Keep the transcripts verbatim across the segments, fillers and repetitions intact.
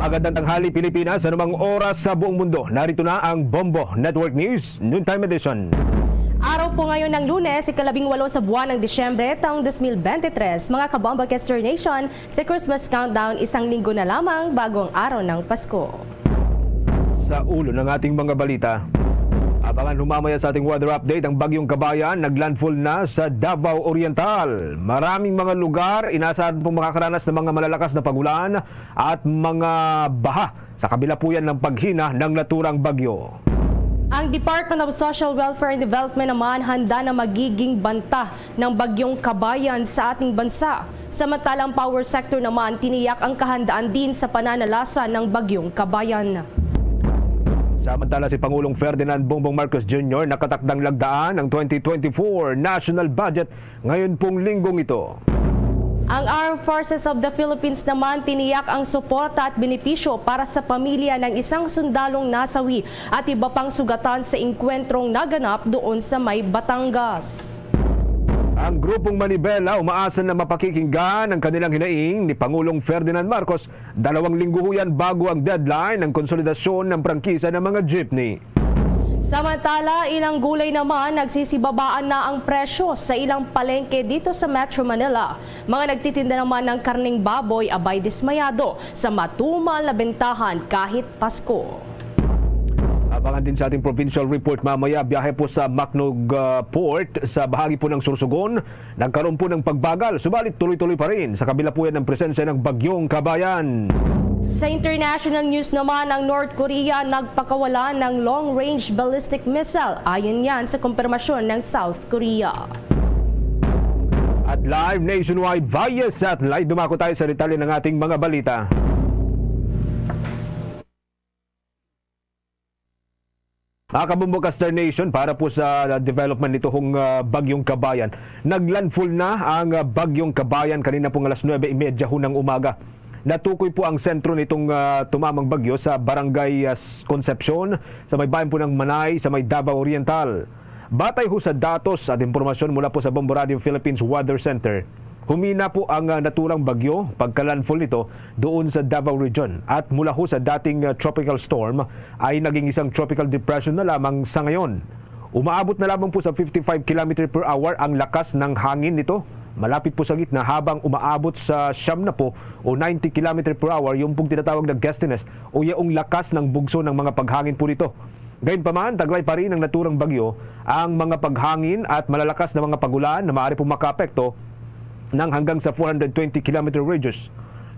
Magandang tanghali, Pilipinas. Anumang oras sa buong mundo, narito na ang Bombo Network News Noontime Edition. Araw po ngayon ng Lunes, ikalabing walo sa buwan ng Disyembre, taong dos mil bente tres. Mga kabombo, Kester Nation, sa Christmas countdown, isang linggo na lamang bago ang araw ng Pasko. Sa ulo ng ating mga balita, abangan ho mamaya sa ating weather update ang Bagyong Kabayan, naglandfall na sa Davao Oriental. Maraming mga lugar, inaasahan pong makakaranas ng mga malalakas na pagulan at mga baha sa kabila po yan ng paghina ng naturang bagyo. Ang Department of Social Welfare and Development naman handa na magiging banta ng Bagyong Kabayan sa ating bansa. Samantala, ang power sector naman tiniyak ang kahandaan din sa pananalasa ng Bagyong Kabayan. Samantala, si Pangulong Ferdinand Bongbong Marcos Junior nakatakdang lagdaan ang twenty twenty-four national budget ngayon pong linggong ito. Ang Armed Forces of the Philippines naman tiniyak ang suporta at benepisyo para sa pamilya ng isang sundalong nasawi at iba pang sugatan sa engkwentrong naganap doon sa may Batangas. Ang Grupong Manibela umaasa na mapakikinggan ang kanilang hinaing ni Pangulong Ferdinand Marcos dalawang linggo ho yan bago ang deadline ng konsolidasyon ng prangkisa ng mga jeepney. Samantala, ilang gulay naman nagsisibabaan na ang presyo sa ilang palengke dito sa Metro Manila. Mga nagtitinda naman ng karneng baboy abay dismayado sa matumal na bentahan kahit Pasko. Abangan din sa ating provincial report mamaya, biyahe po sa Macnog, ah, Port sa bahagi po ng Sorsogon. Nagkaroon po ng pagbagal, subalit tuloy-tuloy pa rin sa kabila po yan ng presensya ng Bagyong Kabayan. Sa international news naman, ang North Korea nagpakawala ng long-range ballistic missile. Ayon yan sa kumpirmasyon ng South Korea. At live nationwide via satellite, dumako tayo sa detalye ng ating mga balita. Mga kabombo, Kester Nation, para po sa development nito hong, ah, Bagyong Kabayan. Naglandfall na ang, ah, Bagyong Kabayan kanina pong alas nuebe y media ho ng umaga. Natukoy po ang sentro nitong, ah, tumamang bagyo sa Barangay, ah, s-, Concepcion, sa may bayan po ng Manay, sa may Davao Oriental. Batay ho sa datos at impormasyon mula po sa Bombo Radio Philippines Weather Center, humina po ang, ah, naturang bagyo pagka-landfall nito doon sa Davao Region, at mula ho sa dating, ah, tropical storm ay naging isang tropical depression na lamang sa ngayon. Umaabot na lamang po sa fifty-five kilometer per hour ang lakas ng hangin nito. Malapit po sa gitna, habang umaabot sa siyam na po o ninety kilometer per hour yung pong tinatawag na gustiness o yaong lakas ng bugso ng mga paghangin po nito. Gayunpaman, taglay pa rin ng naturang bagyo ang mga paghangin at malalakas na mga pagulan na maaari pong makaapekto ng hanggang sa four hundred twenty kilometer radius.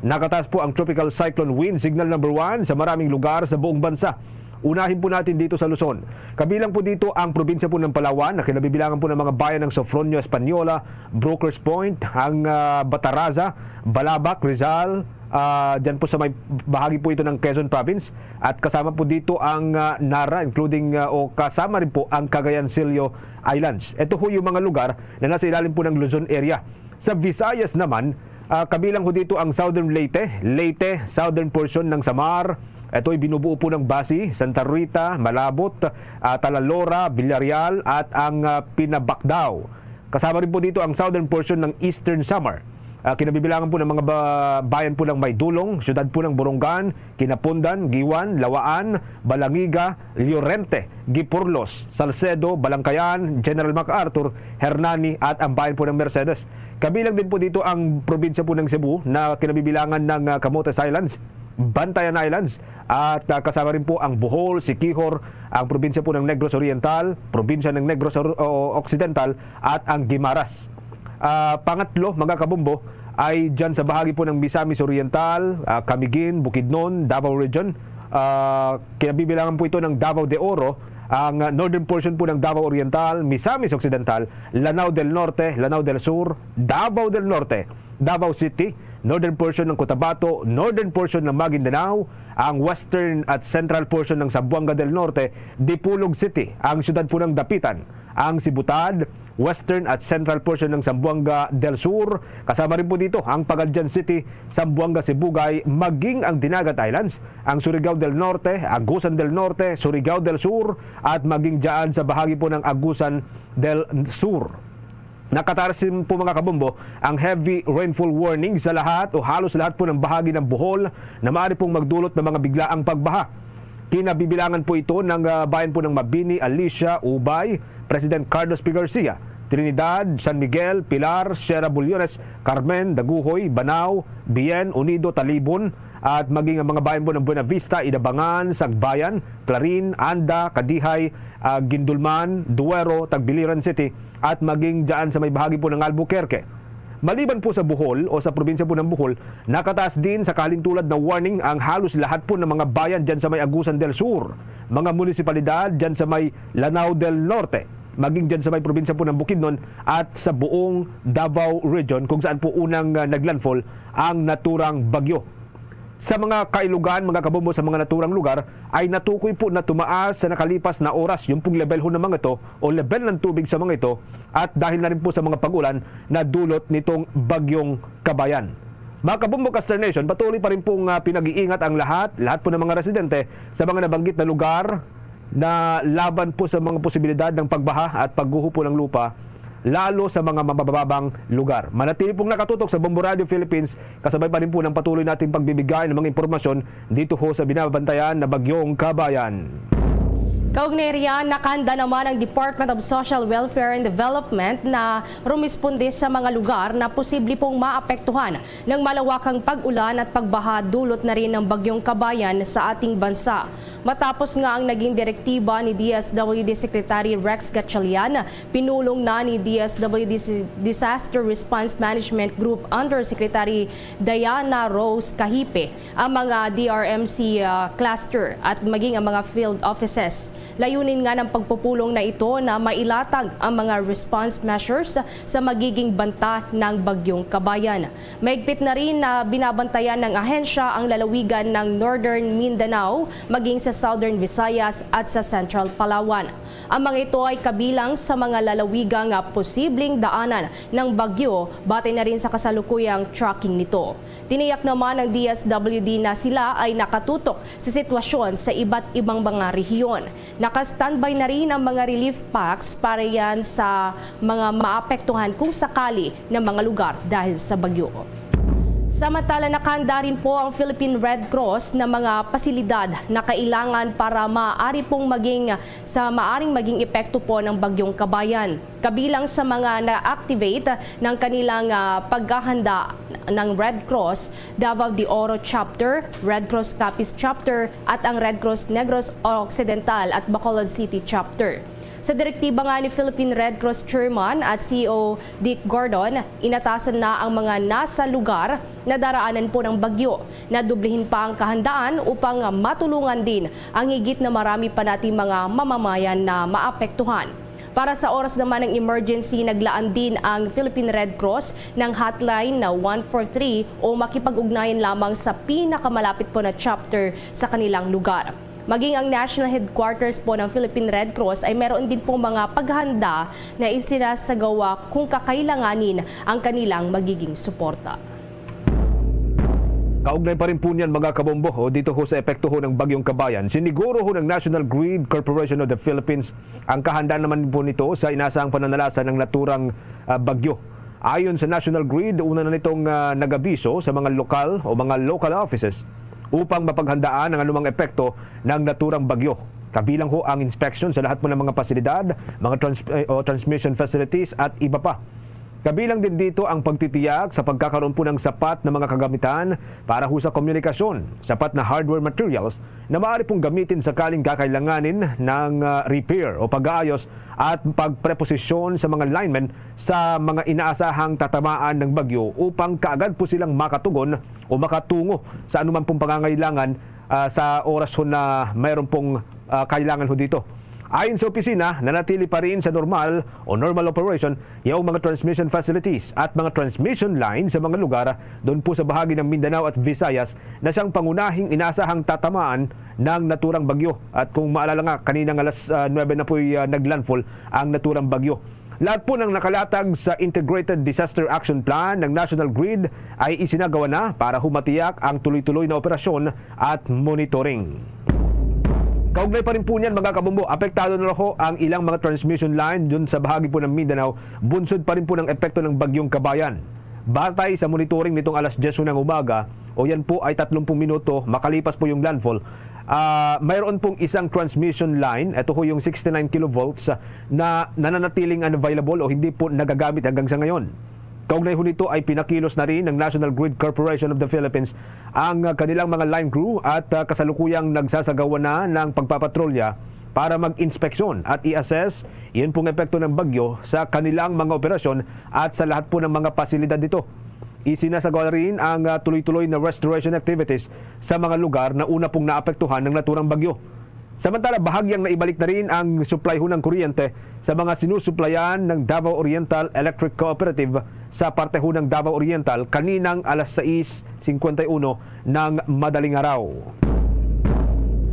Nakataas po ang Tropical Cyclone Wind Signal number one sa maraming lugar sa buong bansa. Unahin po natin dito sa Luzon. Kabilang po dito ang probinsya po ng Palawan, na kinabibilangan po ng mga bayan ng Sofronio Española, Brokers Point, ang, ah, Bataraza, Balabac, Rizal, ah, dyan po sa may bahagi po ito ng Quezon Province, at kasama po dito ang, ah, Nara, including, ah, o kasama rin po ang Cagayan Silio Islands. Ito ho yung mga lugar na nasa ilalim po ng Luzon area. Sa Visayas naman, ah, kabilang ho dito ang Southern Leyte, Leyte, southern portion ng Samar. Ito'y binubuo po ng Basi, Santa Rita, Malabot, ah, Talalora, Villarreal, at ang, ah, Pinabacdao. Kasama rin po dito ang southern portion ng Eastern Samar. Ah, kinabibilangan po ng mga ba-, bayan po ng Maydulong, siyudad po ng Borongan, Quinapondan, Guiuan, Lawaan, Balangiga, Llorente, Guipurlos, Salcedo, Balangkayan, General MacArthur, Hernani, at ang bayan po ng Mercedes. Kabilang din po dito ang probinsya po ng Cebu na kinabibilangan ng, ah, Camotes Islands, Bantayan Islands, at, ah, kasama rin po ang Bohol, Siquijor, ang probinsya po ng Negros Oriental, probinsya ng Negros Or-, o-, Occidental, at ang Guimaras. Ah, pangatlo, mga kabombo, ay dyan sa bahagi po ng Misamis Oriental, ah, Camiguin, Bukidnon, Davao Region. Ah, kinabibilangan po ito ng Davao de Oro, ang, ah, northern portion po ng Davao Oriental, Misamis Occidental, Lanao del Norte, Lanao del Sur, Davao del Norte, Davao City, northern portion ng Cotabato, northern portion ng Maguindanao, ang western at central portion ng Zamboanga del Norte, Dipolog City, ang siyudad po ng Dapitan, ang Sibutad, western at central portion ng Zamboanga del Sur, kasama rin po dito ang Pagadian City, Zamboanga Sibugay, maging ang Dinagat Islands, ang Surigao del Norte, Agusan del Norte, Surigao del Sur, at maging dyan sa bahagi po ng Agusan del Sur. Nakataas rin po, mga kabombo, ang heavy rainfall warning sa lahat o halos lahat po ng bahagi ng Bohol na maaari pong magdulot ng mga biglaang pagbaha. Kinabibilangan po ito ng, ah, bayan po ng Mabini, Alicia, Ubay, President Carlos P. Garcia, Trinidad, San Miguel, Pilar, Sierra Bullones, Carmen, Daguhoy, Banao, Bien, Unido, Talibon, at maging ang mga bayan po ng Buenavista, Idabangan, Sagbayan, Clarin, Anda, Cadihay, ah, Guindulman, Duero, Tagbiliran City, at maging dyan sa may bahagi po ng Albuquerque. Maliban po sa Bohol o sa probinsya po ng Bohol, nakataas din sa kahalintulad na warning ang halos lahat po ng mga bayan dyan sa may Agusan del Sur, mga munisipalidad dyan sa may Lanao del Norte, maging dyan sa may probinsya po ng Bukidnon at sa buong Davao Region kung saan po unang, ah, naglandfall ang naturang bagyo. Sa mga kailugan, mga kabombo, sa mga naturang lugar, ay natukoy po na tumaas sa nakalipas na oras yung pong level ho ng mga ito o level ng tubig sa mga ito, at dahil na rin po sa mga pag-ulan na dulot nitong Bagyong Kabayan. Mga kabombo, Caster Nation, patuloy pa rin pong, ah, pinag-iingat ang lahat, lahat po ng mga residente sa mga nabanggit na lugar na laban po sa mga posibilidad ng pagbaha at pagguho po ng lupa, lalo sa mga mabababang lugar. Manatili pong nakatutok sa Bombo Radio Philippines, kasabay pa rin po ng patuloy nating pagbibigay ng mga impormasyon dito ho sa binabantayan na Bagyong Kabayan. Kaugnay riyan, nakahanda naman ang Department of Social Welfare and Development na rumisponde sa mga lugar na posible pong maapektuhan ng malawakang pag-ulan at pagbaha dulot na rin ng Bagyong Kabayan sa ating bansa. Matapos nga ang naging direktiba ni D S W D Secretary Rex Gatchalian, pinulong na ni D S W D Disaster Response Management Group Undersecretary Diana Rose Cahipe ang mga D R M C, ah, cluster at maging ang mga field offices. Layunin nga ng pagpupulong na ito na mailatag ang mga response measures sa magiging banta ng Bagyong Kabayan. Mahigpit na rin na binabantayan ng ahensya ang lalawigan ng Northern Mindanao, maging sa Southern Visayas at sa Central Palawan. Ang mga ito ay kabilang sa mga lalawigang, ah, posibleng daanan ng bagyo, batay na rin sa kasalukuyang tracking nito. Tiniyak naman ng D S W D na sila ay nakatutok sa sitwasyon sa iba't ibang mga rehiyon. Naka-standby na rin ang mga relief packs para yan sa mga maapektuhan kung sakali na mga lugar dahil sa bagyo. Samantala, nakahanda rin po ang Philippine Red Cross na mga pasilidad na kailangan para maaari pong maging, sa maaring maging epekto po ng Bagyong Kabayan. Kabilang sa mga na-activate ng kanilang, ah, paghahanda ng Red Cross, Davao de Oro Chapter, Red Cross Capiz Chapter, at ang Red Cross Negros Occidental at Bacolod City Chapter. Sa direktiba nga ni Philippine Red Cross Chairman at C E O Dick Gordon, inatasan na ang mga nasa lugar na daraanan po ng bagyo. Nadublihin pa ang kahandaan upang matulungan din ang higit na marami pa nating mga mamamayan na maapektuhan. Para sa oras naman ng emergency, naglaan din ang Philippine Red Cross ng hotline na one four three o makipag-ugnayan lamang sa pinakamalapit po na chapter sa kanilang lugar. Maging ang national headquarters po ng Philippine Red Cross ay meron din pong mga paghanda na isinasagawa kung kakailanganin ang kanilang magiging suporta. Kaugnay pa rin po niyan, mga kabombo, o dito ho sa epekto ho ng Bagyong Kabayan, siniguro ho ng National Grid Corporation of the Philippines ang kahanda naman po nito sa inasahang pananalasa ng naturang, ah, bagyo. Ayon sa National Grid, una na nitong, ah, nag-abiso sa mga lokal o mga local offices upang mapaghandaan ang anumang epekto ng naturang bagyo. Kabilang ho ang inspeksyon sa lahat po ng mga pasilidad, mga trans-, eh, o transmission facilities at iba pa. Kabilang din dito ang pagtitiyak sa pagkakaroon po ng sapat na mga kagamitan para ho sa komunikasyon, sapat na hardware materials na maaari pong gamitin sakaling kakailanganin ng, ah, repair o pag-aayos at pagpreposisyon sa mga linemen sa mga inaasahang tatamaan ng bagyo upang kaagad po silang makatugon o makatungo sa anuman pong pangangailangan, ah, sa oras ho na mayroon pong, ah, kailangan ho dito. Ayon sa opisina, nanatili pa rin sa normal o normal operation yaong mga transmission facilities at mga transmission lines sa mga lugar doon po sa bahagi ng Mindanao at Visayas na siyang pangunahing inasahang tatamaan ng naturang bagyo. At kung maalala nga, kanina nga alas, ah, nuwebe na po'y, ah, naglandfall ang naturang bagyo. Lahat po ng nakalatag sa Integrated Disaster Action Plan ng National Grid ay isinagawa na para humatiyak ang tuloy-tuloy na operasyon at monitoring. Kaugnay pa rin po niyan, mga kabombo, apektado na ho ang ilang mga transmission line dun sa bahagi po ng Mindanao, bunsod pa rin po ng epekto ng Bagyong Kabayan. Batay sa monitoring nitong alas diyes ho ng umaga, o yan po ay tatlong minuto makalipas po yung landfall, ah, mayroon pong isang transmission line, ito ho yung sixty-nine kilovolts, na nananatiling unavailable o hindi po nagagamit hanggang sa ngayon. Kaugnay ho nito ay pinakilos na rin ng National Grid Corporation of the Philippines ang, ah, kanilang mga line crew at, ah, kasalukuyang nagsasagawa na ng pagpapatrolya para mag-inspeksyon at i-assess yun pong epekto ng bagyo sa kanilang mga operasyon at sa lahat po ng mga pasilidad nito. Isinasagawa rin ang, ah, tuloy-tuloy na restoration activities sa mga lugar na una pong naapektuhan ng naturang bagyo. Samantala, bahagyang naibalik na rin ang supply ho ng kuryente sa mga sinusuplayan ng Davao Oriental Electric Cooperative sa parte ho ng Davao Oriental kaninang alas sais cincuenta y uno ng madaling araw.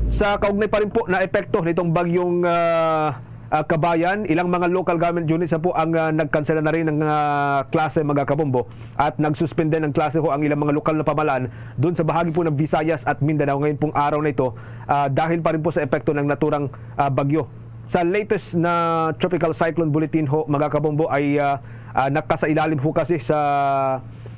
Sa kaugnay pa rin po na epekto nitong bagyong, ah, ah, Kabayan, ilang mga local government units na po ang, ah, nagkansela na rin ng, ah, klase, mga kabombo, at nagsuspende ng klase ho ang ilang mga lokal na pamalan doon sa bahagi po ng Visayas at Mindanao ngayon pong araw na ito, ah, dahil pa rin po sa epekto ng naturang, ah, bagyo. Sa latest na Tropical Cyclone Bulletin ho, mga kabombo, ay, ah, ah, nakasailalim ho kasi sa,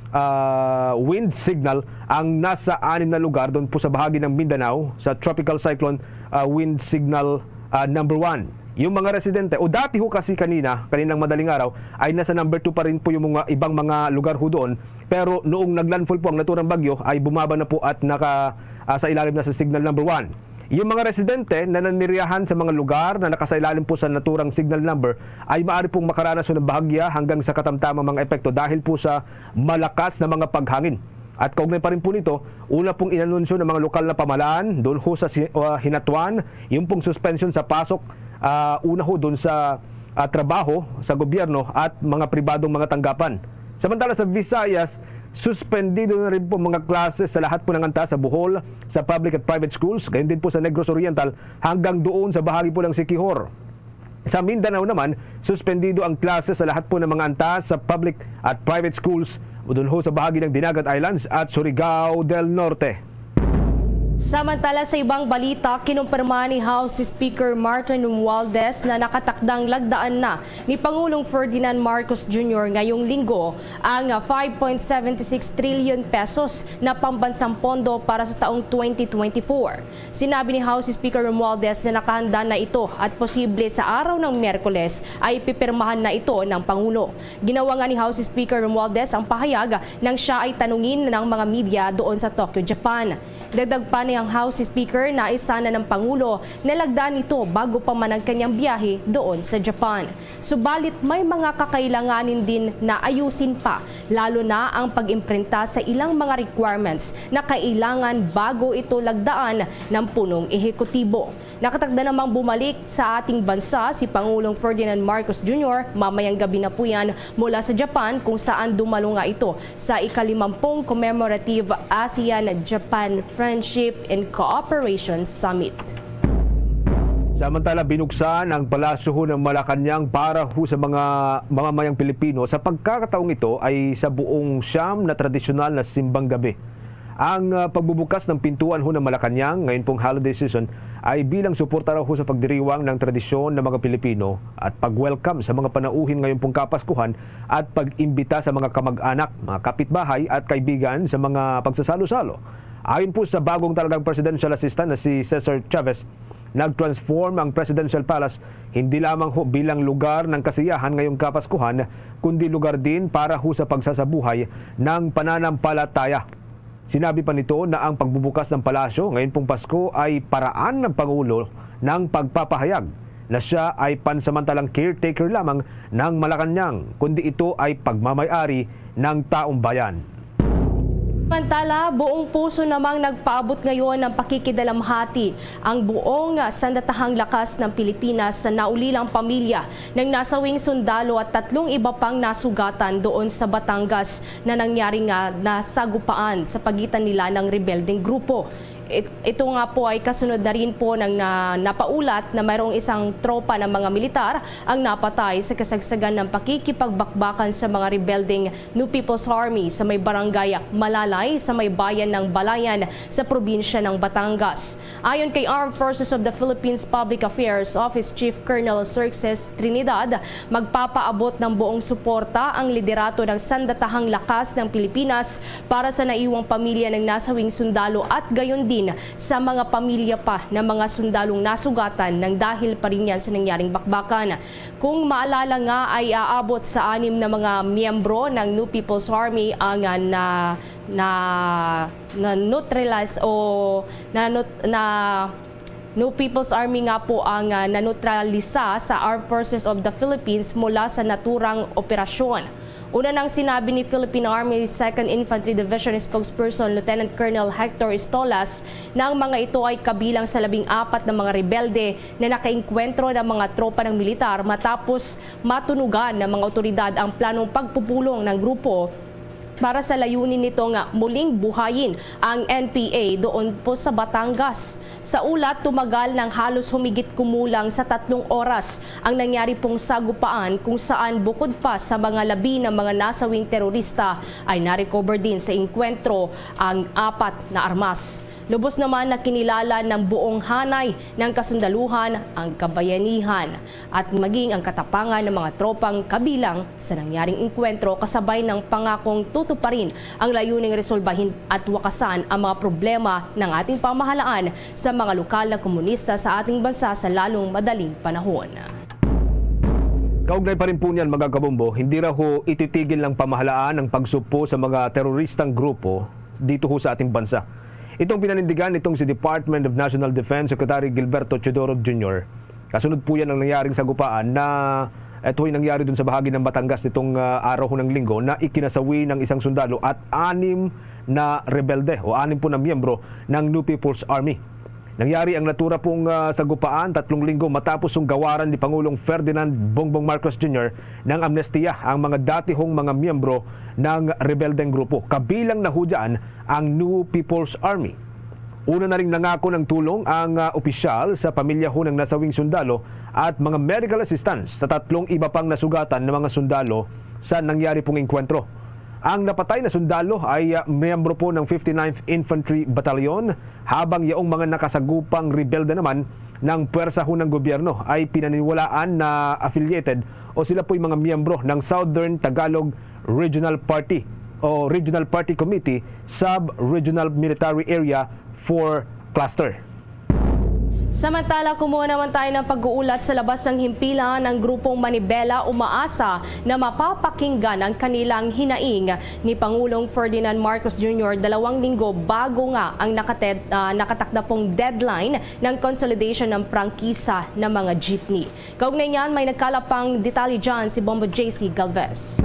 ah, wind signal ang nasa anim na lugar doon po sa bahagi ng Mindanao sa Tropical Cyclone, ah, Wind Signal, ah, number one. Yung mga residente, o dati ho kasi kanina, kaninang madaling araw, ay nasa number two pa rin po yung mga ibang mga lugar ho doon. Pero noong naglandfall po ang naturang bagyo, ay bumaba na po at naka, ah, sa ilalim na sa signal number one. Yung mga residente na naniriyahan sa mga lugar na nakasailalim po sa naturang signal number ay maaari pong makaranas ng bahagya hanggang sa katamtamang mga epekto dahil po sa malakas na mga paghangin. At kaugnay pa rin po nito, una pong inanunsyo ng mga lokal na pamahalaan doon ho sa si-, uh, Hinatuan, yung pong suspension sa pasok, ah, una ho doon sa, ah, trabaho sa gobyerno at mga pribadong mga tanggapan. Samantala sa Visayas, suspendido na rin po mga klase sa lahat po ng antas sa Bohol, sa public at private schools, gayon din po sa Negros Oriental, hanggang doon sa bahagi po ng Siquijor. Sa Mindanao naman, suspendido ang klase sa lahat po ng mga antas sa public at private schools, doon ho sa bahagi ng Dinagat Islands at Surigao del Norte. Samantala, sa ibang balita, kinumpirma ni House Speaker Martin Romualdez na nakatakdang lagdaan na ni Pangulong Ferdinand Marcos Junior ngayong linggo ang five point seven six trillion pesos na pambansang pondo para sa taong twenty twenty-four. Sinabi ni House Speaker Romualdez na nakahanda na ito at posible sa araw ng Miyerkules ay pipirmahan na ito ng Pangulo. Ginawa nga ni House Speaker Romualdez ang pahayag nang siya ay tanungin ng mga media doon sa Tokyo, Japan. Dagdag pa ni ang House Speaker na isa na ng Pangulo na lagdaan ito bago pa man ang kanyang biyahe doon sa Japan. Subalit may mga kakailanganin din na ayusin pa, lalo na ang pag-imprinta sa ilang mga requirements na kailangan bago ito lagdaan ng punong ehekutibo. Nakatakda namang bumalik sa ating bansa si Pangulong Ferdinand Marcos Junior mamayang gabi na po yan mula sa Japan, kung saan dumalo nga ito sa ikalimampung Commemorative ASEAN-Japan Friendship and Cooperation Summit. Samantala, binuksan ang Palasyo ho ng Malacañang para ho sa mga mamamayang Pilipino. Sa pagkakataong ito ay sa buong siyam na tradisyonal na simbang gabi. Ang, ah, pagbubukas ng pintuan ho ng Malacañang ngayon pong holiday season ay bilang suporta raw ho sa pagdiriwang ng tradisyon ng mga Pilipino at pag-welcome sa mga panauhin ngayon pong Kapaskuhan at pag-imbita sa mga kamag-anak, mga kapitbahay at kaibigan sa mga pagsasalo-salo. Ayon po sa bagong talagang presidential assistant na si Cesar Chavez, nag-transform ang Presidential Palace hindi lamang ho bilang lugar ng kasiyahan ngayong Kapaskuhan, kundi lugar din para ho sa pagsasabuhay ng pananampalataya. Sinabi pa nito na ang pagbubukas ng palasyo ngayon pong Pasko ay paraan ng Pangulo ng pagpapahayag na siya ay pansamantalang caretaker lamang ng Malacañang, kundi ito ay pagmamay-ari ng taong bayan. Samantala, buong puso namang nagpaabot ngayon ng pakikidalamhati ang buong sandatahang lakas ng Pilipinas sa naulilang pamilya ng nasawing sundalo at tatlong iba pang nasugatan doon sa Batangas na nangyari nga nasagupaan sa pagitan nila ng rebeldeng grupo. It-, ito nga po ay kasunod na rin po ng na-, napaulat na mayroong isang tropa ng mga militar ang napatay sa kasagsagan ng pakikipagbakbakan sa mga rebeldeng New People's Army sa may barangay Malalay sa may bayan ng Balayan sa probinsya ng Batangas. Ayon kay Armed Forces of the Philippines Public Affairs Office Chief Colonel Xerxes Trinidad, magpapaabot ng buong suporta ang liderato ng Sandatahang Lakas ng Pilipinas para sa naiwang pamilya ng nasawing sundalo at gayon din sa mga pamilya pa ng mga sundalong nasugatan ng dahil pa rin yan sa nangyaring bakbakan. Kung maalala nga ay aabot sa anim na mga miyembro ng New People's Army ang, ah, na, na, na-neutralize o na, na New People's Army nga po ang, ah, nanutralisa sa Armed Forces of the Philippines mula sa naturang operasyon. Una nang sinabi ni Philippine Army Second Infantry Division Spokesperson Lieutenant Colonel Hector Estolas na ang mga ito ay kabilang sa labing apat na mga rebelde na nakaengkwentro ng mga tropa ng militar matapos matunugan ng mga otoridad ang planong pagpupulong ng grupo para sa layunin nito nga muling buhayin ang N P A doon po sa Batangas. Sa ulat, tumagal ng halos humigit kumulang sa tatlong oras ang nangyari pong sagupaan, kung saan bukod pa sa mga labi ng mga nasawing terorista ay na-recover din sa engkwentro ang apat na armas. Lubos naman na kinilala ng buong hanay ng kasundaluhan ang kabayanihan at maging ang katapangan ng mga tropang kabilang sa nangyaring engkwentro, kasabay ng pangakong tutuparin ang layuning resolbahin at wakasan ang mga problema ng ating pamahalaan sa mga lokal na komunista sa ating bansa sa lalong madaling panahon. Kaugnay pa rin po niyan, mga kabombo, hindi raw ho ititigil ng pamahalaan ang pagsupo sa mga teroristang grupo dito ho sa ating bansa. Itong pinanindigan nitong si Department of National Defense Secretary Gilberto Teodoro Junior. Kasunod po yan ang nangyaring sagupaan na ito ay nangyari dun sa bahagi ng Batangas nitong, ah, araw ho ng Linggo na ikinasawi ng isang sundalo at anim na rebelde o anim po na miyembro ng New People's Army. Nangyari ang natura pong, ah, sagupaan tatlong linggo matapos ang gawaran ni Pangulong Ferdinand Bongbong Marcos Junior ng amnestiya ang mga datihong mga miyembro ng rebeldeng grupo. Kabilang na ho dyan ang New People's Army. Una na ring nangako ng tulong ang, ah, opisyal sa pamilya ho ng nasawing sundalo at mga medical assistance sa tatlong iba pang nasugatan na mga sundalo sa nangyari pong engkwentro. Ang napatay na sundalo ay, ah, miyembro po ng fifty-ninth Infantry Battalion, habang yaong mga nakasagupang rebelde naman ng puwersa ho ng gobyerno ay pinaniniwalaan na affiliated o sila po'y mga miyembro ng Southern Tagalog Regional Party o Regional Party Committee Sub-Regional Military Area four Cluster. Samantala, kumuha naman tayo ng pag-uulat sa labas ng himpilan ng grupong Manibela. Umaasa na mapapakinggan ang kanilang hinaing ni Pangulong Ferdinand Marcos Junior dalawang linggo bago nga ang nakated-, ah, nakatakda pong deadline ng consolidation ng prangkisa ng mga jeepney. Kaugnay niyan, may nagkalap pang detalye dyan si Bombo J C Galvez.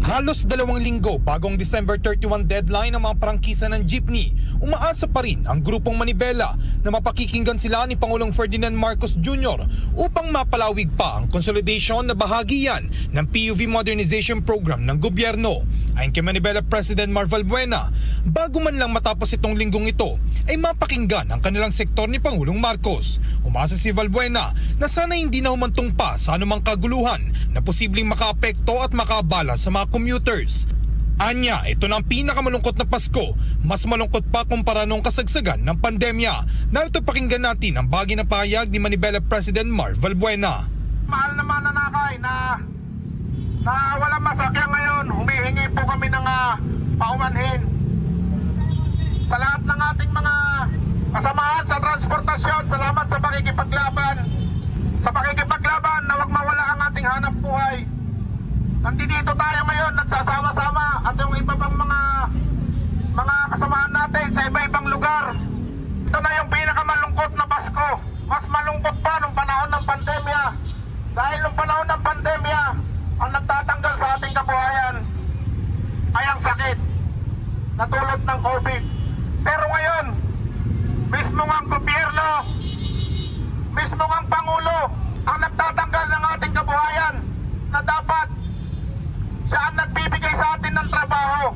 Halos dalawang linggo bago ang December thirty-one deadline ng mga prangkisa ng jeepney, umaasa pa rin ang grupong Manibela na mapakikinggan sila ni Pangulong Ferdinand Marcos Junior upang mapalawig pa ang konsolidasyon na bahagi yan ng P U V modernization program ng gobyerno. Ayon kay Manibela President Mar Valbuena, bago man lang matapos itong linggong ito, ay mapakinggan ang kanilang sektor ni Pangulong Marcos. Umasa si Valbuena na sana hindi na humantong pa sa anumang kaguluhan na posibleng makaapekto at makaabala sa mga commuters. Anya, ito na ang pinakamalungkot na Pasko, mas malungkot pa kumpara noong kasagsagan ng pandemya. Narito, pakinggan natin ang bahagi ng pahayag ni Manibela President Mar Valbuena. Mahal na mananakay na, na walang masakyan ngayon, humihingi po kami ng, ah, paumanhin. Sa lahat ng ating mga kasamahan sa transportasyon, salamat sa pakikipaglaban. Sa pakikipaglaban na wag mawala ang ating hanap buhay. Nandito tayo ngayon, nagsasama-sama at yung iba pang mga, mga kasamahan natin sa iba-ibang lugar. Ito na yung pinakamalungkot na Pasko. Mas malungkot pa nung panahon ng pandemya. Dahil nung panahon ng pandemya, ang nagtatanggal sa ating kabuhayan ay ang sakit na dulot ng COVID. Pero ngayon, mismo nga ang gobyerno, mismo nga ang Pangulo, ang nagtatanggal ng ating kabuhayan na dapat siya ang nagbibigay sa atin ng trabaho.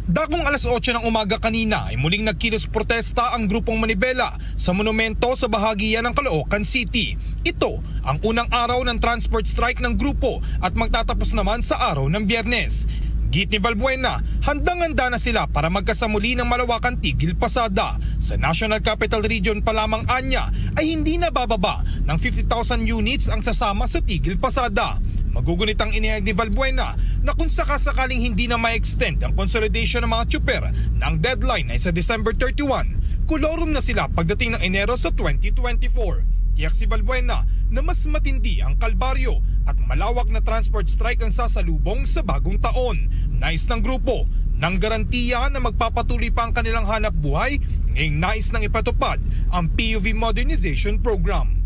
Dakong alas otso ng umaga kanina ay muling nagkilos protesta ang grupong Manibela sa monumento sa bahagi yan ng Caloocan City. Ito ang unang araw ng transport strike ng grupo at magtatapos naman sa araw ng Biyernes. Git ni Valbuena, handang-handa na sila para magkasamuli ng malawakang tigil pasada. Sa National Capital Region pa lamang anya ay hindi nabababa ng fifty thousand units ang sasama sa tigil pasada. Magugunit ang inihayag ni Valbuena na kung sakasakaling hindi na ma-extend ang consolidation ng mga tsuper na ang deadline ay sa December thirty-one, kolorum na sila pagdating ng Enero sa twenty twenty-four. Tiyak si Valbuena na mas matindi ang kalbaryo at malawak na transport strike ang sasalubong sa bagong taon. Nais ng grupo ng garantiya na magpapatuloy pa ang kanilang hanap buhay ngayong nais nang ipatupad ang P U V Modernization Program.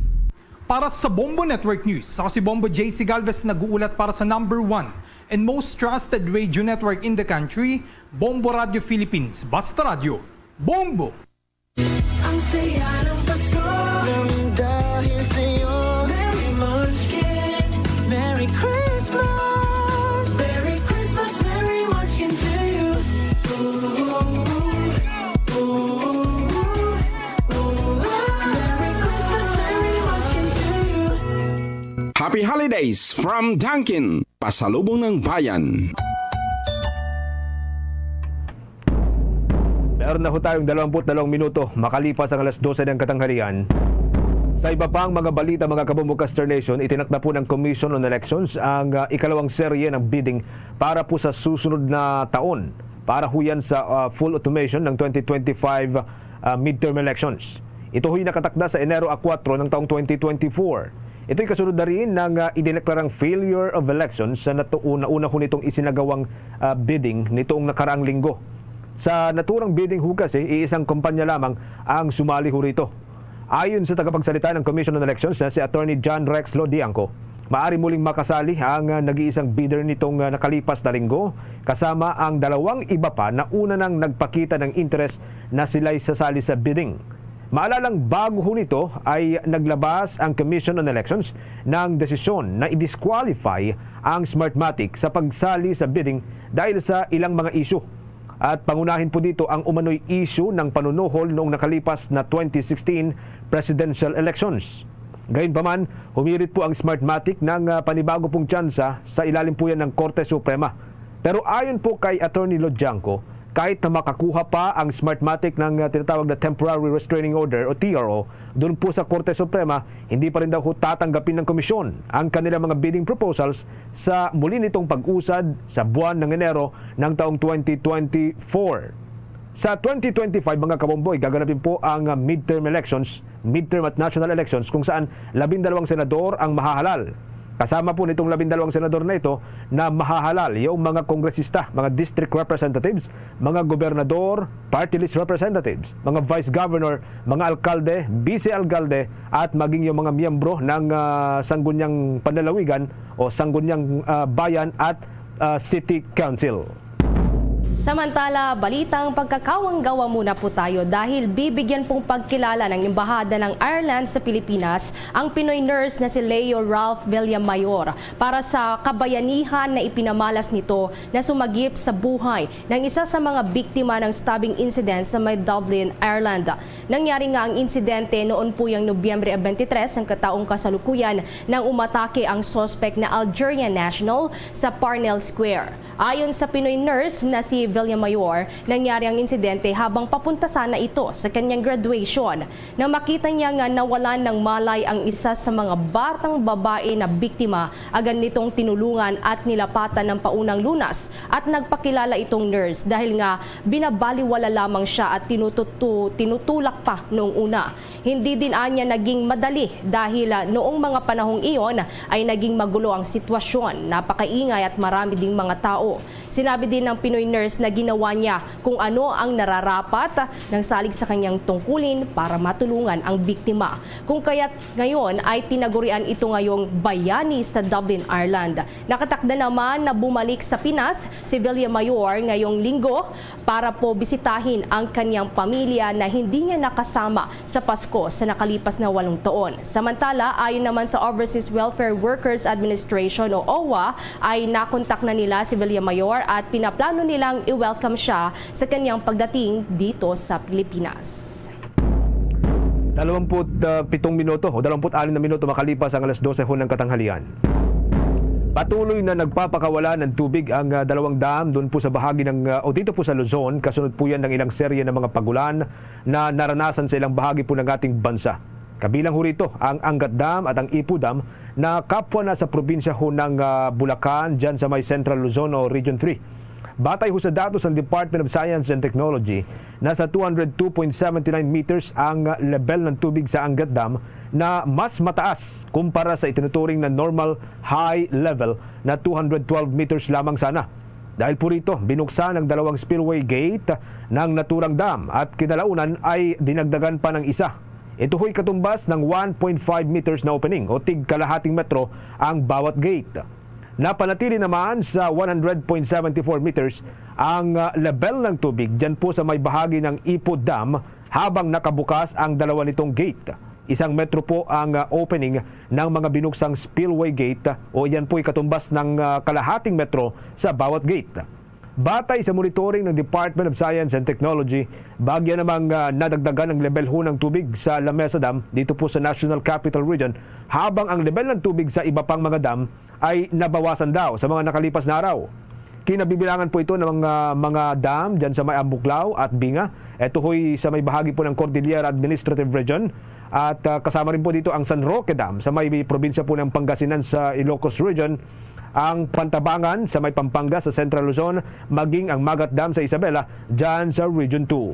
Para sa Bombo Network News, ako si Bombo J C Galvez, nag-uulat para sa number one and most trusted radio network in the country, Bombo Radio Philippines. Basta radyo, Bombo! Ang saya ng Pasko. Nang dahil sa'yo. Merry Munchkin. Merry Christmas. Merry Christmas, Merry Munchkin to you. Ooh, ooh, ooh, ooh. Merry Christmas, Merry Munchkin to you. Happy Holidays from Dunkin, Pasalubong ng Bayan. Meron na ho tayong dalawampu't dalawang minuto makalipas ang alas dose ng katanghalian. Sa iba pang mga balita, mga kabombo, Caster Nation, itinakda po ng Commission on Elections ang, ah, ikalawang serye ng bidding para po sa susunod na taon, para ho yan sa, ah, full automation ng twenty twenty-five, ah, midterm elections. Ito ho'y nakatakda sa Enero a kuwatro ng taong twenty twenty-four. Ito'y kasunod na rin ng, ah, idineklarang failure of elections sa natu-, una-una ho nitong isinagawang, ah, bidding nitong nakaraang linggo. Sa naturang bidding ho kasi, iisang kumpanya lamang ang sumali ho rito. Ayon sa tagapagsalita ng Commission on Elections na si Attorney John Rex Lodiangco, maari muling makasali ang, ah, nag-iisang bidder nitong, ah, nakalipas na linggo, kasama ang dalawang iba pa na una nang nagpakita ng interes na sila'y sasali sa bidding. Maalalang bago ho nito ay naglabas ang Commission on Elections ng desisyon na i-disqualify ang Smartmatic sa pagsali sa bidding dahil sa ilang mga issue. At pangunahin po dito ang umano'y issue ng panunuhol noong nakalipas na twenty sixteen presidential elections. Gayunpaman, humirit po ang Smartmatic ng, ah, panibago pong tsansa sa ilalim po yan ng Korte Suprema. Pero ayon po kay Attorney Lodiangco, kahit na makakuha pa ang Smartmatic ng, ah, tinatawag na Temporary Restraining Order o T R O, doon po sa Korte Suprema, hindi pa rin daw ho tatanggapin ng komisyon ang kanilang mga bidding proposals sa muli nitong pag-usad sa buwan ng Enero ng taong twenty twenty-four. Sa twenty twenty-five, mga kabomboy, gaganapin po ang, ah, midterm elections, midterm at national elections, kung saan labindalawang senador ang mahahalal. Kasama po nitong labindalawang senador na ito na mahahalal yung mga kongresista, mga district representatives, mga gobernador, party list representatives, mga vice governor, mga alkalde, vice alkalde, at maging yung mga miyembro ng, ah, Sangguniang Panlalawigan o Sangguniang, ah, Bayan at, ah, City Council. Samantala, balitang pagkakawanggawa muna po tayo dahil bibigyan pong pagkilala ng Embahada ng Ireland sa Pilipinas ang Pinoy nurse na si Leo Ralph Villamayor para sa kabayanihan na ipinamalas nito na sumagip sa buhay ng isa sa mga biktima ng stabbing incident sa may Dublin, Ireland. Nangyari nga ang insidente noon po yang Nobyembre twenty-three, ang kataong kasalukuyan, nang umatake ang suspect na Algerian national sa Parnell Square. Ayon sa Pinoy nurse na si Villamayor, nangyari ang insidente habang papunta sana ito sa kanyang graduation. Nang makita niya nga nawalan ng malay ang isa sa mga batang babae na biktima, agad nitong tinulungan at nilapatan ng paunang lunas at nagpakilala itong nurse dahil nga binabaliwala lamang siya at tinututu-, tinutulak pa noong una. Hindi din anya naging madali dahil, ah, noong mga panahong iyon ay naging magulo ang sitwasyon, napakaingay at marami ding mga tao. Sinabi din ng Pinoy nurse na ginawa niya kung ano ang nararapat nang salig sa kanyang tungkulin para matulungan ang biktima. Kung kaya't ngayon ay tinagurian ito ngayong bayani sa Dublin, Ireland. Nakatakda naman na bumalik sa Pinas si Villamayor ngayong linggo para po bisitahin ang kanyang pamilya na hindi niya nakasama sa Pasko sa nakalipas na walong taon. Samantala, ayon naman sa Overseas Welfare Workers Administration o owa, ay nakontak na nila si Villamayor at pinaplano nilang i-welcome siya sa kanyang pagdating dito sa Pilipinas. Dalawampu't pitong minuto o dalawampu't anim na minuto makalipas ang alas dose hun ng katanghalian. Patuloy na nagpapakawala ng tubig ang, ah, dalawang dam doon po sa bahagi ng, ah, o dito po sa Luzon, kasunod po yan ng ilang serye ng mga pagulan na naranasan sa ilang bahagi po ng ating bansa. Kabilang ho rito ang Angat Dam at ang Ipo Dam na kapwa na sa probinsya ho ng, ah, Bulacan, dyan sa may Central Luzon o Region three. Batay ho sa datos ng Department of Science and Technology, nasa two hundred two point seven nine meters ang level ng tubig sa Angat Dam, na mas mataas kumpara sa itinuturing na normal high level na two hundred twelve meters lamang sana. Dahil po rito, binuksan ang dalawang spillway gate ng naturang dam at kinalaunan ay dinagdagan pa ng isa. Ito ho'y katumbas ng one point five meters na opening o tig kalahating metro ang bawat gate. Napanatili naman sa one hundred point seven four meters ang, ah, level ng tubig dyan po sa may bahagi ng Ipo Dam habang nakabukas ang dalawa nitong gate. Isang metro po ang, ah, opening ng mga binuksang spillway gate, ah, o iyan po'y katumbas ng, ah, kalahating metro sa bawat gate. Batay sa monitoring ng Department of Science and Technology, bagya namang, ah, nadagdagan ang level ho ng tubig sa Lamesa Dam dito po sa National Capital Region, habang ang level ng tubig sa iba pang mga dam ay nabawasan daw sa mga nakalipas na araw. Kinabibilangan po ito ng mga, mga dam dyan sa may Ambuklao at Binga. Ito ho'y sa may bahagi po ng Cordillera Administrative Region. At, ah, kasama rin po dito ang San Roque Dam sa may probinsya po ng Pangasinan sa Ilocos Region, ang Pantabangan sa may Pampanga sa Central Luzon, maging ang Magat Dam sa Isabela dyan sa Region two.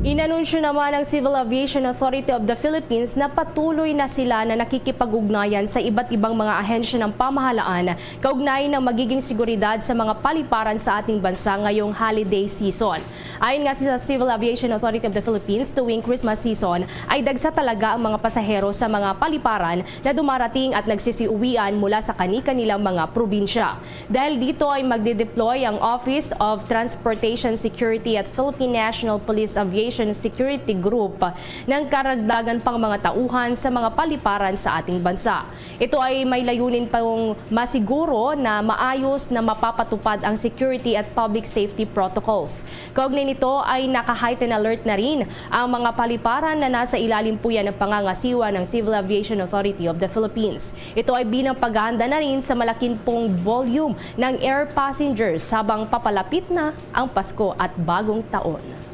Inanunsyo naman ng Civil Aviation Authority of the Philippines na patuloy na sila na nakikipag-ugnayan sa iba't ibang mga ahensya ng pamahalaan kaugnay ng magiging seguridad sa mga paliparan sa ating bansa ngayong holiday season. Ayon nga sa Civil Aviation Authority of the Philippines, tuwing Christmas season ay dagsa talaga ang mga pasahero sa mga paliparan na dumarating at nagsisiuwian mula sa kani-kanilang mga probinsya. Dahil dito ay magde-deploy ang Office of Transportation Security at Philippine National Police Aviation Security Group ng karagdagan pang mga tauhan sa mga paliparan sa ating bansa. Ito ay may layunin pang masiguro na maayos na mapapatupad ang security at public safety protocols. Kaugnay nito ay naka-heighten alert na rin ang mga paliparan na nasa ilalim po yan ng pangangasiwa ng Civil Aviation Authority of the Philippines. Ito ay bilang paghahanda na rin sa malaking pong volume ng air passengers habang papalapit na ang Pasko at Bagong Taon.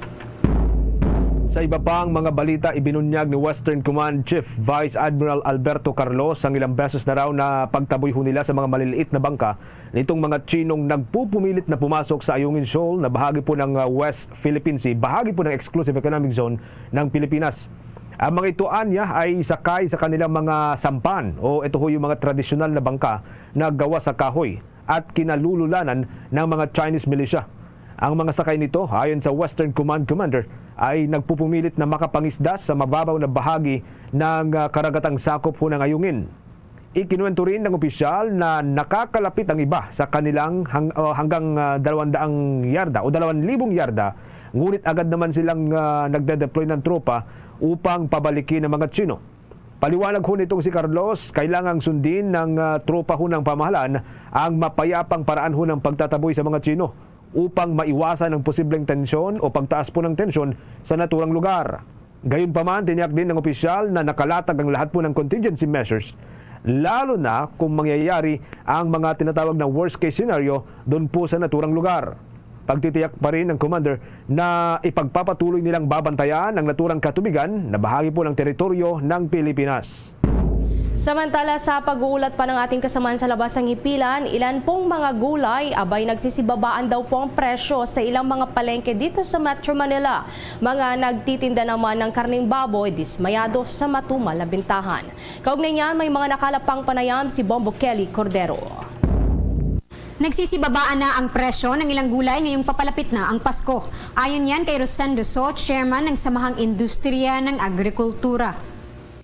Sa iba pang mga balita, ibinunyag ni Western Command Chief Vice Admiral Alberto Carlos ang ilang beses na raw na pagtaboy ho nila sa mga maliliit na bangka nitong mga Chinong nagpupumilit na pumasok sa Ayungin Shoal na bahagi po ng, ah, West Philippine Sea, bahagi po ng Exclusive Economic Zone ng Pilipinas. Ang mga ito anya ay sakay sa kanilang mga sampan o ito ho yung mga tradisyonal na bangka na gawa sa kahoy at kinalululanan ng mga Chinese militia. Ang mga sakay nito, ayon sa Western Command Commander, ay nagpupumilit na makapangisda sa mababaw na bahagi ng, ah, karagatang sakop ho ng Ayungin. Ikinuwento rin ng opisyal na nakakalapit ang iba sa kanilang hang-, ah, hanggang, ah, dalawang daang yarda o dalawang libong yarda, ngunit agad naman silang, ah, nagde-deploy ng tropa upang pabalikin ang mga Chino. Paliwanag ho nitong si Carlos, kailangang sundin ng, ah, tropa ho ng pamahalaan ang mapayapang paraan ho ng pagtataboy sa mga Chino upang maiwasan ang posibleng tensyon o pagtaas po ng tensyon sa naturang lugar. Gayunpaman, tiniyak din ng opisyal na nakalatag ang lahat po ng contingency measures, lalo na kung mangyayari ang mga tinatawag na worst case scenario doon po sa naturang lugar. Pagtitiyak pa rin ng Commander na ipagpapatuloy nilang babantayan ang naturang katubigan na bahagi po ng teritoryo ng Pilipinas. Samantala, sa pag-uulat pa ng ating kasamaan sa labas ng hipilan, ilan pong mga gulay, abay, nagsisibabaan daw po ang presyo sa ilang mga palengke dito sa Metro Manila. Mga nagtitinda naman ng karneng baboy, dismayado sa matumal na bintahan. Kaugnay niyan, may mga nakalapang panayam si Bombo Kelly Cordero. Nagsisibabaan na ang presyo ng ilang gulay ngayong papalapit na ang Pasko. Ayon yan kay Rosendo So, chairman ng Samahang Industriya ng Agrikultura.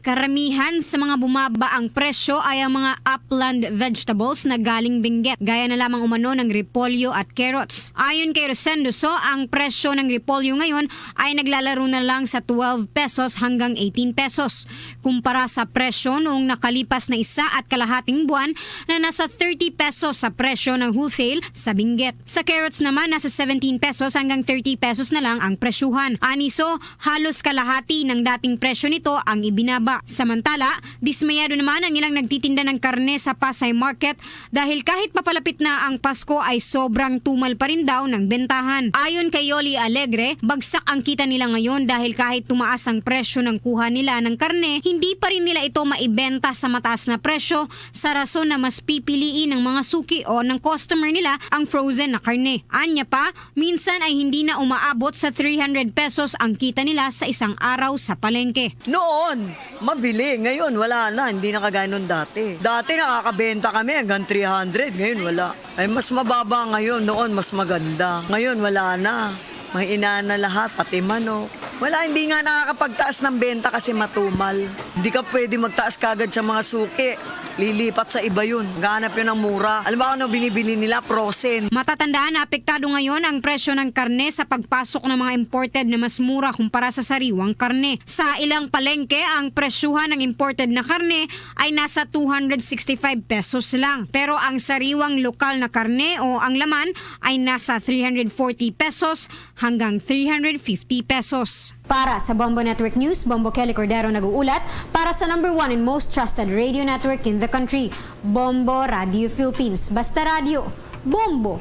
Karamihan sa mga bumaba ang presyo ay ang mga upland vegetables na galing Benguet, gaya na lamang umano ng repolyo at carrots. Ayon kay Rosendo So, ang presyo ng repolyo ngayon ay naglalaro na lang sa twelve pesos hanggang eighteen pesos, kumpara sa presyo noong nakalipas na isa at kalahating buwan na nasa thirty pesos sa presyo ng wholesale sa Benguet. Sa carrots naman, nasa seventeen pesos hanggang thirty pesos na lang ang presyuhan. Ani So, halos kalahati ng dating presyo nito ang ibinaba. Samantala, dismayado naman ang ilang nagtitinda ng karne sa Pasay Market dahil kahit papalapit na ang Pasko ay sobrang tumal pa rin daw ng bentahan. Ayon kay Yoli Alegre, bagsak ang kita nila ngayon dahil kahit tumaas ang presyo ng kuha nila ng karne, hindi pa rin nila ito maibenta sa mataas na presyo sa rason na mas pipiliin ng mga suki o ng customer nila ang frozen na karne. Anya pa, minsan ay hindi na umaabot sa three hundred pesos ang kita nila sa isang araw sa palengke. Noon, mabili. Ngayon, wala na. Hindi na kagaya nung dati. Dati nakakabenta kami hanggang three hundred. Ngayon, wala. Ay, mas mababa ngayon. Noon, mas maganda. Ngayon, wala na. Mahina na lahat, pati manok. Wala, hindi nga nakakapagtaas ng benta kasi matumal. Hindi ka pwede magtaas kagad sa mga suki. Lilipat sa iba yun. Maghanap yun ng mura. Alam mo ano binibili nila? Frozen. Matatandaan na apektado ngayon ang presyo ng karne sa pagpasok ng mga imported na mas mura kumpara sa sariwang karne. Sa ilang palengke, ang presyuhan ng imported na karne ay nasa two hundred sixty-five pesos lang. Pero ang sariwang lokal na karne o ang laman ay nasa three hundred forty pesos hanggang three hundred fifty pesos. Para sa Bombo Network News, Bombo Kelly Cordero nag-uulat para sa number one and most trusted radio network in the country, Bombo Radio Philippines. Basta radyo, Bombo!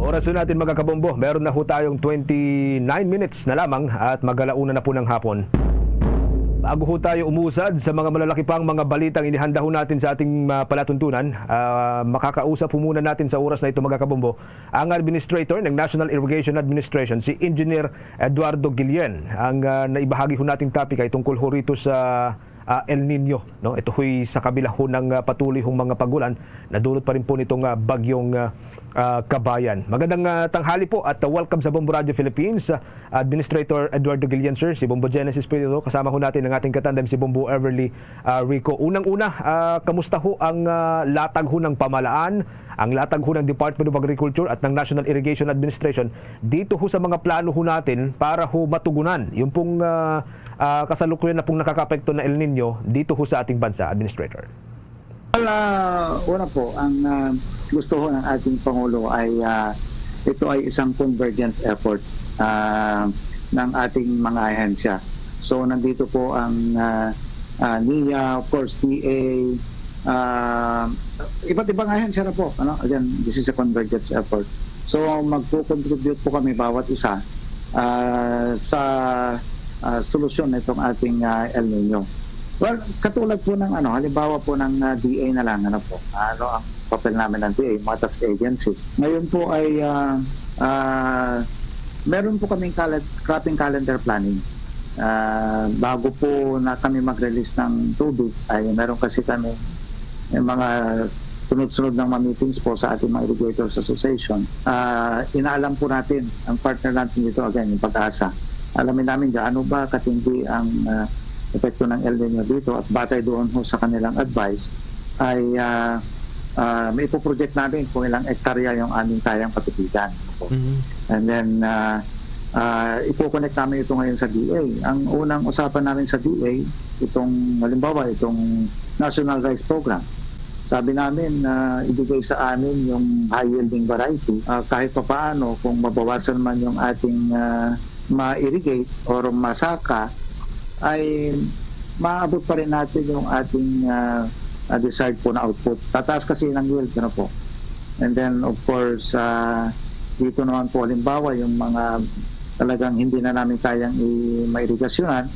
Oras na natin, mga kabombo. Meron na ho tayong twenty-nine minutes na lamang at mag-alauna na po ng hapon. Bago ho tayo umusad sa mga malalaki pang mga balitang inihanda ho natin sa ating ah, palatuntunan, ah, makakausap po muna natin sa oras na ito, mga kabombo, ang administrator ng National Irrigation Administration, si Engineer Eduardo Guillen. Ang ah, naibahagi ho nating topic ay tungkol ho rito sa ah, El Nino, no? Ito ho'y sa kabila ho ng ah, patuloy hong mga pagulan na dulot pa rin po nitong ah, bagyong ah, ah, Kabayan. Magandang ah, tanghali po at ah, welcome sa Bombo Radio Philippines. Ah, Administrator Eduardo Guillen, sir, si Bombo Genesis po ito. Kasama ho natin ang ating katandem, si Bombo Everly ah, Rico. Unang-una, ah, kamusta ho ang ah, latag ho ng pamalaan, ang latag ho ng Department of Agriculture at ng National Irrigation Administration dito ho sa mga plano ho natin para ho matugunan yung pong ah, ah, kasalukuyan na pong nakakaapekto na El Nino dito ho sa ating bansa, Administrator? Well, ah, una po, ang ah, gusto ho ng ating Pangulo ay ah, ito ay isang convergence effort ah, ng ating mga ahensya. So nandito po ang ah, ah, NIA, of course, D A, ah, iba't ibang ahensya na po. Ano? Again, this is a convergence effort. So magko-contribute po kami bawat isa ah, sa ah, solusyon nitong ating ah, El Nino. Well, katulad po ng ano, halimbawa po ng ah, D A na lang, ano po, ano ang papel namin ng D A, mga tax agencies. Ngayon po ay ah, ah, meron po kaming calen- cropping calendar planning. Ah, bago po na kami mag-release ng tubig, ay meron kasi kami yung mga sunod-sunod ng mga meetings po sa ating mga Irrigators Association. Ah, inaalam po natin ang partner natin dito, again, yung PAGASA. Alamin namin gaano ba katindi ang ah, epekto ng El Nino dito at batay doon ho sa kanilang advice ay ah, ah, may ipoproject namin kung ilang ektarya yung aming kayang patubigan. And then, ah, ah, ipo-connect namin ito ngayon sa D A. Ang unang usapan namin sa D A, itong, halimbawa, itong National Rice Program. Sabi namin na ibigay sa amin yung high yielding variety. Ah, kahit papaano, kung mabawasan man yung ating ah, ma-irrigate or masaka, ay maabot pa rin natin yung ating ah, ah, desired po na output. Tataas kasi ng yield, ano po. And then, of course, ah, dito naman po, halimbawa, yung mga talagang hindi na namin kayang i- mairigasyonan,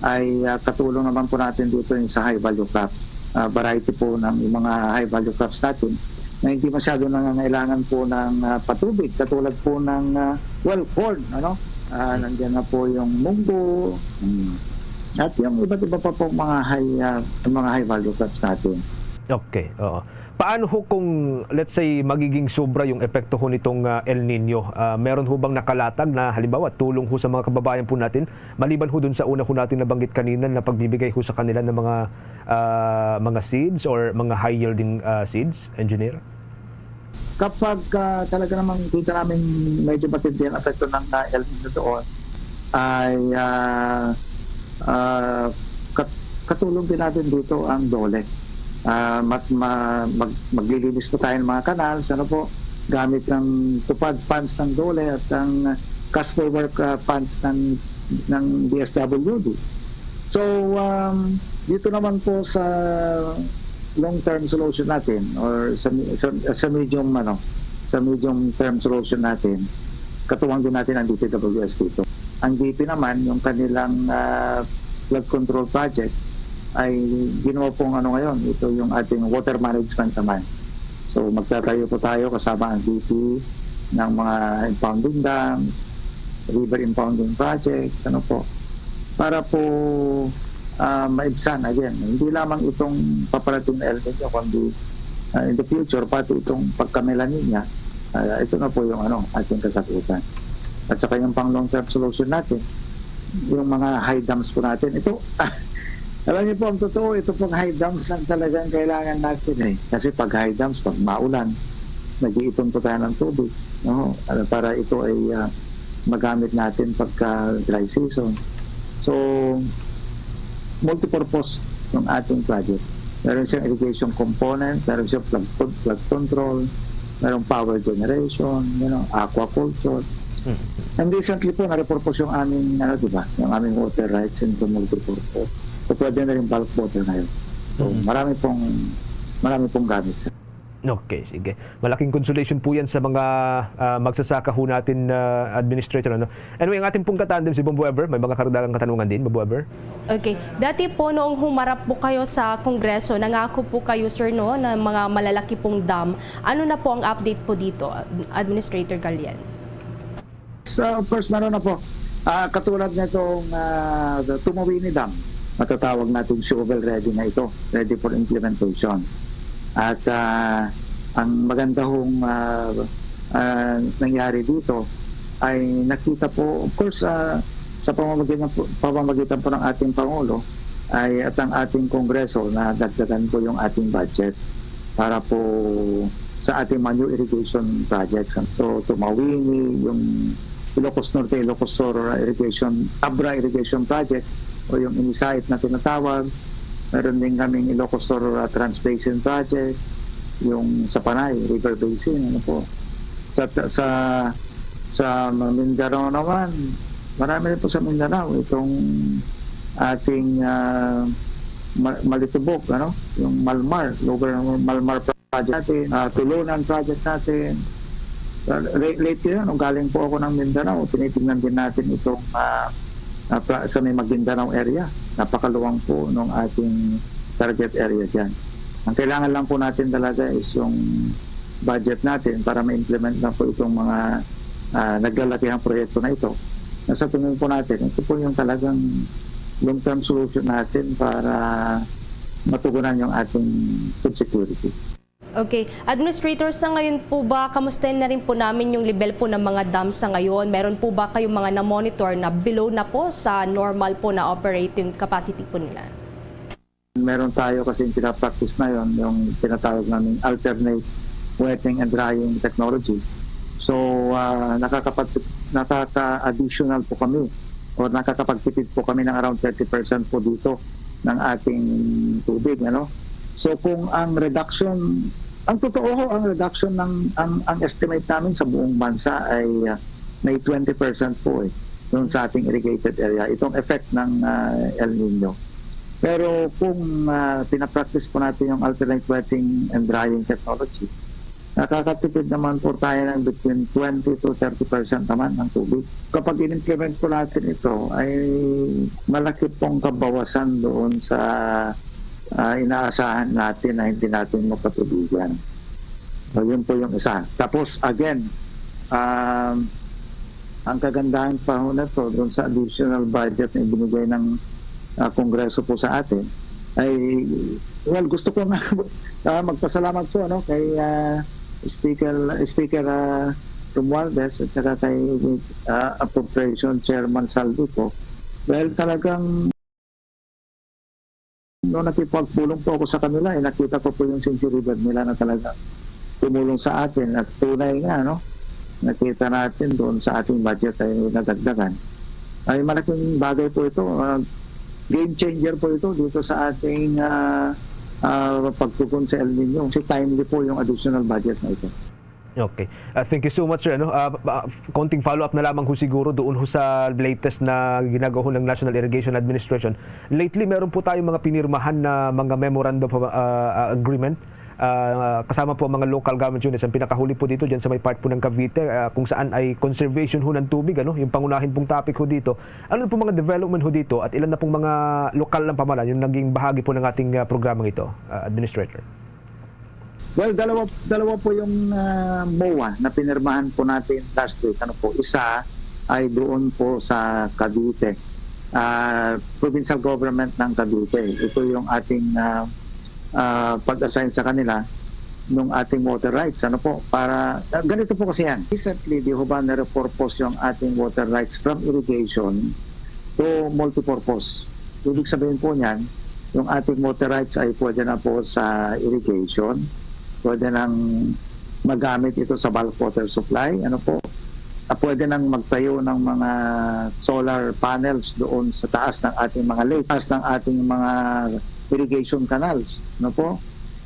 ay ah, katulong naman po natin dito yung sa high value crops. Ah, variety po ng yung mga high value crops natin na hindi masyado nangangailangan po ng ah, patubig, katulad po ng ah, well, corn, ano? Ah, nandiyan na po yung munggo, mm, at yung iba't iba pa po mga high ah, mga high value crops natin. Okay, oo. Paano ho kung, let's say, magiging sobra yung epekto ho nitong, ah, El Nino? Ah, meron ho bang nakalatag na, halimbawa, tulong ho sa mga kababayan po natin? Maliban ho dun sa una ho natin nabanggit kanina na pagbibigay ho sa kanila ng mga, ah, mga seeds or mga high-yielding, ah, seeds, Engineer? Kapag, ah, talaga namang kita namin medyo matindi ang epekto ng, ah, El Nino doon, ay, ah, ah, kat-, katulong din natin dito ang DOLE. Ah, mat-, ma-, mag-, maglilinis po tayo ng mga kanal, ano po, gamit ng TUPAD funds ng DOLE at ang cash for work, ah, funds ng, ng D S W D. So, um, dito naman po sa long-term solution natin or sa, sa, sa medium, ano, sa medium term solution natin, katuwang din natin ang D P W S dito. Ang D P naman, yung kanilang, ah, flood control project, ay ginawa pong ano ngayon, ito yung ating water management naman. So, magtatayo po tayo kasama ang D P ng mga impounding dams, river impounding projects, ano po, para po, ah, maibsan again. Hindi lamang itong paparating na El Nino, kundi, ah, in the future, pati itong pagka-La Nina, ah, ito na po yung, ano, ating kasagutan. At saka yung pang long-term solution natin, yung mga high dams po natin. Ito, alam niyo po, ang totoo, ito pong high dams ang talagang kailangan natin eh. Kasi pag high dams, pag maulan, nag-iipon po tayo ng tubig, no? Ano, para ito ay, ah, magamit natin pagka dry season. So, multipurpose yung ating project. Meron siyang irrigation component, meron siyang flood, flood control, merong power generation, you know, aquaculture. Mhm. And recently po, na-repurpose yung aming, ano, di ba, yung aming water rights into multipurpose. So, pwede na rin bulk water ngayon. So, Mhm. marami pong, marami pong gamit, sir. Okay, sige. Malaking consolation po yan sa mga, ah, magsasaka ho natin, ah, Administrator, ano? Anyway, ang ating pong katandem, si Bombo Ever, may mga karagdagang katanungan din, Bombo Ever? Okay. Dati po, noong humarap po kayo sa Kongreso, nangako po kayo, sir, no, ng mga malalaki pong dam. Ano na po ang update po dito, Ad-, Administrator Gallian? So, of course, meron na po. Ah, katulad nitong, ah, Tumawini Dam, matatawag natin shovel ready na ito, ready for implementation. At, ah, ang maganda hong, ah, ah, nangyari dito ay nakita po, of course, ah, sa pamamagitan po, pamamagitan po ng ating Pangulo ay, at ang ating Kongreso, na dagdagan po yung ating budget para po sa ating mga new irrigation projects. So, Tumawini, yung Ilocos Norte, Ilocos Sur Irrigation, Abra Irrigation Project, o yung Inisait na tinatawag. Meron din kaming Ilocos Sur, uh, Trans Basin Project, yung sa Panay, River Basin, ano po. Sa, sa, sa Mindanao naman, marami rin po sa Mindanao itong ating, ah, Ma-, Malitubok, ano, yung Malmar, Lower Malmar project natin, ah, Tulunan project natin. Ah, la-, lately, ano, galing po ako ng Mindanao, tinitingnan din natin itong, ah, ah, pra-, sa may Maguindanao area. Napakaluwang po nung ating target area dyan. Ang kailangan lang po natin talaga is yung budget natin para ma-implement na po itong mga, ah, naglalakihang proyekto na ito. Na sa tingin po natin, ito po yung talagang long-term solution natin para matugunan yung ating food security. Okay. Administrator, sa ngayon po ba, kamusta na rin po namin yung level po ng mga dam sa ngayon? Meron po ba kayong mga na-monitor na below na po sa normal po na operating capacity po nila? Meron tayo kasing pinapractice na yon, yung tinatawag naming alternate wetting and drying technology. So, ah, nakakapag-, nakaka-additional po kami or nakakapagtipid po kami ng around thirty percent po dito ng ating tubig, ano? So, kung ang reduction, ang totoo ho, ang reduction ng, ang, ang estimate namin sa buong bansa ay, ah, may twenty percent po eh, doon sa ating irrigated area, itong effect ng, ah, El Nino. Pero kung, ah, pinapractice po natin yung alternate wetting and drying technology, nakakatipid naman po tayo ng between twenty to thirty percent naman ng tubig. Kapag in-implement po natin ito, ay malaki pong kabawasan doon sa, ah, inaasahan natin na hindi natin mapatubigan. So, yun po yung isa. Tapos, again, um, ang kagandahan pa ho na to, doon sa additional budget na ibinigay ng, ah, Kongreso po sa atin, Ay, well, gusto ko nga, ah, magpasalamat po, ano, kay, ah, Speaker, Speaker, ah, Romualdez at saka kay, ah, Appropriation Chairman Salvi po. Dahil talagang nung nakipagpulong po ako sa kanila, eh, nakita ko po yung sinseridad nila na talaga tumulong sa atin at tunay nga, no, nakita natin doon sa ating budget ay nadagdagan. Ay malaking bagay po ito, ah, game changer po ito dito sa ating, ah, ah, pagtugon sa El Nino. Kasi timely po yung additional budget na ito. Okay. Ah, thank you so much, sir. Ano, ah, ah, konting follow-up na lamang ho siguro doon ho sa latest na ginagawa ho ng National Irrigation Administration. Lately, meron po tayong mga pinirmahan na mga memorandum of, ah, ah, agreement, ah, kasama po ang mga local government units. Ang pinakahuli po dito dyan sa may part po ng Cavite, ah, kung saan ay conservation ho ng tubig, ano, yung pangunahin pong topic ho dito. Ano po mga development ho dito at ilan na pong mga lokal ng pamahalaan yung naging bahagi po ng ating, ah, programang ito, ah, Administrator? Well, dalawa, dalawa po yung, ah, MOA na pinirmahan po natin last week. Ano po, isa ay doon po sa Cavite, ah, provincial government ng Cavite. Ito yung ating, ah, ah, pag-assign sa kanila nung ating water rights. Ano po, para, ah, ganito po kasi yan. Recently, di ho ba na-repurpose yung ating water rights from irrigation to multipurpose? Ibig sabihin po niyan, yung ating water rights ay pwede na po sa irrigation, pwede nang magamit ito sa bulk water supply, ano po, ah, pwede nang magtayo ng mga solar panels doon sa taas ng ating mga lake, taas ng ating mga irrigation canals, no po?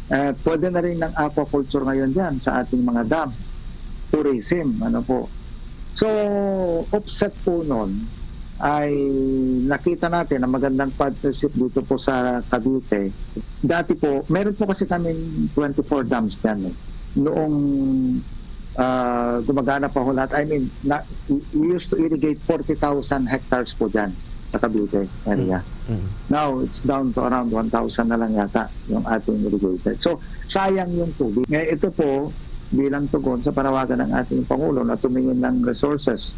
At pwede na rin ng aquaculture ngayon diyan sa ating mga dams, tourism, ano po. So, offset po nun ay nakita natin ang magandang partnership dito po sa Cavite. Dati po, meron po kasi kaming twenty-four dams diyan, eh. Noong, ah, gumagana pa ho lahat, I mean, na, we used to irrigate forty thousand hectares po diyan sa Cavite area. Mm, mm. Now, it's down to around one thousand na lang yata yung ating irrigated. So, sayang yung tubig. Eh, ito po, bilang tugon sa panawagan ng ating Pangulo na tumingin ng resources,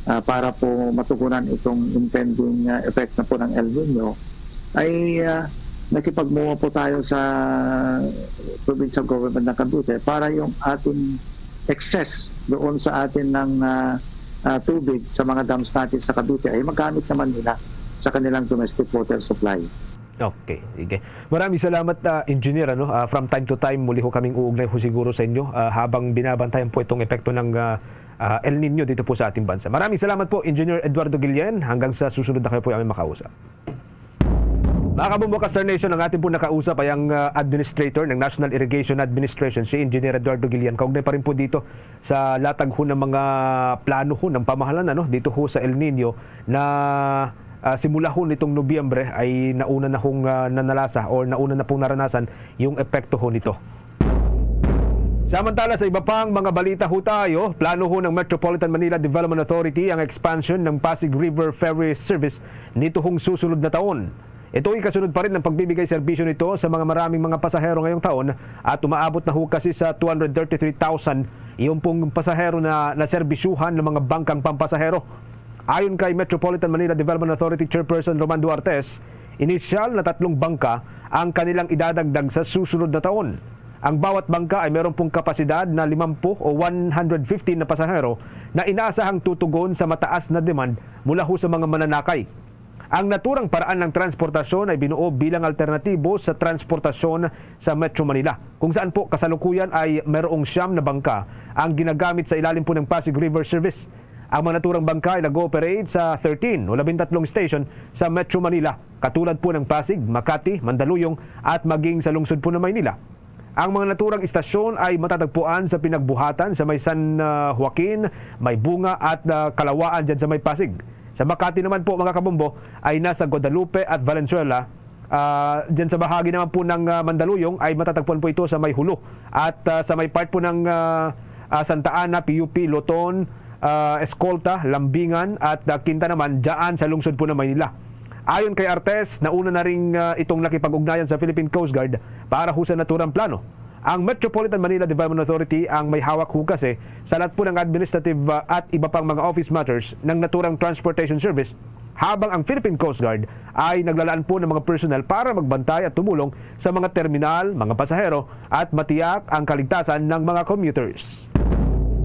ah, para po matugunan itong impending, ah, effect na po ng El Nino, ay, ah, nakipag-MOA po tayo sa provincial government ng Cavite para yung ating excess doon sa atin ng, ah, ah, tubig sa mga dams natin sa Cavite ay magamit naman nila sa kanilang domestic water supply. Okay, sige. Maraming salamat, ah, Engineer, ano. Ah, from time to time, muli ho kaming uugnay ho siguro sa inyo, ah, habang binabantayan po itong epekto ng, ah, ah, El Nino dito po sa ating bansa. Maraming salamat po, Engineer Eduardo Guillen. Hanggang sa susunod na kayo po ay aming makausap. Mga kabombo, Star Nation, ang ating po nakausap ay ang, ah, administrator ng National Irrigation Administration, si Engineer Eduardo Guillen. Kaugnay pa rin po dito sa latag ho ng mga plano ho ng pamahalaan, ano, dito ho sa El Nino na, ah, simula ho nitong Nobyembre ay nauna na hong, ah, nanalasa or nauna na pong naranasan yung epekto ho nito. Samantala, sa iba pang mga balita ho tayo, plano ho ng Metropolitan Manila Development Authority ang expansion ng Pasig River Ferry Service nito hong susunod na taon. Ito ay kasunod pa rin ng pagbibigay serbisyo nito sa mga maraming mga pasahero ngayong taon at umaabot na ho kasi sa two hundred thirty-three thousand yung pong pasahero na naserbisyuhan ng mga bangkang pampasahero. Ayon kay Metropolitan Manila Development Authority Chairperson Roman Duartes, inisyal na tatlong bangka ang kanilang idadagdag sa susunod na taon. Ang bawat bangka ay meron pong kapasidad na limampu o one hundred fifteen na pasahero na inaasahang tutugon sa mataas na demand mula ho sa mga mananakay. Ang naturang paraan ng transportasyon ay binuo bilang alternatibo sa transportasyon sa Metro Manila, kung saan po kasalukuyan ay mayroong siyam na bangka ang ginagamit sa ilalim po ng Pasig River Service. Ang mga naturang bangka ay nag-ooperate sa thirteen o labintatlong station sa Metro Manila, katulad po ng Pasig, Makati, Mandaluyong at maging sa lungsod po ng Maynila. Ang mga naturang istasyon ay matatagpuan sa pinagbuhatan sa may San, ah, Joaquin, may Bunga at, ah, Kalawaan dyan sa may Pasig. Sa Makati naman po, mga kabombo, ay nasa Guadalupe at Valenzuela. Ah, dyan sa bahagi naman po ng, ah, Mandaluyong ay matatagpuan po ito sa may Julu at, ah, sa may part po ng, ah, ah, Santa Ana, P U P, Loton, ah, Escolta, Lambingan at, ah, Quinta naman, dyan sa lungsod po ng Maynila. Ayon kay Artes, nauna na rin, ah, itong nakipag-ugnayan sa Philippine Coast Guard para ho sa naturang plano. Ang Metropolitan Manila Development Authority ang may hawak ho kasi sa lahat po ng administrative, ah, at iba pang mga office matters ng naturang transportation service habang ang Philippine Coast Guard ay naglalaan po ng mga personnel para magbantay at tumulong sa mga terminal, mga pasahero, at matiyak ang kaligtasan ng mga commuters.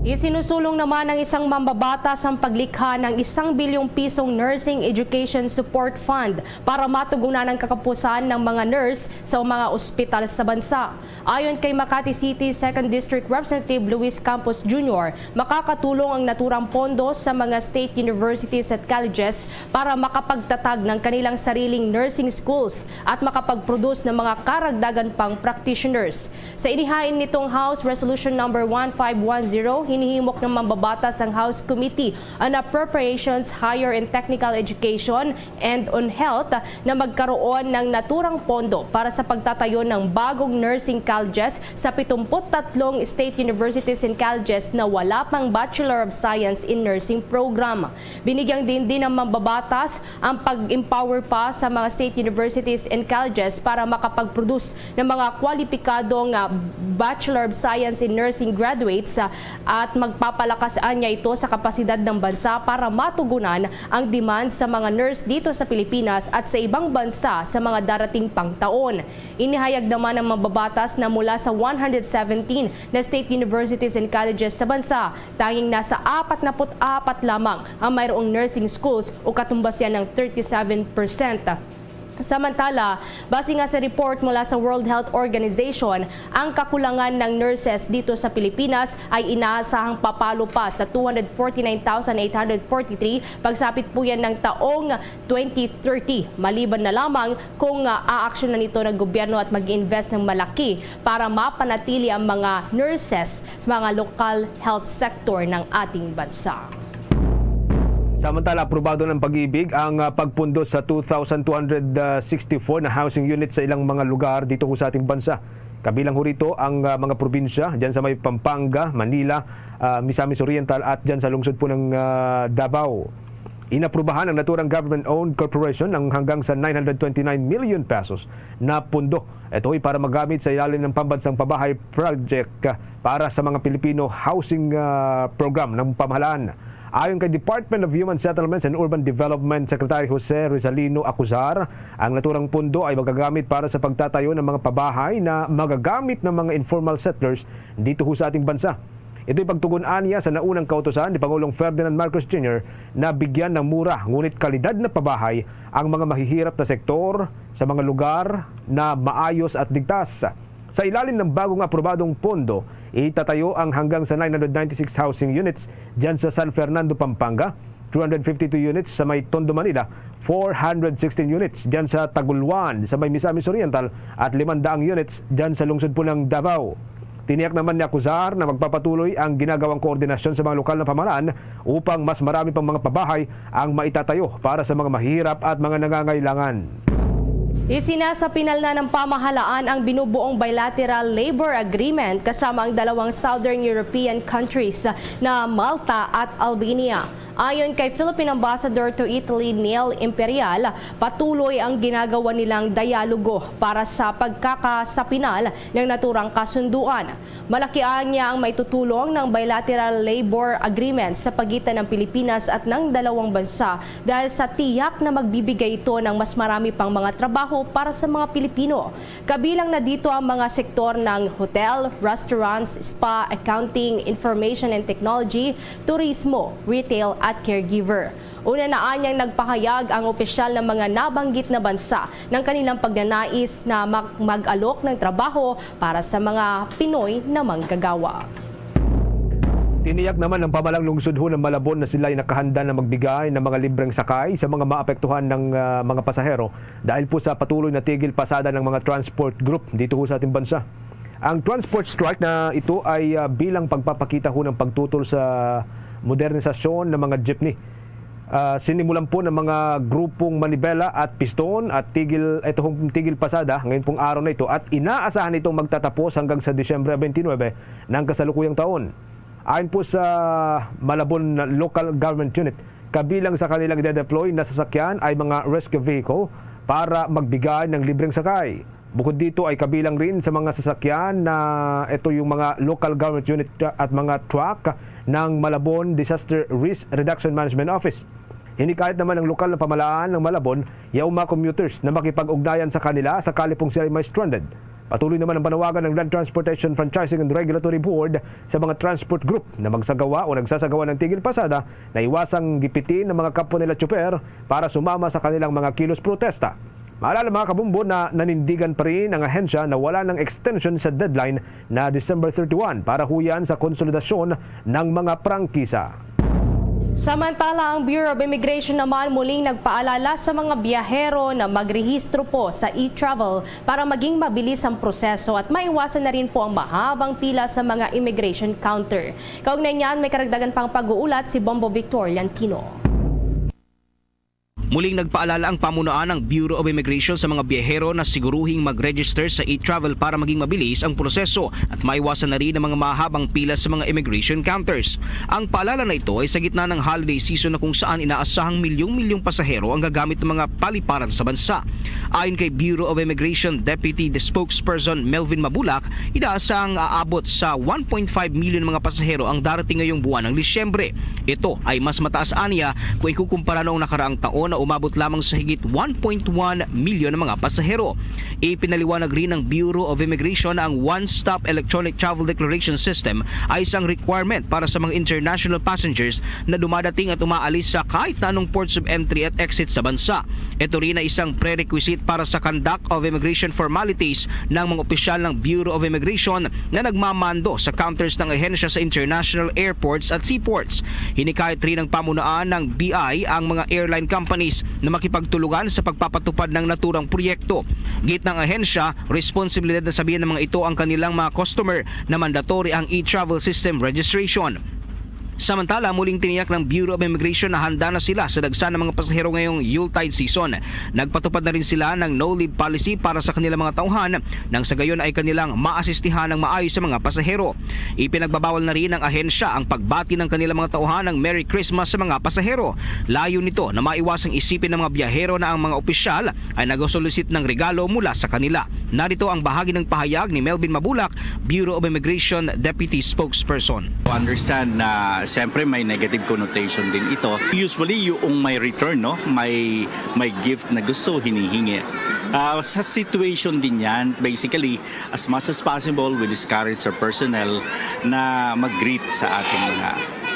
Isinusulong naman ng isang mambabatas ang paglikha ng isang bilyong pisong Nursing Education Support Fund para matugunan ang kakapusan ng mga nurse sa mga ospital sa bansa. Ayon kay Makati City Second District Representative Luis Campos Junior, makakatulong ang naturang pondo sa mga state universities at colleges para makapagtatag ng kanilang sariling nursing schools at makapag-produce ng mga karagdagan pang practitioners. Sa inihain nitong House Resolution Number one five one zero, hinihimok ng mambabatas ang House Committee on Appropriations, Higher and Technical Education, and on Health na magkaroon ng naturang pondo para sa pagtatayo ng bagong nursing colleges sa pitungput tatlong state universities and colleges na wala pang Bachelor of Science in Nursing program. Binigyang diin din ng mambabatas ang pag-empower pa sa mga state universities and colleges para makapag-produce ng mga kwalipikadong, ah, Bachelor of Science in Nursing graduates, ah, at magpapalakas anya ito sa kapasidad ng bansa para matugunan ang demand sa mga nurse dito sa Pilipinas at sa ibang bansa sa mga darating pang taon. Inihayag naman ng mambabatas na mula sa one hundred seventeen na state universities and colleges sa bansa, tanging nasa apat na put apat lamang ang mayroong nursing schools o katumbas yan ng thirty-seven percent. Samantala, base nga sa report mula sa World Health Organization, ang kakulangan ng nurses dito sa Pilipinas ay inaasahang papalo pa sa two hundred forty-nine thousand eight hundred forty-three pagsapit po yan ng taong twenty thirty, maliban na lamang kung, ah, aaksyonan ito ng gobyerno at mag-invest ng malaki para mapanatili ang mga nurses sa mga lokal health sector ng ating bansa. Samantala, aprobado ng Pag-ibig ang, ah, pagpundo sa two thousand two hundred sixty-four na housing unit sa ilang mga lugar dito ho sa ating bansa. Kabilang ho rito ang, ah, mga probinsya dyan sa may Pampanga, Manila, ah, Misamis Oriental at dyan sa lungsod po ng, ah, Davao. Inaprubahan ng naturang government-owned corporation ng hanggang sa nine hundred twenty-nine million pesos na pundo. Ito ay para magamit sa ilalim ng Pambansang Pabahay Project, ah, para sa mga Pilipino Housing, ah, Program ng pamahalaan. Ayon kay Department of Human Settlements and Urban Development Secretary Jose Rizalino Acuzar, ang naturang pundo ay magagamit para sa pagtatayo ng mga pabahay na magagamit ng mga informal settlers dito ho sa ating bansa. Ito'y pagtugon aniya sa naunang kautusan ni Pangulong Ferdinand Marcos Junior na bigyan ng mura ngunit kalidad na pabahay ang mga mahihirap na sektor sa mga lugar na maayos at ligtas. Sa ilalim ng bagong aprobadong pondo, itatayo ang hanggang sa nine hundred ninety-six housing units dyan sa San Fernando, Pampanga, two hundred fifty-two units sa may Tondo, Manila, four hundred sixteen units dyan sa Tagoloan, sa may Misamis Oriental, at limang daang units dyan sa lungsod po ng Davao. Tiniyak naman ni Acuzar na magpapatuloy ang ginagawang koordinasyon sa mga lokal na pamahalaan upang mas marami pang mga pabahay ang maitatayo para sa mga mahihirap at mga nangangailangan. Isinasapinal na ng pamahalaan ang binubuong bilateral labor agreement kasama ang dalawang Southern European countries na Malta at Albania. Ayon kay Philippine Ambassador to Italy, Neil Imperial, patuloy ang ginagawa nilang dialogo para sa pagkakasapinal ng naturang kasunduan. Malaki anya ang maitutulong ng bilateral labor agreement sa pagitan ng Pilipinas at ng dalawang bansa dahil sa tiyak na magbibigay ito ng mas marami pang mga trabaho para sa mga Pilipino. Kabilang na dito ang mga sektor ng hotel, restaurants, spa, accounting, information and technology, turismo, retail at caregiver. Una na anyang nagpahayag ang opisyal ng mga nabanggit na bansa ng kanilang pagnanais na mag-, mag-alok ng trabaho para sa mga Pinoy na manggagawa. Tiniyak naman ng pamahalang lungsod ho ng Malabon na sila ay nakahanda na magbigay ng mga libreng sakay sa mga maapektuhan ng, ah, mga pasahero dahil po sa patuloy na tigil pasada ng mga transport group dito ho sa ating bansa. Ang transport strike na ito ay, ah, bilang pagpapakita ho ng pagtutol sa modernisasyon ng mga jeepney. Ah, sinimulan po ng mga grupong Manibela at Piston at tigil, ito hong tigil pasada ngayon pong araw na ito at inaasahan itong magtatapos hanggang sa Disyembre twenty-nine ng kasalukuyang taon. Ayon po sa Malabon Local Government Unit, kabilang sa kanilang ide-deploy na sasakyan ay mga rescue vehicle para magbigay ng libreng sakay. Bukod dito ay kabilang rin sa mga sasakyan na ito yung mga local government unit at mga truck ng Malabon Disaster Risk Reduction Management Office. Hinikayat naman ang lokal na pamahalaan ng Malabon yaw mga commuters na makipag-ugnayan sa kanila sakali pong sila may stranded. Patuloy naman ang panawagan ng Land Transportation Franchising and Regulatory Board sa mga transport group na magsagawa o nagsasagawa ng tigil pasada na iwasang gipitin ng mga kapwa nila tsuper para sumama sa kanilang mga kilos protesta. Maalala, mga kabombo, na nanindigan pa rin ang ahensya na wala ng extension sa deadline na December thirty-one para huyan sa konsolidasyon ng mga prangkisa. Samantala, ang Bureau of Immigration naman muling nagpaalala sa mga biyahero na magrehistro po sa e-travel para maging mabilis ang proseso at maiwasan na rin po ang mahabang pila sa mga immigration counter. Kaugnay niyan, may karagdagan pang pag-uulat si Bombo Victor Liantino. Muling nagpaalala ang pamunuan ng Bureau of Immigration sa mga biyahero na siguruhing mag-register sa e-travel para maging mabilis ang proseso at maiwasan na rin ang mga mahabang pila sa mga immigration counters. Ang paalala na ito ay sa gitna ng holiday season na kung saan inaasahang milyong-milyong pasahero ang gagamit ng mga paliparan sa bansa. Ayon kay Bureau of Immigration Deputy Spokesperson Melvin Mabulak, inaasahang aabot sa one point five million mga pasahero ang darating ngayong buwan ng Disyembre. Ito ay mas mataas aniya kung ikukumpara noong nakaraang taon na umabot lamang sa higit one point one million na mga pasahero. Ipinaliwanag rin ng Bureau of Immigration na ang One-Stop Electronic Travel Declaration System ay isang requirement para sa mga international passengers na dumadating at umaalis sa kahit na anong ports of entry at exit sa bansa. Ito rin ay isang prerequisite para sa conduct of immigration formalities ng mga opisyal ng Bureau of Immigration na nagmamando sa counters ng ahensya sa international airports at seaports. Hinikayat rin ng pamunuan ng B I ang mga airline companies na makipagtulungan sa pagpapatupad ng naturang proyekto. Gid ng ahensya, responsibilidad na sabihan ng mga ito ang kanilang mga customer na mandatory ang e-travel system registration. Samantala, muling tiniyak ng Bureau of Immigration na handa na sila sa dagsa ng mga pasahero ngayong Yuletide season. Nagpatupad na rin sila ng no-leave policy para sa kanilang mga tauhan, nang sa gayon ay kanilang maasistihan ng maayos sa mga pasahero. Ipinagbabawal na rin ng ahensya ang pagbati ng kanilang mga tauhan ng Merry Christmas sa mga pasahero. Layo nito na maiwasang isipin ng mga biyahero na ang mga opisyal ay nag-solicit ng regalo mula sa kanila. Narito ang bahagi ng pahayag ni Melvin Mabulak, Bureau of Immigration Deputy Spokesperson. Understand na siyempre may negative connotation din ito. Usually, yung may return, no? May, may gift na gusto, hinihingi. Ah, sa situation din yan, basically, as much as possible, we discourage our personnel na mag-greet sa ating mga,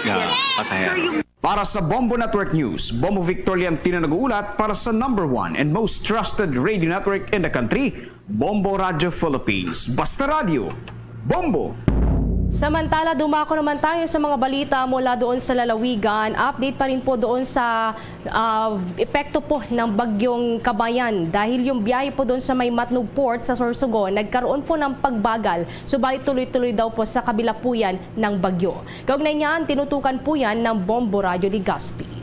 ah, pasahero. Para sa Bombo Network News, Bombo Victor Liantino nag-uulat para sa number one and most trusted radio network in the country, Bombo Radio Philippines. Basta Radyo, Bombo! Samantala, dumako naman tayo sa mga balita mula doon sa lalawigan. Update pa rin po doon sa, ah, epekto po ng Bagyong Kabayan. Dahil yung biyahe po doon sa may Matnog Port sa Sorsogon, nagkaroon po ng pagbagal. Subalit tuloy-tuloy daw po sa kabila po yan ng bagyo. Kaugnay niyan, tinutukan po yan ng Bombo Radyo Legazpi.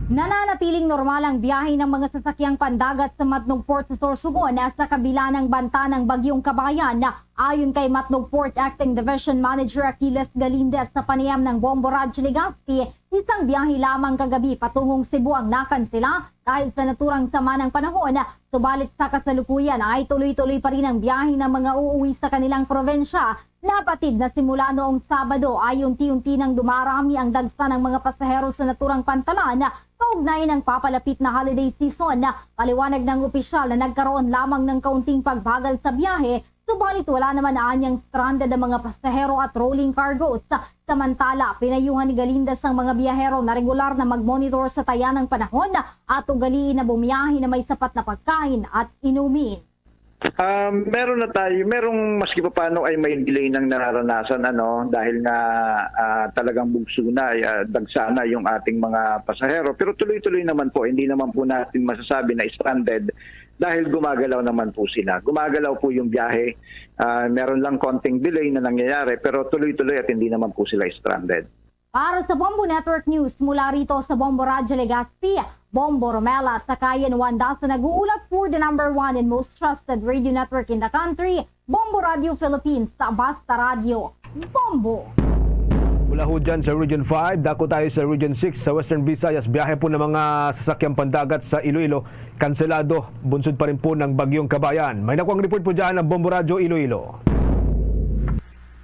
Nananatiling normal ang biyahe ng mga sasakyang pandagat sa Matnog Port sa Sorsogon sa kabila ng banta ng Bagyong Kabayan. Ayon kay Matnog Port Acting Division Manager Achilles Galindez sa panayam ng Bombo Radyo Legazpi, isang biyahe lamang kagabi patungong Cebu ang nakansela dahil sa naturang sama ng panahon. Subalit sa kasalukuyan ay tuloy-tuloy pa rin ang biyahe ng mga uuwi sa kanilang probinsya. Napatid na simula noong Sabado ay unti-unti nang dumarami ang dagsa ng mga pasahero sa naturang pantalan kaugnay ng papalapit na holiday season. Paliwanag ng opisyal na nagkaroon lamang ng kaunting pagbagal sa biyahe, subalit wala naman anyang stranded ang mga pasahero at rolling cargos. Samantala, pinayuhan ni Galindas ang mga biyahero na regular na magmonitor sa taya ng panahon at ugaliin na bumiyahe na may sapat na pagkain at inumin. Um, meron na tayo, merong maski papaano ay may delay ng nararanasan, ano, dahil nga, ah, talagang bugso na, ah, dagsa na yung ating mga pasahero. Pero tuloy-tuloy naman po, hindi naman po natin masasabi na stranded dahil gumagalaw naman po sila. Gumagalaw po yung biyahe. Ah, meron lang konting delay na nangyayari, pero tuloy-tuloy at hindi naman po sila stranded. Para sa Bombo Network News, mula rito sa Bombo Radyo Legazpi, Bombo Romela Sakayan Wanda sa nag-uulat for the number one and most trusted radio network in the country, Bombo Radio Philippines, sa Basta Radyo, Bombo! Mula ho dyan sa Region five, dako tayo sa Region six, sa Western Visayas. Biyahe po ng mga sasakyang pandagat sa Iloilo, kanselado, bunsod pa rin po ng Bagyong Kabayan. May nakuhang report po dyan ang Bombo Radyo Iloilo.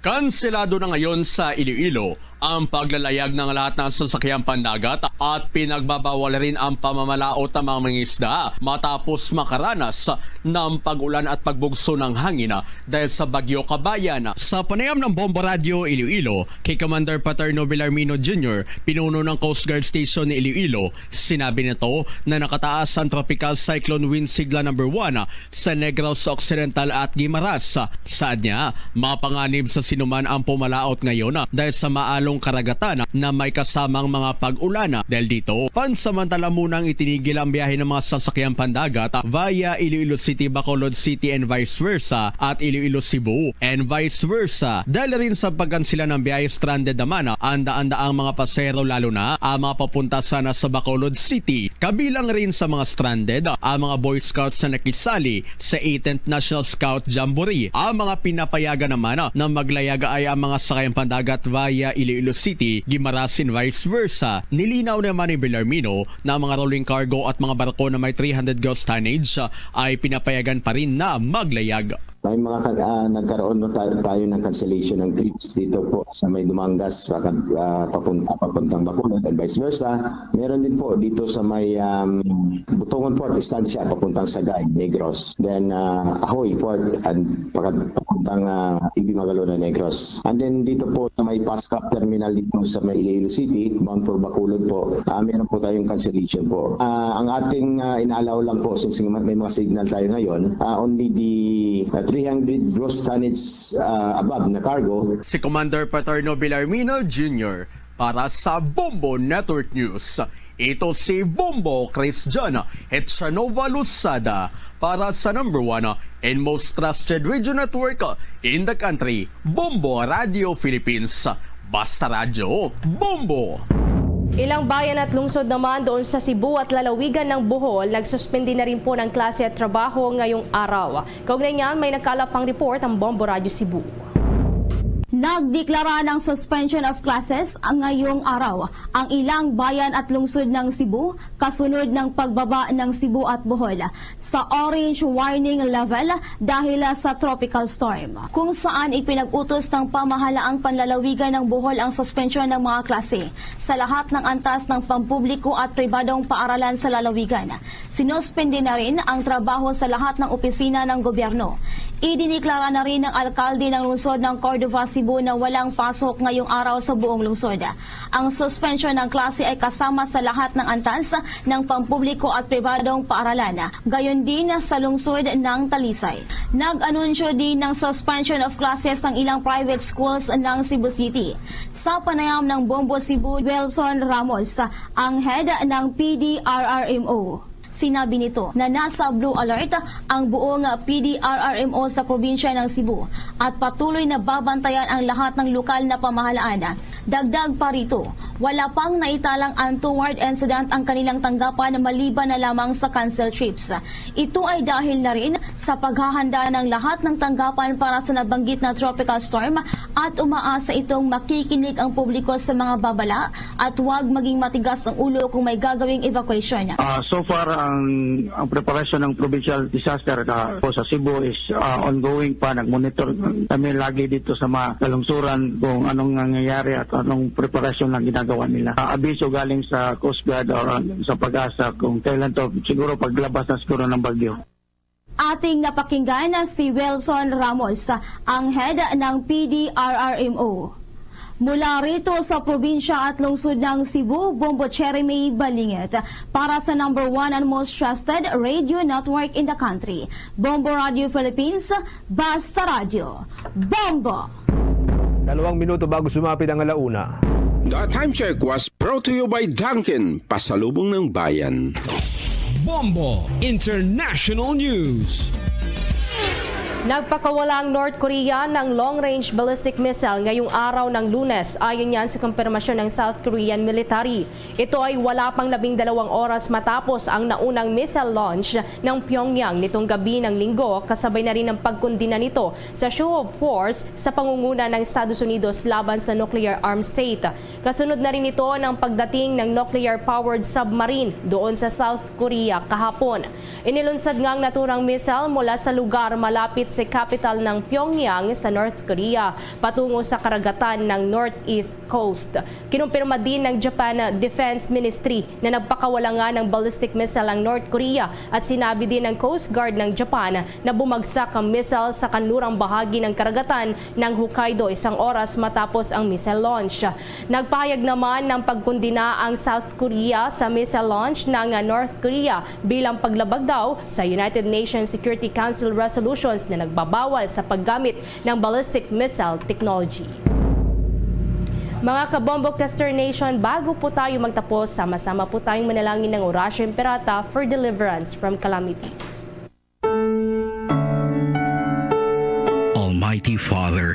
Kanselado na ngayon sa Iloilo ang paglalayag ng lahat ng sasakyang pandagat at pinagbabawal rin ang pamamalaot ng mga mangisda matapos makaranas ng pag-ulan at pagbugso ng hangin dahil sa Bagyo Kabayan. Sa panayam ng Bombo Radyo Iloilo kay Commander Paterno Villarmino Junior, pinuno ng Coast Guard Station ni Iloilo, sinabi nito na nakataas ang Tropical Cyclone Wind Sigla Number One sa Negros Occidental at Guimaras. Saad niya, mapanganib sa sinuman ang pumalaot ngayon dahil sa maalong karagatan na may kasamang mga pag-ulan. Dahil dito, pansamantala munang itinigil ang biyahe ng mga sasakyang pandagat via Iloilo City, Bacolod City, and vice versa, at Iloilo Cebu, and vice versa. Dahil rin sa pagkansila ng biyahe, stranded naman ang daan-daang mga pasahero, lalo na ang mga papunta sana sa Bacolod City. Kabilang rin sa mga stranded ang mga Boy Scouts na nakisali sa eighteenth National Scout Jamboree. Ang mga pinapayagan naman na maglayag ay ang mga sakayang pandagat via Iloilo City, Guimaras, and vice versa. Nilinaw naman ni Villarmino na ang mga rolling cargo at mga barko na may three hundred gross tonnage ay pinapayagan pa rin na maglayag. May mga ka-, ah, nagkaroon na ta-, tayo ng cancellation ng trips dito po sa may Dumangas, pakad-, ah, papun-, ah, papuntang Bacolod and vice versa. Meron din po dito sa may, um, Butongon Port, Estancia, papuntang Sagay, Negros. Then, ah, Ahoy Port, and pakad-, papuntang, ah, Ibi Magalona, Negros. And then dito po sa may Pascap Terminal dito sa may Iloilo City, bound for Bacolod po, ah, meron po tayong cancellation po. Ah, ang ating, ah, inalaw lang po, since may mga signal tayo ngayon, ah, only the, ah, three hundred gross tonnage, ah, above na cargo. Si Commander Paterno Villarmino Junior para sa Bombo Network News. Ito si Bombo Christian Hetsanova Losada para sa number one and most trusted radio network in the country, Bombo Radio Philippines. Basta Radyo, Bombo! Ilang bayan at lungsod naman doon sa Cebu at lalawigan ng Bohol, nagsuspindi na rin po ng klase at trabaho ngayong araw. Kaugnay niyan, may nakalap pang report ang Bombo Radyo Cebu. Nagdeklara ng suspension of classes ngayong araw ang ilang bayan at lungsod ng Cebu kasunod ng pagbaba ng Cebu at Bohol sa orange warning level dahil sa tropical storm, kung saan ipinag-utos ng pamahalaang panlalawigan ng Bohol ang suspensyon ng mga klase sa lahat ng antas ng pampubliko at pribadong paaralan sa lalawigan. Sinuspende na rin ang trabaho sa lahat ng opisina ng gobyerno. Idineklara na rin ng alkalde ng lungsod ng Cordova, Cebu na walang pasok ngayong araw sa buong lungsod. Ang suspensyon ng klase ay kasama sa lahat ng antas ng pampubliko at pribadong paaralan, gayon din sa lungsod ng Talisay. Nag-anunsyo din ng suspension of classes ang ilang private schools ng Cebu City. Sa panayam ng Bombo Cebu, Wilson Ramos, ang head ng P D R R M O. Sinabi nito na nasa blue alert ang buong P D R R M O sa probinsya ng Cebu at patuloy na babantayan ang lahat ng lokal na pamahalaan. Dagdag pa rito, wala pang naitalang untoward incident ang kanilang tanggapan maliban na lamang sa cancel trips. Ito ay dahil na rin sa paghahanda ng lahat ng tanggapan para sa nabanggit na tropical storm at umaasa itong makikinig ang publiko sa mga babala at huwag maging matigas ang ulo kung may gagawing evacuation. Ah, so far, ang, ang preparasyon ng provincial disaster, ah, po sa Cebu is, ah, ongoing pa. Nag-monitor kami lagi dito sa mga kalungsuran kung anong nangyayari at anong preparasyon na ginagawa nila. Ah, abiso galing sa Coast Guard or, ah, sa PAGASA kung kailan to, siguro paglabas na siguro ng bagyo. Ating napakinggan si Wilson Ramos, ang head ng P D R R M O. Mula rito sa probinsya at lungsod ng Cebu, Bombo Cherry May Balingit para sa number one and most trusted radio network in the country, Bombo Radio Philippines, Basta Radyo, Bombo! Dalawang minuto bago sumapit ang alauna. The time check was brought to you by Dunkin, pasalubong ng bayan. Bombo International News. Nagpakawala ang North Korea ng long-range ballistic missile ngayong araw ng Lunes, ayon yan sa kumpirmasyon ng South Korean military. Ito ay wala pang labing dalawang oras matapos ang naunang missile launch ng Pyongyang nitong gabi ng Linggo, kasabay na rin ng pagkondena nito sa show of force sa pangunguna ng Estados Unidos laban sa nuclear armed state. Kasunod na rin ito ng pagdating ng nuclear-powered submarine doon sa South Korea kahapon. Inilunsad nga ang naturang missile mula sa lugar malapit sa capital ng Pyongyang sa North Korea, patungo sa karagatan ng northeast coast. Kinumpirma din ng Japan Defense Ministry na nagpakawala nga ng ballistic missile ang North Korea, at sinabi din ng Coast Guard ng Japan na bumagsak ang missile sa kanlurang bahagi ng karagatan ng Hokkaido isang oras matapos ang missile launch. Nagpahayag naman ng pagkundina ang South Korea sa missile launch ng North Korea bilang paglabag daw sa United Nations Security Council resolutions na nagbabawal sa paggamit ng ballistic missile technology. Mga Kabombo Kester Nation, bago po tayo magtapos, sama-sama po tayong manalangin ng Oratio Imperata for deliverance from calamities. Almighty Father,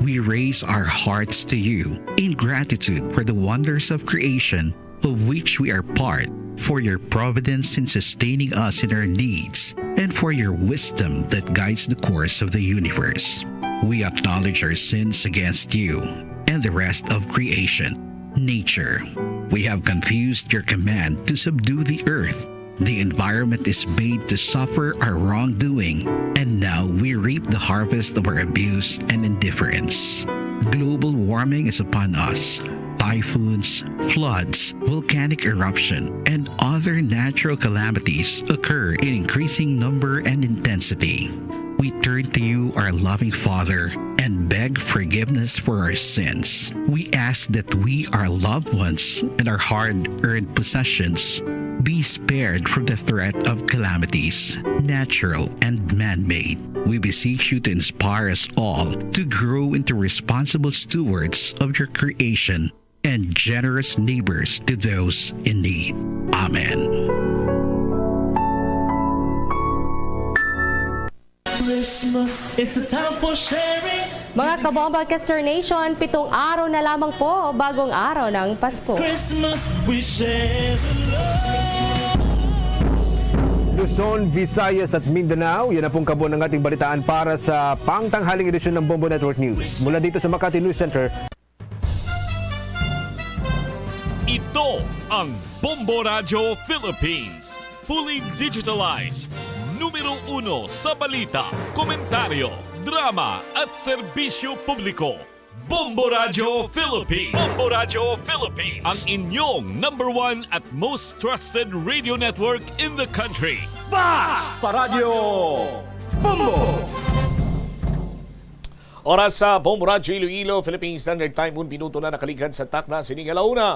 we raise our hearts to you in gratitude for the wonders of creation of which we are part, for your providence in sustaining us in our needs, and for your wisdom that guides the course of the universe. We acknowledge our sins against you and the rest of creation, nature. We have confused your command to subdue the earth. The environment is made to suffer our wrongdoing, and now we reap the harvest of our abuse and indifference. Global warming is upon us. Typhoons, floods, volcanic eruption, and other natural calamities occur in increasing number and intensity. We turn to you, our loving Father, and beg forgiveness for our sins. We ask that we, our loved ones, and our hard-earned possessions be spared from the threat of calamities, natural and man-made. We beseech you to inspire us all to grow into responsible stewards of your creation and generous neighbors to those in need. Amen. Christmas is a time for sharing. Mga Kabombo Kester Nation, pitong araw na lamang po, bagong araw ng Pasko. Christmas, we share the love. Luzon, Visayas at Mindanao, yan na pong kabuuan ng ating balitaan para sa pangtanghaling edisyon ng Bombo Network News. Mula dito sa Makati News Center, Ito ang Bombo Radyo Philippines. Fully digitalized. Numero uno sa balita, komentaryo, drama, at serbisyo publiko. Bombo Radyo Philippines. Bombo Radyo Philippines. Ang inyong number one at most trusted radio network in the country. Basta Radyo Bombo! Oras sa Bombo Radyo Iloilo, Philippine Standard Time, un minuto na nakaligad sa takna sini nga ala una.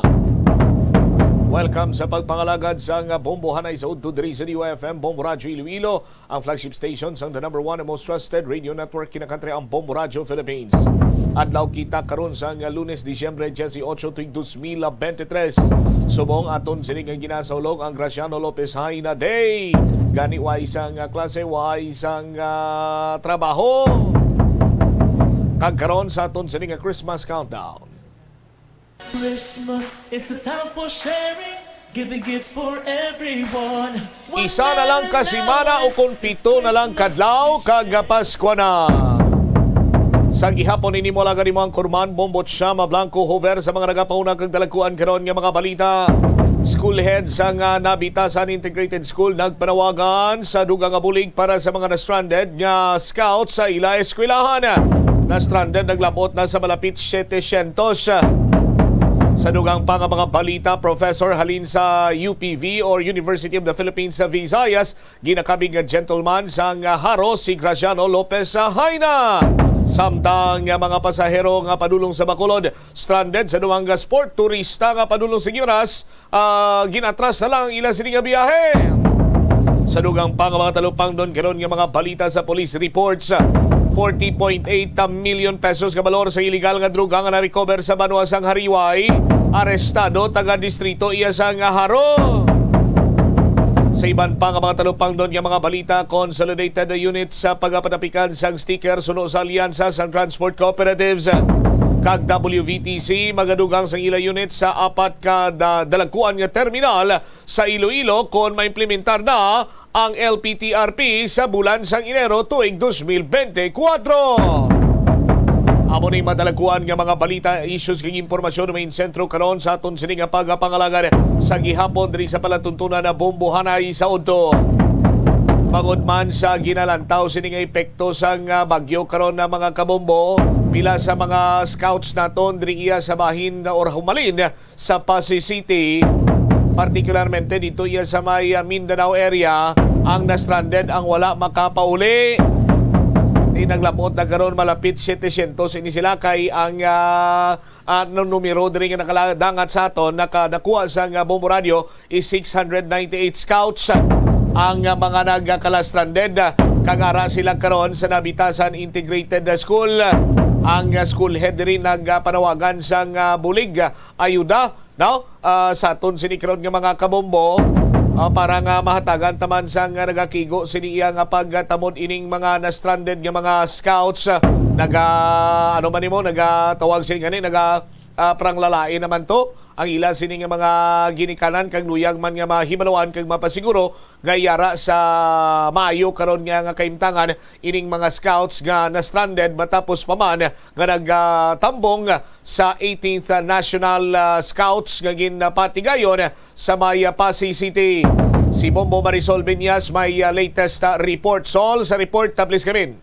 Welcome sa pagpangalagad sang Bombo Hanay sa udto diri sa D Y F M, Bombo Radyo Iloilo, ang flagship station sang the number one and most trusted radio network kinakantri, ang Bombo Radyo Philippines. Adlaw kita karon sang Lunes, Disyembre dieciocho, tuig dos mil veintitrés. Subong aton sini nga ginasahulog ang Graciano Lopez Jaena Day. Gani, wa isang, ah, klase, wa isang, ah, trabaho. Kag karon sa aton sini nga Christmas countdown. Christmas is a time for sharing, giving gifts for everyone. Isa na lang ka semana o kon pito na lang ka adlaw kag Paskwa na. Sa gihapon ini, mo alagad imo ang kurman, Bombo Chama Blanco Hover, sa mga nagapauna kag dalagkuan karon nga mga balita. School head sang, ah, Nabitasan Integrated School nagpanawagan sa dugang nga bulig para sa mga na-stranded nga scout sa ila eskwelahan. Na-stranded naglabot na sa malapit setecientos. Sa dugang pa nga mga balita, professor halin sa U P V or University of the Philippines sa Visayas, ginakabig nga gentleman sang Jaro si Graciano Lopez Jaena. Samtang nga mga pasahero nga padulong sa Bacolod, stranded sa Duangas Port, turista nga padulong sa Guimaras, ah, gin-atras na lang ang ila sini nga biyahe. Sa dugang pa nga mga talupangdon karon nga mga balita sa police reports, forty point eight million pesos nga balor sa iligal nga droga nga na-recover sa banwa sang Jariuay. Arestado taga distrito iya sang Jaro. Sa iban pa nga mga talupangdon nga mga balita, Consolidated Unit sa pagapanapikan sang sticker suno sa Alyansa sang Transport Cooperatives kag W V T C magadugang sang ila unit sa apat ka da-, dalagkuan nga terminal sa Iloilo kon maimplementar na ang L P T R P sa bulan sang Enero tuig dos mil bente kuwatro. Amo ni madalagkuan nga mga balita, issues kag impormasyon main sentro karon sa aton sini nga pagapangalagad sa gihapon diri sa palatuntunan na Bombo Hanay sa udto. Bangod man sa ginalantaw sini nga epekto sang, ah, bagyo karon na mga kabombo, pila sa mga scouts naton diri iya sa bahin or humalin sa Passi City, partikularmente dito iya sa may, ah, Mindanao area, ang na-stranded, ang wala makapauli. Di naglabot na karon malapit setecientos ini sila kay ang, ah, ah, numero diri nga nakaladangat sa aton, naka-, nakuha sa nga Bombo Radio is six hundred ninety-eight scouts ang, ah, mga nagkala-stranded, ah, kag ara sila karon sa Nabitasan Integrated School. Ang, ah, school head diri nagpanawagan sang, ah, bulig, ah, ayuda, no? Ah, sa aton sini karon nga mga kabombo, ah, para nga mahatagan taman sang, ah, nagakigo sini iya nga pagtamod ining mga na-stranded nga mga scouts, ah, naga, ano man nimo, nagatawag sini gani, naga, ah, parang lalain naman to ang ila sini nga mga ginikanan kag luyag man nga mahimaluan kag mapasiguro nga yara sa maayo karon nga, nga kaimtangan ining mga scouts nga na-stranded matapos pa man nga nagtambong sa eighteenth National, ah, Scouts nga ginpatigayon sa may, ah, Passi City. Si Bombo Marisol Viñas may, ah, latest, ah, report. Sol, sa report, ah, please come in.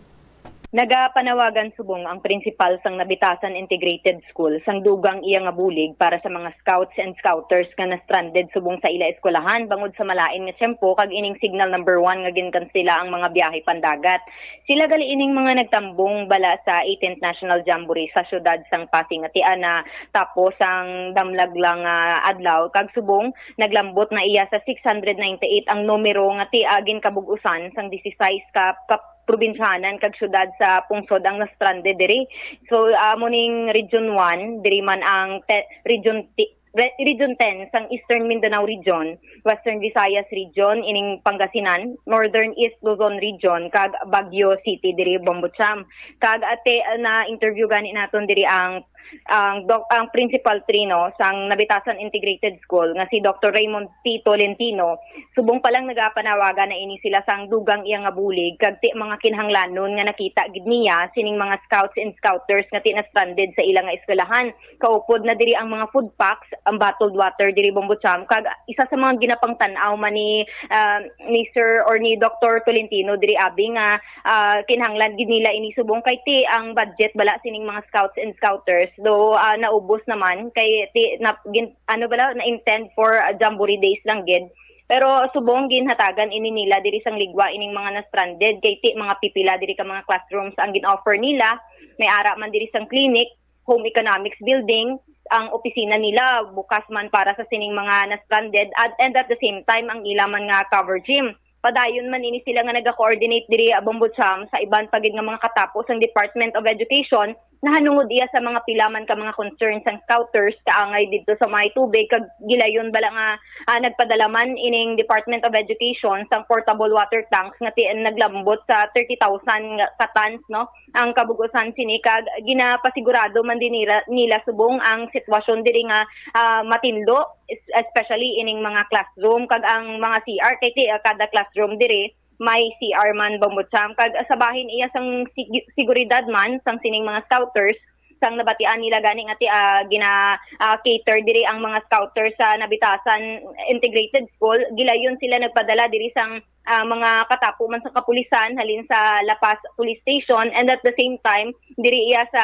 Nagapanawagan subong ang principal sang Nabitasan Integrated School sang dugang iya nga bulig para sa mga scouts and scouters nga na-stranded subong sa ila eskwelahan bangod sa malain nga tiyempo kag ining signal number one nga ginkansela ang mga biyahe pandagat. Sila gali ining mga nagtambong bala sa eighteenth National Jamboree sa siyudad sang Passi nga ti-, ah, natapos sang damlag lang nga adlaw kag subong naglambot na iya sa six hundred ninety-eight ang numero nga ti-, ah, ginkabug-usan sang disisais ka, ka probinsyanan kag syudad sa pungsod ang na-stranded diri. So, amo ning Region one, diri man ang te-, Region ti-, Re-, Region ten sang Eastern Mindanao Region, Western Visayas Region, ining Pangasinan, Northern East Luzon Region, kag Baguio City diri, Bombo Cham. Kag ate, na-interview gani naton diri ang, ang doc-, ang Principal Trino sang Nabitasan Integrated School nga si Doctor Raymond T. Tolentino. Subong pa lang nagapanawagan na ini sila sang dugang iya nga bulig kag ti mga kinahanglanon nga nakita gid niya sining mga scouts and scouters nga ti na-stranded sa ila nga eskwelahan. Kaupod na diri ang mga food packs, ang bottled water diri, Bombo Cham, kag isa sa mga ginapangtan-aw man ni, ah, ni Sir or ni Doctor Tolentino diri, abi nga, ah, kinahanglan gid nila ini subong kay ti ang budget bala sining mga scouts and scouters, do, ah, naubos naman kay ti na, gin-, ano bala, na-intend for, ah, jamboree days lang gid. Pero subong ginhatagan ini nila diri sang ligwa ining mga na-stranded kay ti mga pipila diri ka mga classrooms ang gin-offer nila. May ara man diri sang clinic, home economics building, ang opisina nila bukas man para sa sining mga na-stranded at, and at the same time ang ila man nga cover gym. Padayon man ini sila nga naga-coordinate diri, ah, Bombo Cham, sa iban pa gid nga mga katapo sang Department of Education, nahanungod iya sa mga pila man ka mga concerns sang scouters kaangay didto sa may tubig kag gilayon bala nga, ah, nagpadala man ining Department of Education sang portable water tanks nga ti-, naglambot sa thirty thousand nga ka tons, no? Ang kabug-usan sini kag ginapasigurado man din nila, nila subong ang sitwasyon diri nga, ah, matinlo, es-, especially ining mga classroom kag ang mga C R kay ti-, kada classroom diri may C R man, Bombo Cham, kag sa bahin iya sang sig-, seguridad man sang sining mga scouters, sang nabatian nila gani nga ti-, ah, gina, ah, cater diri ang mga scouters sa Nabitasan Integrated School, gilayon sila nagpadala diri sang, ah, mga katapo man sa kapulisan halin sa La Paz Police Station, and at the same time diri iya sa,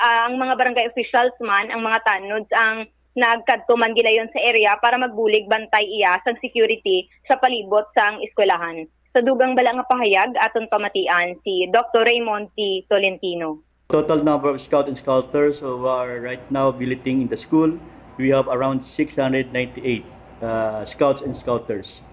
ah, ang mga barangay officials man, ang mga tanods ang nagkadto man gilayon sa area para magbulig bantay iya sang security sa palibot sang eskwelahan. Sa dugang bala nga pahayag, aton pamatian si Doctor Raymond T. Tolentino. Total number of scout and scouters who are right now billeting in the school, we have around six hundred ninety-eight, uh, scouts and scouters.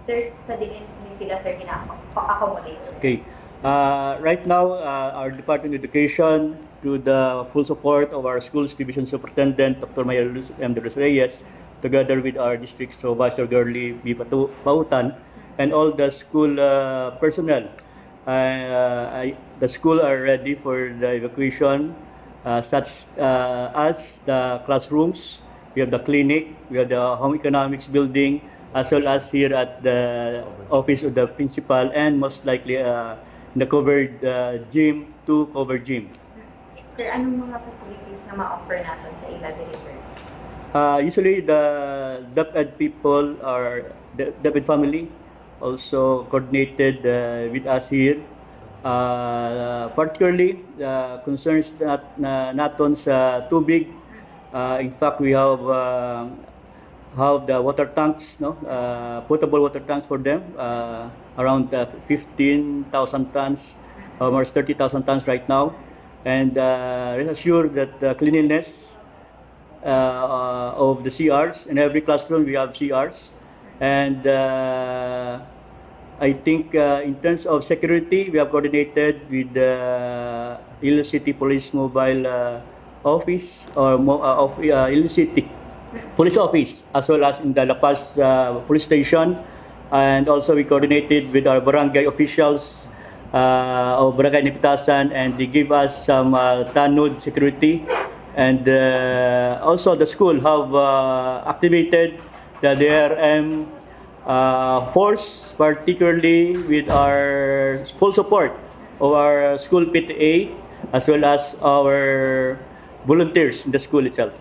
Sir, sa diin ni sila, sir, gina-accommodate? Okay. Uh, right now, uh, our Department of Education, through the full support of our schools division superintendent, Doctor Maria Luz M. de los Reyes, together with our district supervisor, Girly B. Patu-, Pautan, and all the school, uh, personnel, uh, I, the school are ready for the evacuation, uh, such, uh, as the classrooms, we have the clinic, we have the home economics building, as well as here at the office of the principal, and most likely, uh, in the covered, uh, gym, two covered gym. Sir, anong mga facilities na ma-offer natin sa ila diri, sir? Uh, usually, the DepEd people or the DepEd family also coordinated uh, with us here, uh, particularly the concerns nat na, naton sa tubig. Uh, in fact, we have uh, have the water tanks, no, uh, potable water tanks for them, uh, around uh, fifteen thousand tons, almost thirty thousand tons right now. And uh, rest assured that the cleanliness uh, uh, of the C Rs. In every classroom, we have C Rs. And uh, I think uh, in terms of security, we have coordinated with the Iloilo City Police Mobile uh, Office or mo, uh, of uh, Iloilo City Police Office, as well as in the La Paz uh, Police Station. And also we coordinated with our barangay officials uh, of Barangay Nipitasan, and they give us some uh, tanod security. And uh, also the school have uh, activated the D R M uh, force, particularly with our full support of our school P T A as well as our volunteers in the school itself.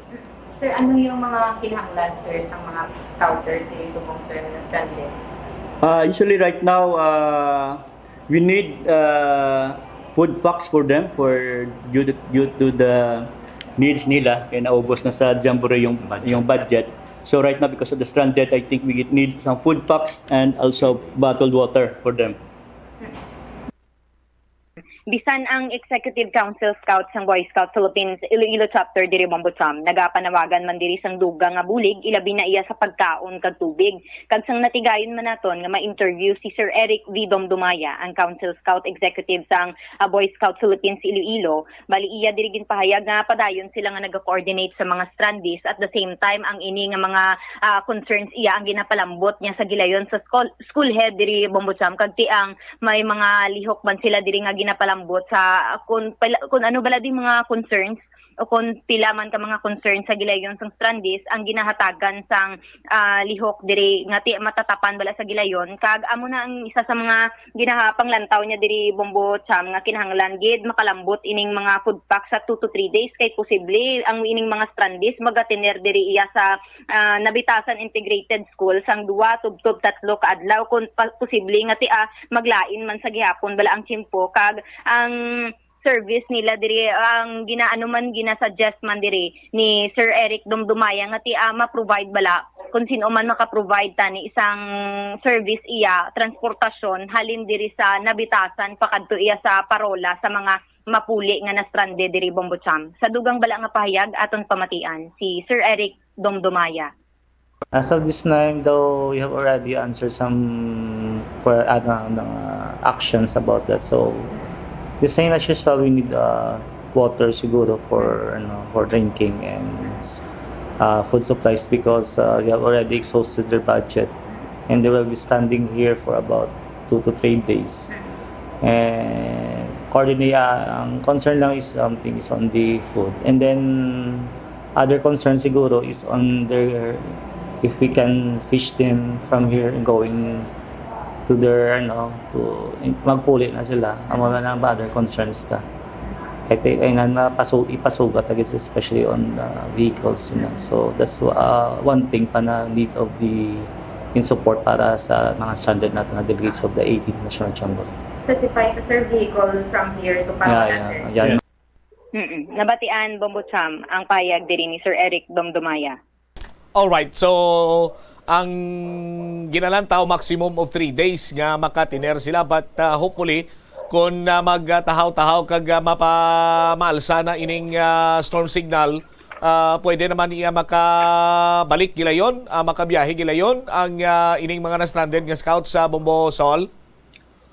Sir, ano yung mga kinahanglan, sir, sa mga scouters sa subong, sir, na stranded? Uh, usually right now, uh, we need uh, food packs for them for due to, due to the needs nila. Kaya naubos na sa Jamboree yung, yung budget. So right now, because of the stranded, I think we need some food packs and also bottled water for them. Bisan ang Executive Council Scouts sang Boy Scouts Philippines Iloilo Chapter diri Bombo Cham nagapanawagan man diri sang dugang nga bulig, ilabi na iya sa pagkaon kag tubig. Kag sang natigayon man naton nga ma-interview si Sir Eric V. Domdomaya, ang Council Scout Executive sang ah, Boy Scouts Philippines Iloilo, bali iya diri ginpahayag nga padayon sila nga naga-coordinate sa mga strandees. At the same time, ang ini nga mga ah, concerns iya ang ginapalambot niya sa gilayon sa school, school head diri Bombo Cham, kag ti ang may mga lihok man sila diri nga ginapalambot sa kung pala, kung ano bala di mga concerns o kung pila man ka mga concerns sa gilayon sang strandees ang ginahatagan sang ah, lihok diri nga ti matatapan bala sa gilayon. Kag amo na ang isa sa mga ginapanglantaw niya diri Bombo Cham nga kinahanglan gid makalambot ining mga food pack sa two to three days, kay posible ang ining mga strandees magatener diri iya sa ah, Nabitasan Integrated School sang duwa tubtob tatlo ka adlaw, kung pa- posible nga ti ah, maglain man sa gihapon bala ang tiyempo. Kag ang service nila diri, ang ginaano man, ginasuggest man diri ni Sir Eric Domdomaya nga ti ah, ma-provide bala kung sino man maka-provide tani isang service iya transportasyon halin diri sa Nabitasan pakadto iya sa Parola sa mga mapuli nga na-stranded diri Bombo Cham. Sa dugang bala nga pahayag, aton pamatian si Sir Eric Domdomaya. As of this time, though we have already answered some que- ano, ano, uh, actions about that. So, the same as usual, we need uh, water siguro for ano, for drinking and uh, food supplies because uh, they have already exhausted their budget and they will be standing here for about two to three days. And accordingly, uh, ang concern lang is something is on the food. And then other concern siguro is on their if we can fish them from here and going to their ano to magpuli na sila. Amo na ang other concerns ta. Kay ti- kailangan mapasu ipasugat agad, especially on the vehicles, you know. So that's uh, one thing pa na need of the in support para sa mga stranded natin na delegates of the eighteenth National Chamber. Specify ka, sir, vehicle from here to Yeah, Parola, yeah, sir. yeah. Mm-mm. Nabatian, Bombo Cham, ang payag diri ni Sir Eric Domdomaya. Alright, so ang ginalantaw maximum of three days nga makatiner sila, but uh, hopefully kung uh, magtahaw-tahaw kag uh, mapa maalsa na ining uh, storm signal, uh, pwede naman iya makabalik gilayon, uh, makabiyahe gilayon ang uh, ining mga na-stranded nga scout sa Bombo Sol.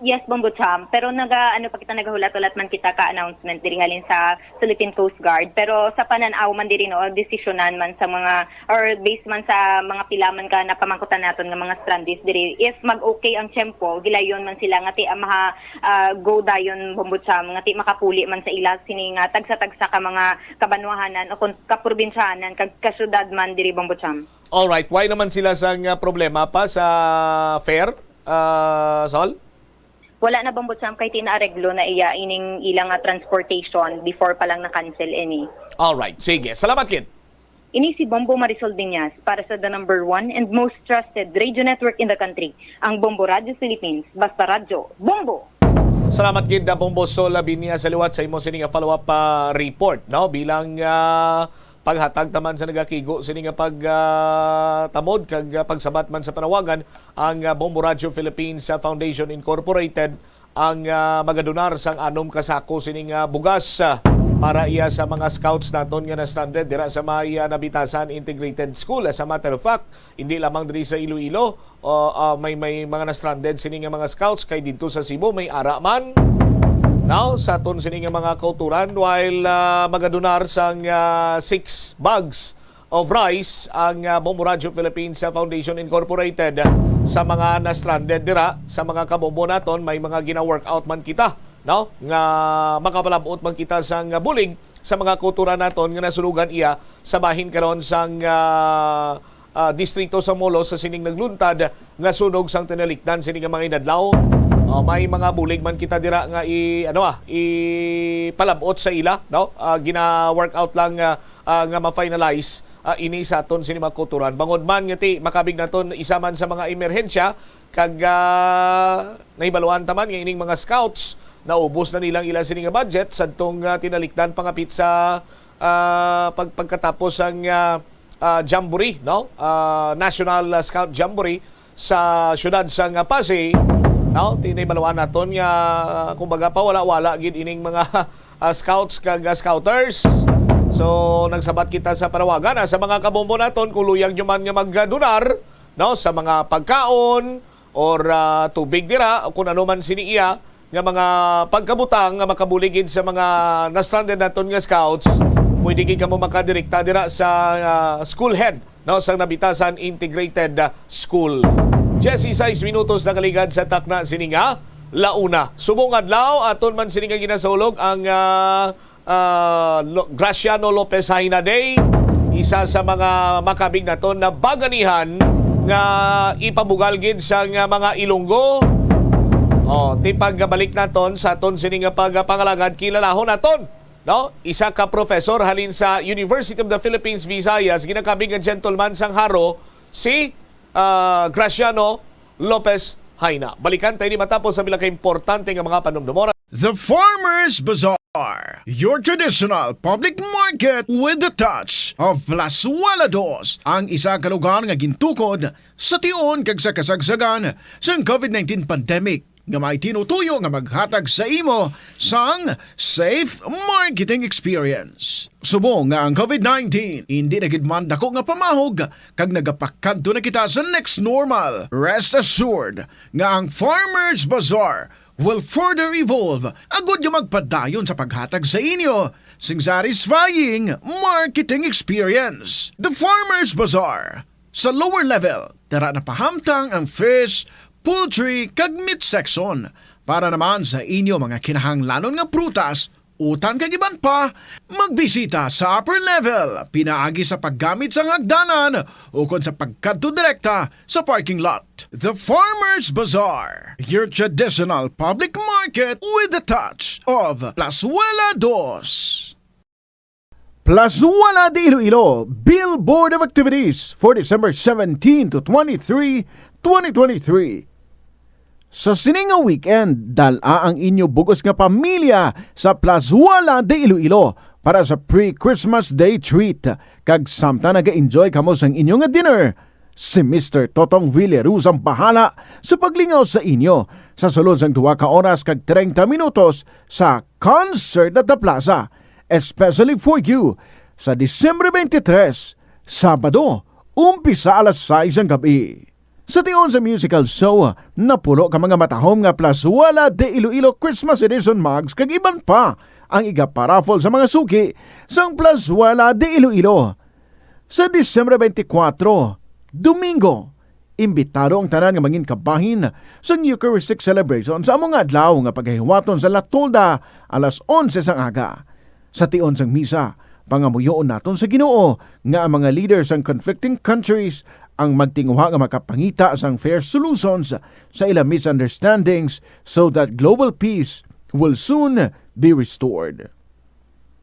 Yes, Bombo Cham. Pero naga ano pa kita, nagahulat-hulat man kita ka announcement diri halin sa Philippine Coast Guard. Pero sa panan-aw man diri, no, desisyonan man sa mga or based man sa mga pila man ka napamangkutan naton nga mga strandees diri, if mag-okay ang tiyempo, gilayon man sila nga ti ah, maha ah, go dayon, Bombo Cham, nga ti makapuli man sa ila sini nga tagsa-tagsa ka mga kabanwahanan o kon kaprobinsyahanan kag kasyudad man diri, Bombo Cham. Alright, why naman sila sang uh, problema pa sa fare, uh, Sol? Wala na, Bombo Cham, kay tinaareglo na iya ining ila nga transportation before pa lang na-cancel ini. Alright, sige. Salamat, Kid. Ini si Bombo Marisol Diñas para sa the number one and most trusted radio network in the country, ang Bombo Radio Philippines. Basta radyo, Bombo! Salamat gid, uh, Bombo Sol Labinia, sa liwat sa imo sini nga follow-up, uh, report, no? Bilang, uh, paghatag taman sa nagakigo sini nga pag, uh, tamod kag, uh, pagsabat man sa panawagan, ang, uh, Bombo Radio Philippines, uh, Foundation Incorporated ang, ah, magadonar sang anom ka sako sining, ah, bugas, ah, para iya sa mga scouts naton nga na-stranded dira sa may, ah, Nabitasan Integrated School. As a matter of fact, hindi lamang diri sa Iloilo, o, ah, may, may mga na-stranded sini nga mga scouts kay didto sa Cebu may ara man. Now, sa aton sini nga mga kauturan, while, ah, magadonar sang, ah, six bags of rice ang, ah, Bombo Radio Philippines, ah, Foundation Incorporated sa mga na-stranded dira, sa mga kabombo naton. May mga gina-workout man kita, no, nga makapalab-ot man kita sang bulig sa mga kauturan naton nga nasunugan iya sa bahin karon sang, ah, ah, distrito sa Molo sa sining nagluntad nga sunog sang tinalikdan sini nga mga inadlaw. Ah, may mga bulig man kita dira nga i-, ano, ah, ipalab-ot sa ila, no? Ah, gina-workout lang, ah, ah, nga ma-finalize, ah, ini sa aton sini mga kauturan. Bangod man nga ti makabig naton isa man sa mga emerhensya, kag, ah, nahibaluan ta man nga ining mga scouts naubos na nilang ila sini nga budget sadtong, ah, tinalikdan pangapit sa, ah, pag-, pagkatapos ang, ah, ah, jamboree, no? Ah, National, ah, Scout Jamboree sa siyudad sang, ah, Pasay, no? Ti nahibaluan naton nga, kumbaga, pawala-wala gid ining mga, ah, scouts kag, ah, scouters. So, nagsabat kita sa panawagan, ah, sa mga kabombo naton, kung luyag nyo man nga magdonar, no, sa mga pagkaon or, ah, tubig dira, o kung ano man sini iya nga mga pagkabutang nga makabulig gid sa mga na-stranded naton nga scouts, pwede gid kamo makadirekta dira sa, ah, school head, no, sang Nabitasan Integrated, ah, School. Diyesisais minutos nakaligad sa takna sini nga la una. Subong adlaw, aton man sini nga ginasaulog ang, ah, ah, Lo-, Graciano Lopez Jaena Day, isa sa mga makabig naton na baganihan nga ipabugal gid sang, ah, mga Ilonggo. Oh, ti pagbalik naton sa aton sini nga pagpangalagad, kilalahon naton, no? Isa ka professor halin sa University of the Philippines Visayas, ginakabig nga gentleman sang Jaro, si, ah, Graciano Lopez Jaena. Balikan tayo ni matapos sa pila ka importante nga mga panumdumon. The Farmers Bazaar, your traditional public market with the touch of Plazuela Dos, ang isa ka lugar nga gintukod sa tion kag sa kasagsagan sang covid nineteen pandemic, nga may tinutuyo nga maghatag sa imo sang safe marketing experience. Subong nga ang covid nineteen indi na gid man dako nga pamahog kag nagapakadto na kita sa next normal, rest assured nga ang Farmers Bazaar will further evolve agud nga magpadayon sa paghatag sa inyo sing satisfying marketing experience. The Farmers Bazaar, sa lower level, dira napahamtang ang fish, poultry, kag meat section. Para naman sa inyo mga kinahanglanon nga prutas, utan kag iban pa, magbisita sa upper level pinaagi sa paggamit sang hagdanan ukon sa pagkadto direkta sa parking lot. The Farmers Bazaar, your traditional public market with the touch of Plazuela Dos. Plazuela de Iloilo, Billboard of Activities for December seventeen to twenty-three, twenty twenty-three. Sa sini nga weekend, dal-a ang inyo bug-os nga pamilya sa Plazuela de Iloilo para sa pre-Christmas Day treat. Kag samtang naga-enjoy kamo sang inyo nga dinner, si Mister Totong Villaruz ang bahala sa paglingaw sa inyo sa sulod sang duha ka oras kag treinta minutos sa Concert at the Plaza, especially for you, sa Disyembre twenty-three, Sabado, umpisa alas sais sang gabi. Sa tion sa musical show, napuno ka mga matahom nga Plazuela de Iloilo Christmas Edition mugs kag iban pa ang igaparaffle sa mga suki sang Plazuela de Iloilo. Sa Disyembre twenty-four, Domingo, imbitado ang tanan nga mangin kabahin sang Eucharistic celebration sa amo nga adlaw nga pagahiwaton sa La Tolda alas onse sang aga. Sa tion sang misa, pangamuyoon naton sa Ginoo nga ang mga leaders sang conflicting countries ang magtinguha nga makapangita sang fair solutions sa ila misunderstandings so that global peace will soon be restored.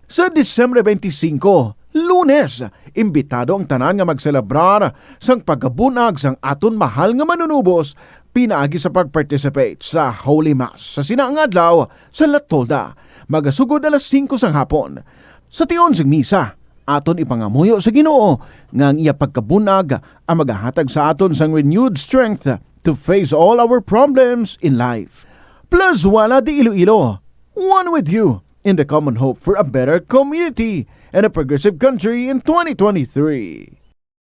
Sa Disyembre twenty-five, Lunes, imbitado ang tanan nga magselebrar sang pagkabunag sang aton mahal nga Manunubos pinaagi sa pag-participate sa Holy Mass sa sina nga adlaw sa La Tolda, magasugod alas singko sang hapon. Sa tion sang misa, aton ipangamuyo sa Ginoo nga ang iya pagkabunag ang magahatag sa aton sang renewed strength to face all our problems in life. Plus, wala di Iloilo, one with you in the common hope for a better community and a progressive country in twenty twenty-three.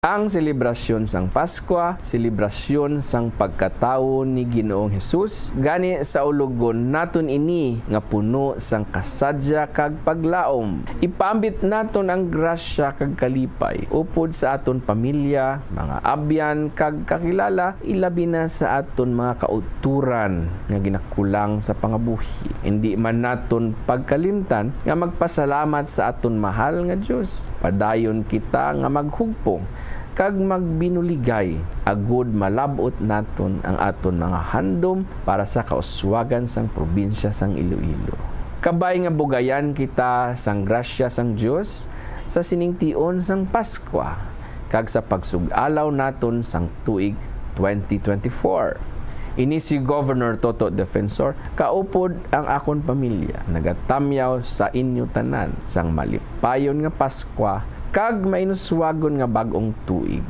Ang selebrasyon sang Paskwa, selebrasyon sang pagkatawo ni Ginoong Hesus, gani sa ulogon naton ini nga puno sang kasadya kag paglaom. Ipaambit naton ang grasya kag kalipay upod sa aton pamilya, mga abyan, kag kakilala, ilabi na sa aton mga kauturan nga ginakulang sa pangabuhi. Indi man naton pagkalimtan nga magpasalamat sa aton mahal nga Dios. Padayon kita nga maghugpong kag magbinuligay, agud malab-ot naton ang aton mga handom para sa kauswagan sang probinsya sang Iloilo. Kabay nga bugayan kita sang grasya sang Dios sa sining tion sang Paskwa kag sa pagsug-alaw naton sang tuig twenty twenty-four. Ini si Governor Toto Defensor, kaupod ang akon pamilya, nagatamyaw sa inyo tanan sang malipayon nga Paskwa kag mainuswagon nga bag-ong tuig.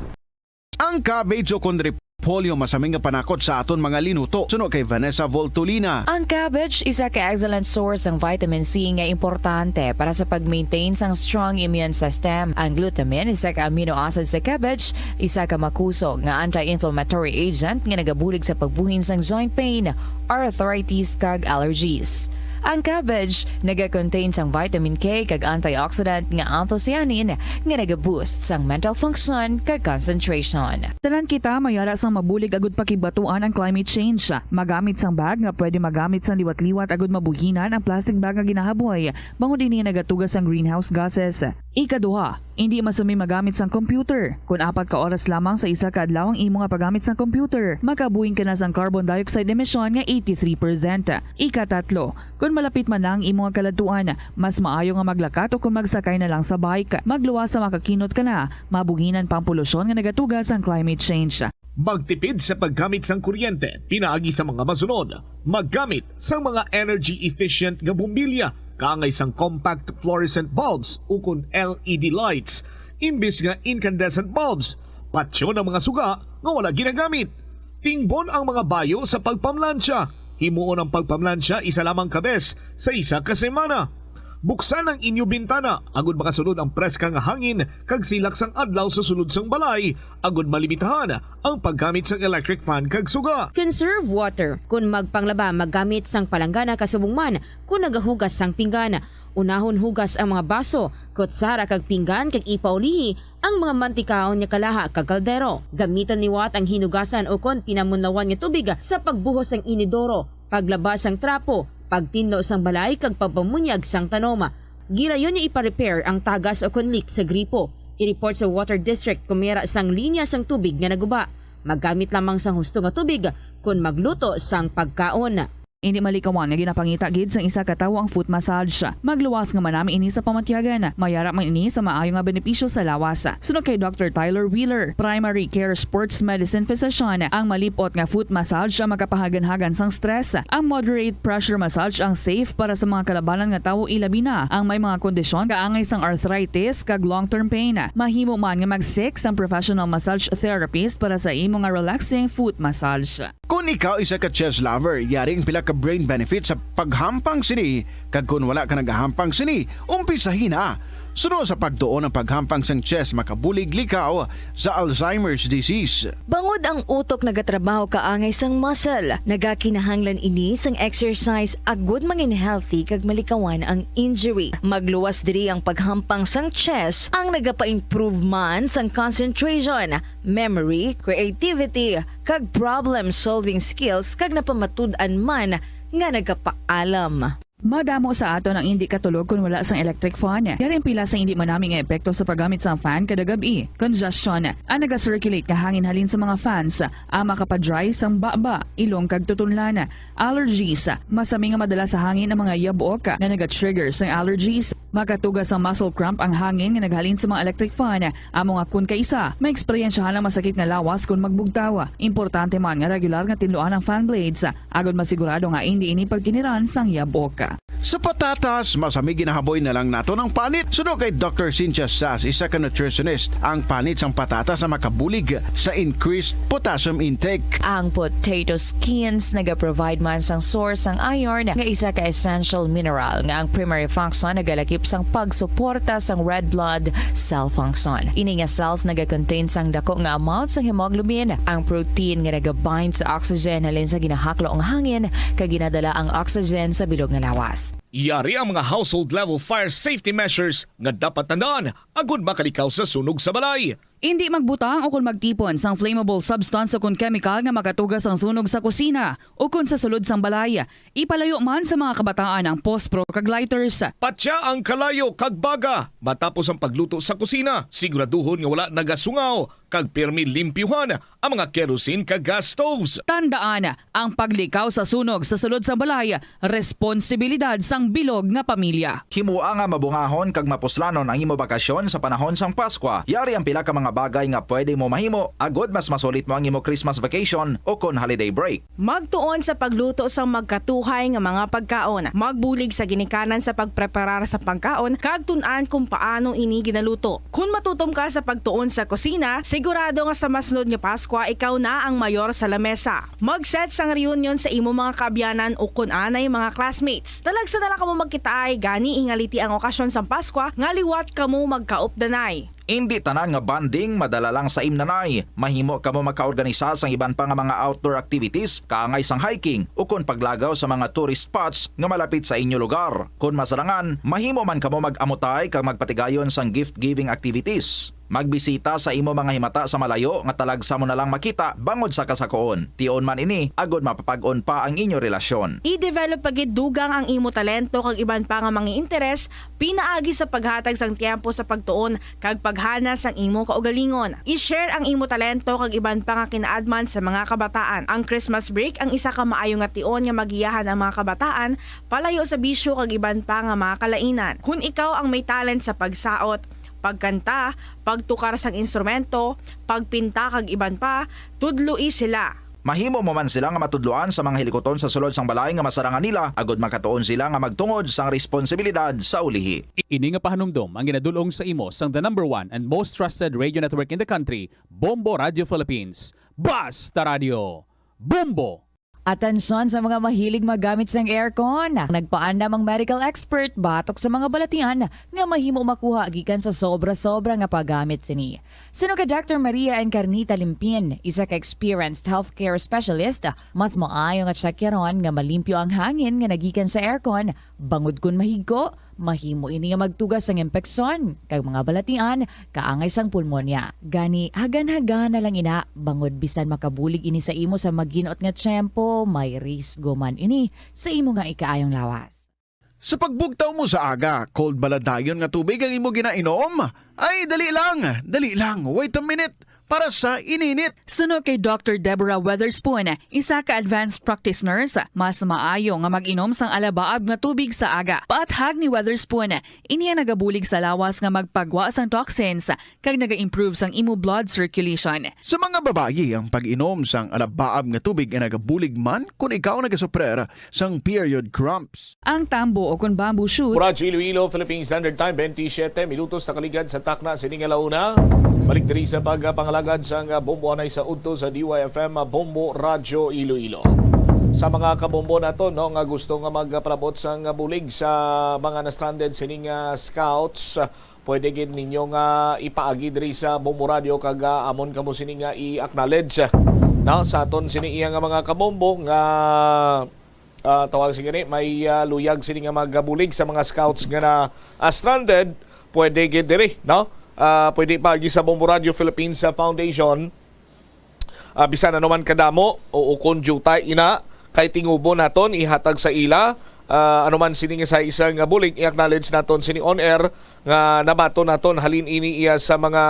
Ang cabbage ukon repolyo masami nga panakot sa aton mga linuto, suno kay Vanessa Voltolina. Ang cabbage isa ka excellent source sang vitamin C nga importante para sa pag-maintain sang strong immune system. Ang glutamine, isa ka amino acid sa cabbage, isa ka makusog nga anti-inflammatory agent nga nagabulig sa pagbuhin sang joint pain, arthritis, kag allergies. Ang cabbage nagakontain sang vitamin K kag antioxidant nga anthocyanin nga nagaboost sang mental function kag concentration. Tanan kita may ara sang mabulig agud pakigbatuan ang climate change. Magamit sang bag nga pwede magamit sang liwat-liwat agud mabuhinan ang plastic bag nga ginahaboy, bangod ini nagatuga sang greenhouse gases. Ikaduha, indi masami magamit sang computer. Kon apat ka oras lamang sa isa ka adlaw ang imo nga paggamit sang computer, makabuhin ka na sang carbon dioxide emission nga eighty-three percent. Ikatatlo, kon malapit man na ang imo nga kaladtuan, mas maayo nga maglakat o kon magsakay na lang sa bike. Magluwas sa makakinot ka na, mabuhinan pa ang polusyon nga nagatuga sang climate change. Magtipid sa paggamit sang kuryente pinaagi sa mga masunod. Maggamit sang mga energy efficient nga bombilya, kaangay sang compact fluorescent bulbs ukon L E D lights, imbis nga incandescent bulbs. Patyon ang mga suga nga wala ginagamit. Tingbon ang mga bayo sa pagpamlansya. Himuon ang pagpamlansya isa lamang ka bes sa isa ka semana. Buksan ang inyo bintana agud makasulod ang preska nga hangin kag silak sang adlaw sa sulod sang balay, agud malimitahan ang paggamit sang electric fan kag suga. Conserve water. Kon magpanglaba, maggamit sang palanggana kasubong man kon nagahugas sang pinggan. Unahon hugas ang mga baso, kutsara kag pinggan kag ipaulihi ang mga mantikaon nga kalaha kag kaldero. Gamitan liwat ang hinugasan ukon pinamunlawan nga tubig sa pagbuhos sang inidoro, paglaba sang trapo, pagtinlo sang balay kag pagpamunyag sang tanom. Gilayon nga ipa-repair ang tagas ukon leak sa gripo. I-report sa water district kon may ara sang linya sang tubig nga naguba. Maggamit lamang sang husto nga tubig kon magluto sang pagkaon. Indi malikawan nga ginapangita gid sang isa ka tawo ang foot massage. Magluwas nga manami ini sa pamatyagan. May ara man ini sa maayo nga benepisyo sa lawas. Suno kay Doctor Tyler Wheeler, primary care sports medicine physician, ang malip-ot nga foot massage ang makapahaganhagan sang stress. Ang moderate pressure massage ang safe para sa mga kalabanan nga tawo, ilabi na ang may mga kondisyon kaangay sang arthritis kag long-term pain. Mahimo man nga mag-seek sang professional massage therapist para sa imo nga relaxing foot massage. Kon ikaw isa ka chess lover, yari ang pila ka brain benefits sa paghampang sini, kag kon wala ka nagahampang sini, umpisahi na. Suno sa pagtuon, ang paghampang sang chess makabulig likaw sa Alzheimer's disease. Bangod ang utok nagatrabaho kaangay sang muscle, nagakinahanglan ini sang exercise agud mangin healthy kag malikawan ang injury. Magluwas diri ang paghampang sang chess ang nagapa-improve man sang concentration, memory, creativity, kag problem-solving skills, kag napamatud-an man nga nagapaalam. Madamo sa aton ang indi katulog kon wala sang electric fan. Yari ang pila sa indi manami nga epekto sa paggamit sang fan kada gab-i. Congestion. Ang naga-circulate nga hangin halin sa mga fans, ang makapa-dry sang baba, ilong kag tutunlan. Allergies. Masami nga madala sa hangin ang mga yabuok nga naga-trigger sang allergies. Makatuga sang muscle cramp ang hangin nga naghalin sa mga electric fan. Amo nga kon kaisa, maeksperiensyahan ang masakit nga lawas kon magbugtaw. Importante man nga regular nga tinluan ang fan blades, agod masigurado nga indi ini pagkiniran sang yabok. Sa patatas, masami ginahaboy na lang naton ang panit. Suno kay Doctor Cynthia Sass, isa ka nutritionist, ang panit sang patatas ang makabulig sa increased potassium intake. Ang potato skins nagaprovide man sang source sang iron, nga isa ka essential mineral nga ang primary function nagalakip sang pagsuporta sang red blood cell function. Ini nga cells nagakontain sang dako nga amount sang hemoglobin, ang protein nga nagabind sa oxygen halin sa ginahaklo nga hangin kag ginadala ang oxygen sa bilog nga lawas. Yari ang mga household level fire safety measures nga dapat tandaan agud makalikaw sa sunog sa balay. Indi magbutang o kon magtipon sang flammable substance o kon kemikal nga makatuga sang sunog sa kusina o kon sa sulod sang balay. Ipalayo man sa mga kabataan ang pospro kag lighters. Patya ang kalayo kag baga matapos ang pagluto sa kusina. Siguraduhon nga wala nagasungaw kag pirmi limpyuhan ang mga kerosene kag gas stoves. Tandaan, ang paglikaw sa sunog sa sulod sang balay, responsibilidad sang bilog nga pamilya. Himoa nga mabungahon kag mapuslanon ang imo bakasyon sa panahon sang Paskwa. Yari ang pila ka mga bagay nga pwede mo mahimo agod mas masulit mo ang imo Christmas vacation o kon holiday break. Magtuon sa pagluto sang magkatuhay nga mga pagkaon. Magbulig sa ginikanan sa pagpreparar sa pagkaon kag tun-an kung paano ini ginaluto. Kon matutom ka sa pagtuon sa kusina, sigurado nga sa masunod nga Paskwa ikaw na ang mayor sa lamesa. Mag-set sang reunion sa imo mga kaabyanan o kon anay mga classmates. Talagsa na lang kamo magkitaay, gani ingaliti ang okasyon sang Paskwa nga liwat kamo magkaupdanay. Indi tanan nga bonding madala lang sa imnanay. Mahimo kamo magkaorganisa sang iban pa nga mga outdoor activities, kaangay sang hiking, ukon paglagaw sa mga tourist spots nga malapit sa inyo lugar. Kon masarangan, mahimo man kamo mag-amutay kag magpatigayon sang gift-giving activities. Magbisita sa imo mga himata sa malayo nga talagsa mo na lang makita bangod sa kasakoon. Tion man ini, agod mapapag-on pa ang inyo relasyon. I-develop pa gid dugang ang imo talento kag iban pa nga mga interes pinaagi sa paghatag sang tiyempo sa pagtuon kag paghana sang imo kaugalingon. I-share ang imo talento kag iban pa nga kinaadman sa mga kabataan. Ang Christmas break ang isa ka maayo nga tion nga magiyahan ang mga kabataan palayo sa bisyo kag iban pa nga mga kalainan. Kon ikaw ang may talent sa pagsaot, pagkanta, pagtukar sang instrumento, pagpinta kag iban pa, tudloi sila. Mahimo mo man sila nga matudloan sa mga hilikuton sa sulod sang balay nga masarangan nila, agod makatuon sila nga magtungod sang responsibilidad sa ulihi. Ini nga pahanumdom ang ginadul-ong sa imo sang the number one and most trusted radio network in the country, Bombo Radio Philippines. Basta Radio, Bombo! Atensyon sa mga mahilig maggamit sang aircon. Nagpaandam ang medical expert batok sa mga balatian nga mahimo makuha gikan sa sobra-sobra nga paggamit sini. Suno kay Doctor Maria Encarnita Limpin, isa ka experienced healthcare specialist, mas maayo nga tsakyaron nga malimpyo ang hangin nga nagikan sa aircon, bangod kon mahigko, mahimo ini nga magtuga sang impeksyon kag mga balatian kaangay sang pulmonya. Gani, hagan-hagan na lang ina, bangod bisan makabulig ini sa imo sa maginot nga tiyempo, may risgo man ini sa imo nga ikaayong lawas. Sa pagbugtaw mo sa aga, cold bala dayon nga tubig ang imo ginainom? Ay, dali lang, dali lang, wait a minute, para sa ininit. Suno kay Doctor Deborah Weatherspoon, isa ka advanced practice nurse, mas maayo nga mag-inom sang alabaab nga tubig sa aga. Paathag ni Weatherspoon, ini ang nagabulig sa lawas nga magpagwa sang toxins kag naga-improve sang imo blood circulation. Sa mga babayi, ang pag-inom sang alabaab nga tubig ay nagabulig man kon ikaw nagasuprer sang period cramps. Ang tambo o kon bamboo shoot. Oras Iloilo, Philippine Standard Time, twenty-seven minutos na kaligad sa takna sini nga launa. Balik diri sa pagpangalagad sang Bombo anay sa udto sa D Y F M Bombo Radyo Iloilo. Sa mga kabombo nato, no, nga gusto nga magpalabot sang bulig sa mga na-stranded sining, ah, scouts, pwede gid ninyo nga ipaagi diri sa Bombo Radio kag, ah, amon kamo sini nga i-acknowledge, no, sa aton sini iya nga mga kabombo nga, ah, tawag sini gani, may, ah, luyag sini nga magabulig sa mga scouts nga na, ah, stranded. Pwede gid diri, no? Ah, pwede paagi sa Bombo Radio Philippines, ah, Foundation. Ah, bisan ano man kadamo o, o kon diutay ina, kay tingubo naton ihatag sa ila ah, ano man sini nga sa isang, ah, bulig, i-acknowledge naton sini on air nga nabaton naton halin ini iya sa mga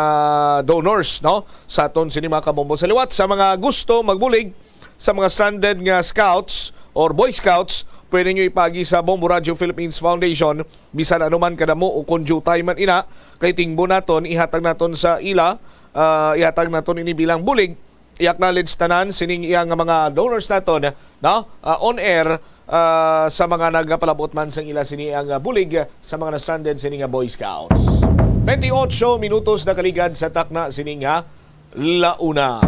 donors, no? Sa aton sini mga kabombo. Sa liwat sa mga gusto magbulig sa mga stranded nga scouts or Boy Scouts, pwede nyo ipagi sa Bombo Radio Philippines Foundation, bisan ano man kadamo o kung jutay man ina, kay tingbo naton, ihatag naton sa ila, ah, ihatag naton ini bilang bulig, i-acknowledge tanan sining iya nga mga donors naton, no? Ah, on air, ah, sa mga nagapalabot man sang ila sini ang, ah, bulig sa mga na-stranded sini nga Boy Scouts. Twenty-eight minutos na kaligad sa takna sini nga launa.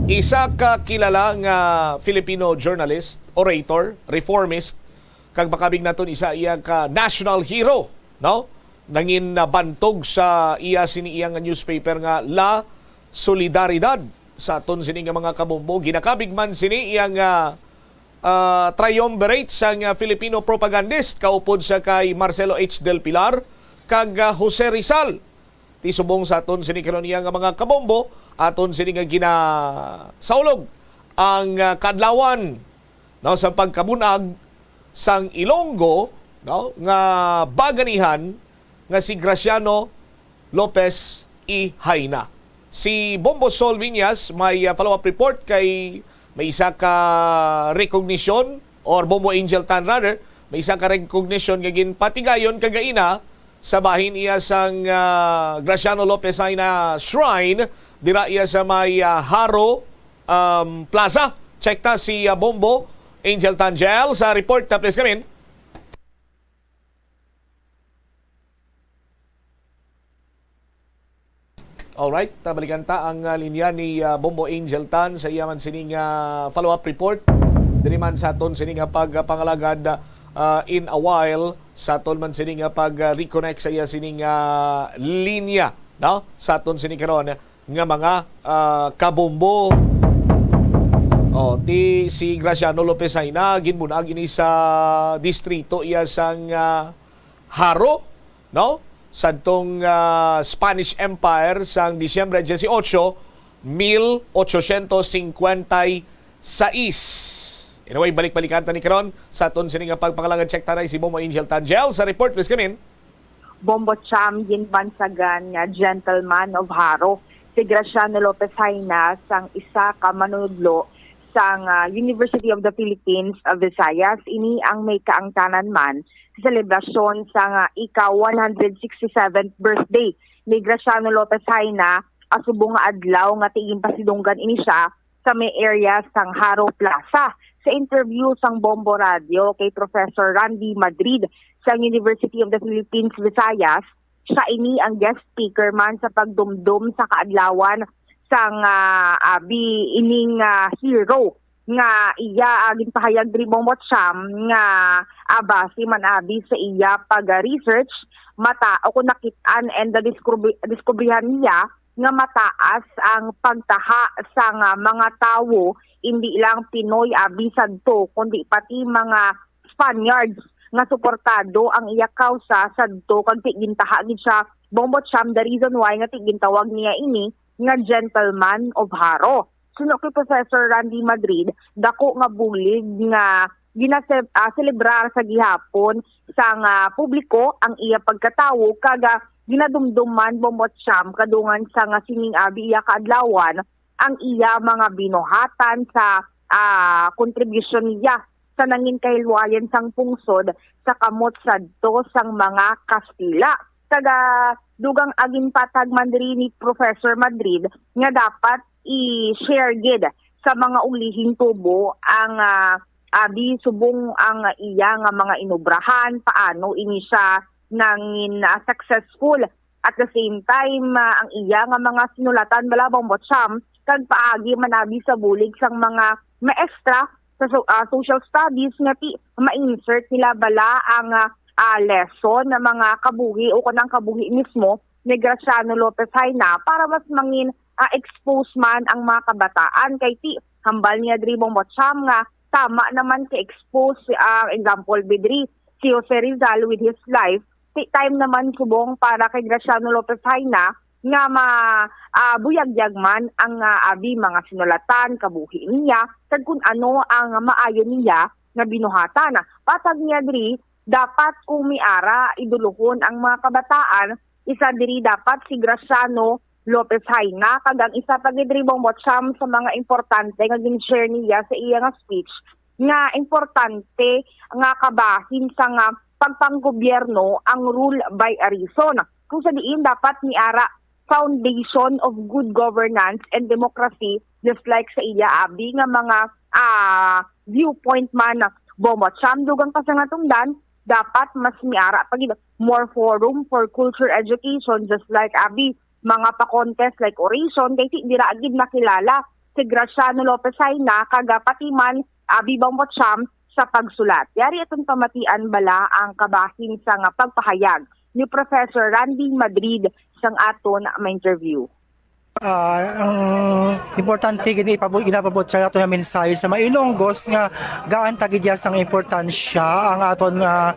Isa ka kilala nga Filipino journalist, orator, reformist, kag makabig naton isa iya ka national hero, no? Nangin nabantog sa iya sini iya nga newspaper nga La Solidaridad sa aton sini nga mga kabombo. Ginakabig man sini iya nga, ah, triumvirate sang, ah, Filipino propagandist kaupod sa kay Marcelo H. Del Pilar kag, ah, Jose Rizal. Ti subong sa aton sini karon iya nga mga kabombo, aton sini nga ginasaulog ang, ah, kadlawan, no, sa pagkabunag sang Ilonggo, no, nga baganihan nga si Graciano Lopez y Jaena. Si Bombo Sol Viñas may, ah, follow-up report kay may isa ka recognition or Bombo Angel Tan rather, may isa ka recognition nga ginpatigayon kagaina sa bahin iya sang, ah, Graciano Lopez Jaena Shrine dira iya sa may, ah, Jaro, um, Plaza. Check ta si, ah, Bombo Angel Tan Jael sa report na, please come in. Alright, tabalikan ta ang, ah, linya ni, ah, Bombo Angel Tan sa iya man sini nga follow-up report. Diri man sa aton sini nga pagpangalagad, ah, in a while sa aton man sini nga pag-reconnect sa iya sini nga linya, no? Sa aton sini karon nga mga, ah, kabombo. Oh, ti si Graciano Lopez Jaena ginbunag ini sa distrito iya sang, ah, Jaro, no? Sadtong, ah, Spanish Empire sang Disyembre dieciocho, mil ochocientos cincuenta y seis. Anyway, balik-balikan ta ni karon sa aton sini nga pagpangalagad. Check ta na si Bombo Angel Tan Jael sa report. Please come in. Bombo Cham, ginbansagan nga Gentleman of Jaro si Graciano Lopez Jaena sang isa ka manunudlo sang, ah, University of the Philippines, ah, Visayas. Ini ang may kaangtanan man sa selebrasyon sang, ah, ika one hundred sixty-seventh birthday ni Graciano Lopez Jaena, ah, subong nga adlaw nga ti ginpasidunggan ini siya sa may area sang Jaro Plaza. Sa interview sang Bombo Radio kay Professor Randy Madrid sang University of the Philippines Visayas, siya ini ang guest speaker man sa pagdumdom sa kaadlawan sang, ah, abi ining, ah, hero nga iya, ah, ginpahayag diri, Bombo Cham, nga, ah, base man abi sa iya pag-research, mata o kung nakit-an and, ah, diskubri-, diskubrihan niya nga mataas ang pagtaha sang, ah, mga tawo, indi lang Pinoy, ah, bisan to, kundi pati mga Spaniards nga suportado ang iya kawsa sadto kag ti gintaha gid siya, Bombo Cham, the reason why nga ti gintawag niya ini nga Gentleman of Jaro. Suno kay Professor Randy Madrid, dako nga bulig nga ginase-, ah, selebrar sa gihapon sang, ah, publiko ang iya pagkatawo kag, ah, ginadumdom man, Bombo Cham, kadungan sa nga sining abi iya kaadlawan ang iya mga binuhatan sa, ah, kontribusyon niya sa nangin kahilwayan sang pungsod sa kamot sadto sang mga Kastila. Kag, ah, dugang agin patag man diri ni Professor Madrid nga dapat i-share gid sa mga ulihing tubo ang, ah, abi subong ang iya nga mga inobrahan, paano ini siya nangin, ah, successful. At the same time, ah, ang iya nga mga sinulatan, bala, Bombo Cham, kag paagi man abi sa bulig sang mga maestra sa so-, ah, social studies nga ti ma-insert nila bala ang, ah, ah, lesson na mga kabuhi o kanang kabuhi mismo ni Graciano Lopez Jaena para mas mangin, ah, expose man ang mga kabataan kay ti hambal niya diri, Bombo Cham, nga tama naman ka-expose ang example bi diri si Jose Rizal with his life, ti time naman subong para kay Graciano Lopez Jaena nga ma, ah, buyagyag man ang, ah, abi mga sinulatan, kabuhi niya, kag kun ano ang maayo niya nga binuhatan. Patag niya diri, dapat kung may ara iduluhon ang mga kabataan, isa diri dapat si Graciano Lopez Jaena, kag ang isa pa gid diri, Bombo Cham, sa mga importante nga gin-share niya sa iya nga speech, nga importante nga kabahin sa nga pagpanggobyerno ang rule by a reason, kung sa diin dapat may ara foundation of good governance and democracy, just like sa iya, Abi, nga mga, ah, viewpoint man, Bombo Cham. Dugang pa sa nga tungdan, dapat mas may ara pa gid, more forum for culture education, just like, Abi, mga pa-contest like oration, kay ti dira gid nakilala si Graciano Lopez Jaena, kag, ah, pati man, Abi, Bombo Cham, sa pagsulat. Yari aton pamatian bala ang kabahin sa nga pagpahayag ni Professor Randy Madrid sang aton ma-interview. Ah, ang importante gid ipabo-, ginapabot sa ato nga mensahe sa mga Ilonggos nga gaan ta gid iya sang importansya ang aton nga,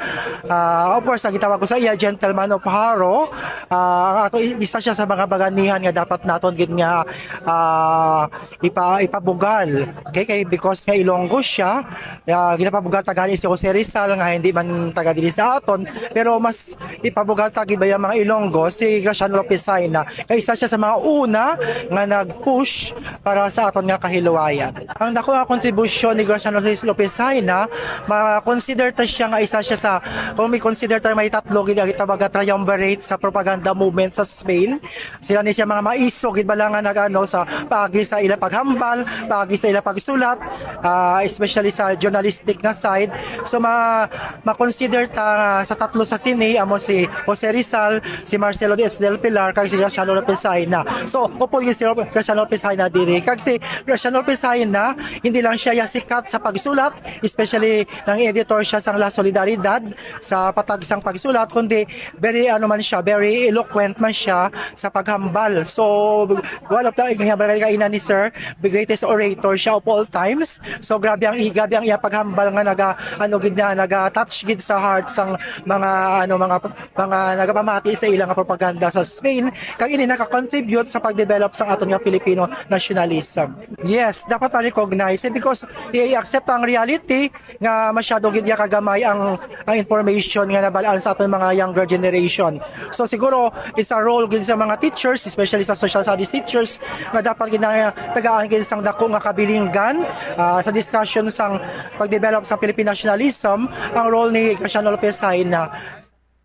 ah, of course, ang gitawag ko sa iya, gentleman of Jaro. Ah, ang ato, isa siya sa mga baganihan nga dapat naton gid nga, ah, ipa-, ipabugal. Okay, kay because nga Ilonggo siya, ah, ginapabugal ta gani si Jose Rizal nga hindi man taga diri sa aton, pero mas ipabugal ta gid ba ang mga Ilonggo si Graciano Lopez Jaena. Kay isa siya sa mga una nga nag-push para sa aton nga kahiluwayan. Ang dako nga kontribusyon ni Graciano Lopez Jaena, ma-consider ta siya nga isa siya sa, kung may consider ta, may tatlo gid ang gitawag nga triumvirate sa propaganda movement sa Spain. Sila ni siya mga maiso gid bala nga nag-ano sa paagi sa ila paghambal, paagi sa ila pagsulat, ah, especially sa journalistic nga side. So ma ma-consider ta sa tatlo sa sini, amo si Jose Rizal, si Marcelo Diaz del Pilar, kag si Graciano Lopez Jaena. So upod gid si Graciano Lopez Jaena diri, kag si Graciano Lopez Jaena hindi lang siya ya sikat sa pagsulat, especially nang editor siya sang La Solidaridad sa patag sang pagsulat, kundi very, ano man siya, very eloquent man siya sa paghambal. So, one of the, nga kaina ni Sir, the greatest orator siya of all times. So, grabe ang, grabe ang iya paghambal nga naga, ano gid na, naga-touch gid sa heart sang mga, ano, mga, mga nagapamati sa ila nga propaganda sa Spain. Kag ini naka-contribute sa pag-develop sa aton nga Filipino nationalism. Yes, dapat ma-recognize it because i-accept ang reality nga masyado gid niya kagamay ang, ang information nga nabalaan sa aton mga younger generation. So siguro it's a role gid sa mga teachers, especially sa social studies teachers, nga dapat gid na tagaan gid sang dako nga kabilinggan, ah, sa discussion sang pag-develop sa Philippine nationalism ang role ni Graciano Lopez Jaena.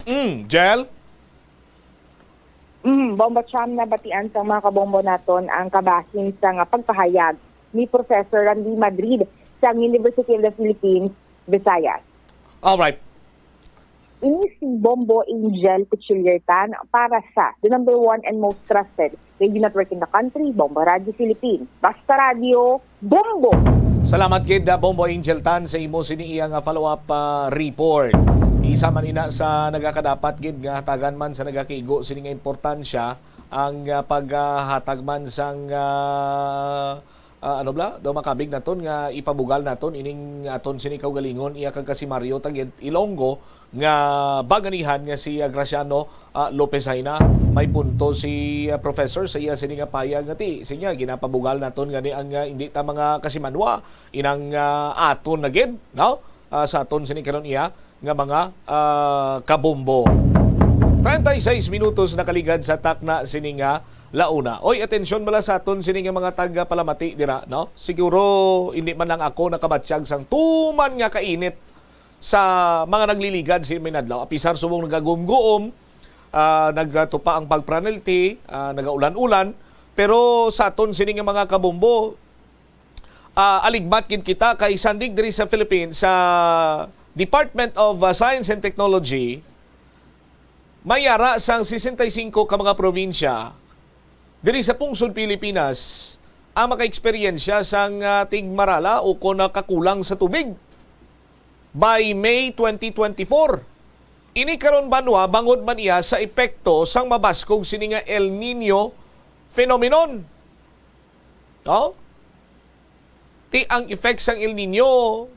Mm, Jel? Mm, Bombo Cham, nabatian sang mga kabombo naton ang kabahin sa nga pagpahayag ni Professor Randy Madrid sa University of the Philippines, Visayas. All right. Ini si Bombo Angel Pichiliertan para sa the number one and most trusted radio network in the country, Bombo Radio Philippines. Basta Radio, Bombo! Salamat gid, ah, Bombo Angel Tan, sa imo sini iya nga follow-up, ah, report. Isa man ina sa nagakadapat gid nga hatagan man sa nagakigo sini nga importansya ang, ah, paghatag man sang, ah, ah, ano bala, daw makabig naton nga ipabugal naton ining aton sini kaugalingon, iya kag ka si Mario Tagid Ilonggo, nga baganihan nga si, ah, Graciano, ah, Lopez Jaena. May punto si, ah, Professor sa iya sini nga payag nga ti, sinya, ginapabugal naton gani ang, ah, hindi ta mga kasimanwa, inang, ah, aton na gid, no? Ah, sa aton sini karon iya nga mga, ah, kabombo. Treinta y seis minutos nakaligad sa takna sini nga launa. Oy, atensyon bala sa aton sini nga mga tagapalamati dira, no? Siguro hindi man lang ako nakabatyag sang tuman nga kainit sa mga nagliligad sa inadlaw. Apisar subong nagagumguom, ah, nagatupa ang pagpranilti, ah, nagaulan-ulan, pero sa aton sini nga mga kabombo, ah, aligmat gid kita kay sandig diri sa Philippines, sa Department of, ah, Science and Technology, may ara sang sesenta y cinco ka mga probinsya diri sa pungsod Pilipinas ang makaeksperyensya sang, ah, tigmarala o kon nakakulang sa tubig by May twenty twenty-four. Ini karon banwa bangod man iya sa epekto sang mabaskog sini nga El Niño phenomenon. No? Ti ang effect sang El Niño,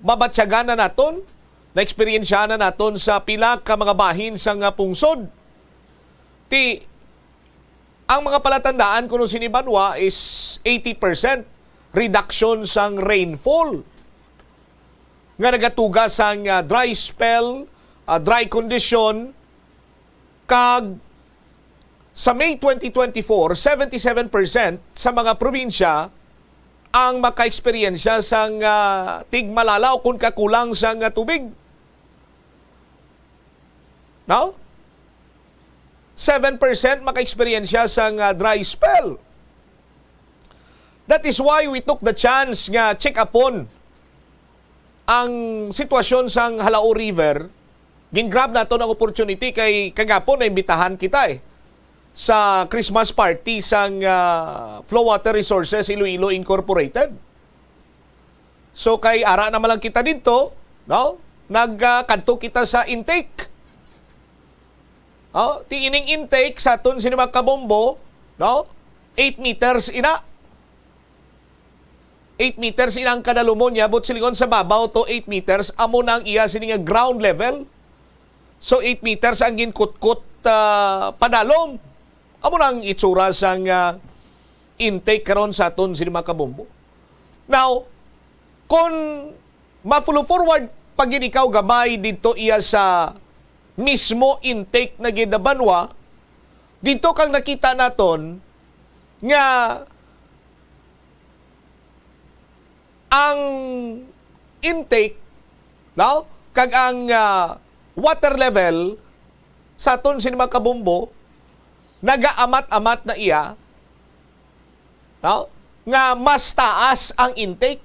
mabatyagan na naton, naeksperyensyahan na naton sa pila ka mga bahin sang, ah, pungsod. Ti ang mga palatandaan kuno sini banwa is eighty percent reduction sang rainfall. nga nagatuga sang, ah, dry spell, ah, dry condition, kag sa May twenty twenty-four, seventy-seven percent sa mga probinsya ang maka-eksperyensya sang, ah, tigmalala o kon kakulang sang, ah, tubig. No? Seven percent maka-eksperyensya sang, ah, dry spell. That is why we took the chance nga check upon ang sitwasyon sang Jalao River. Gin-grab naton ang opportunity kay kagapon naimbitahan kita, eh, sa Christmas party sang, ah, Flow Water Resources Iloilo Incorporated. So, kay ara naman lang kita didto, no? Nag, ah, kadto kita sa intake. Oh, ti ining intake sa aton sini mga kabombo, no? Eight meters ina. Eight meters ina ang kadalumon niya, but silingon sa babaw to eight meters, amo na ang iya sini nga ground level. So, eight meters ang ginkutkot, ah, padalom. Amo na ang itsura sang, ah, intake karon sa aton sini mga kabombo. Now, kung ma-follow forward pa gid ikaw gamay didto iya sa mismo intake na gid na banwa, didto kang nakita naton nga ang intake, no, kag ang, ah, water level sa aton sini mga kabombo, nagaamat-amat na iya, no, nga mas taas ang intake.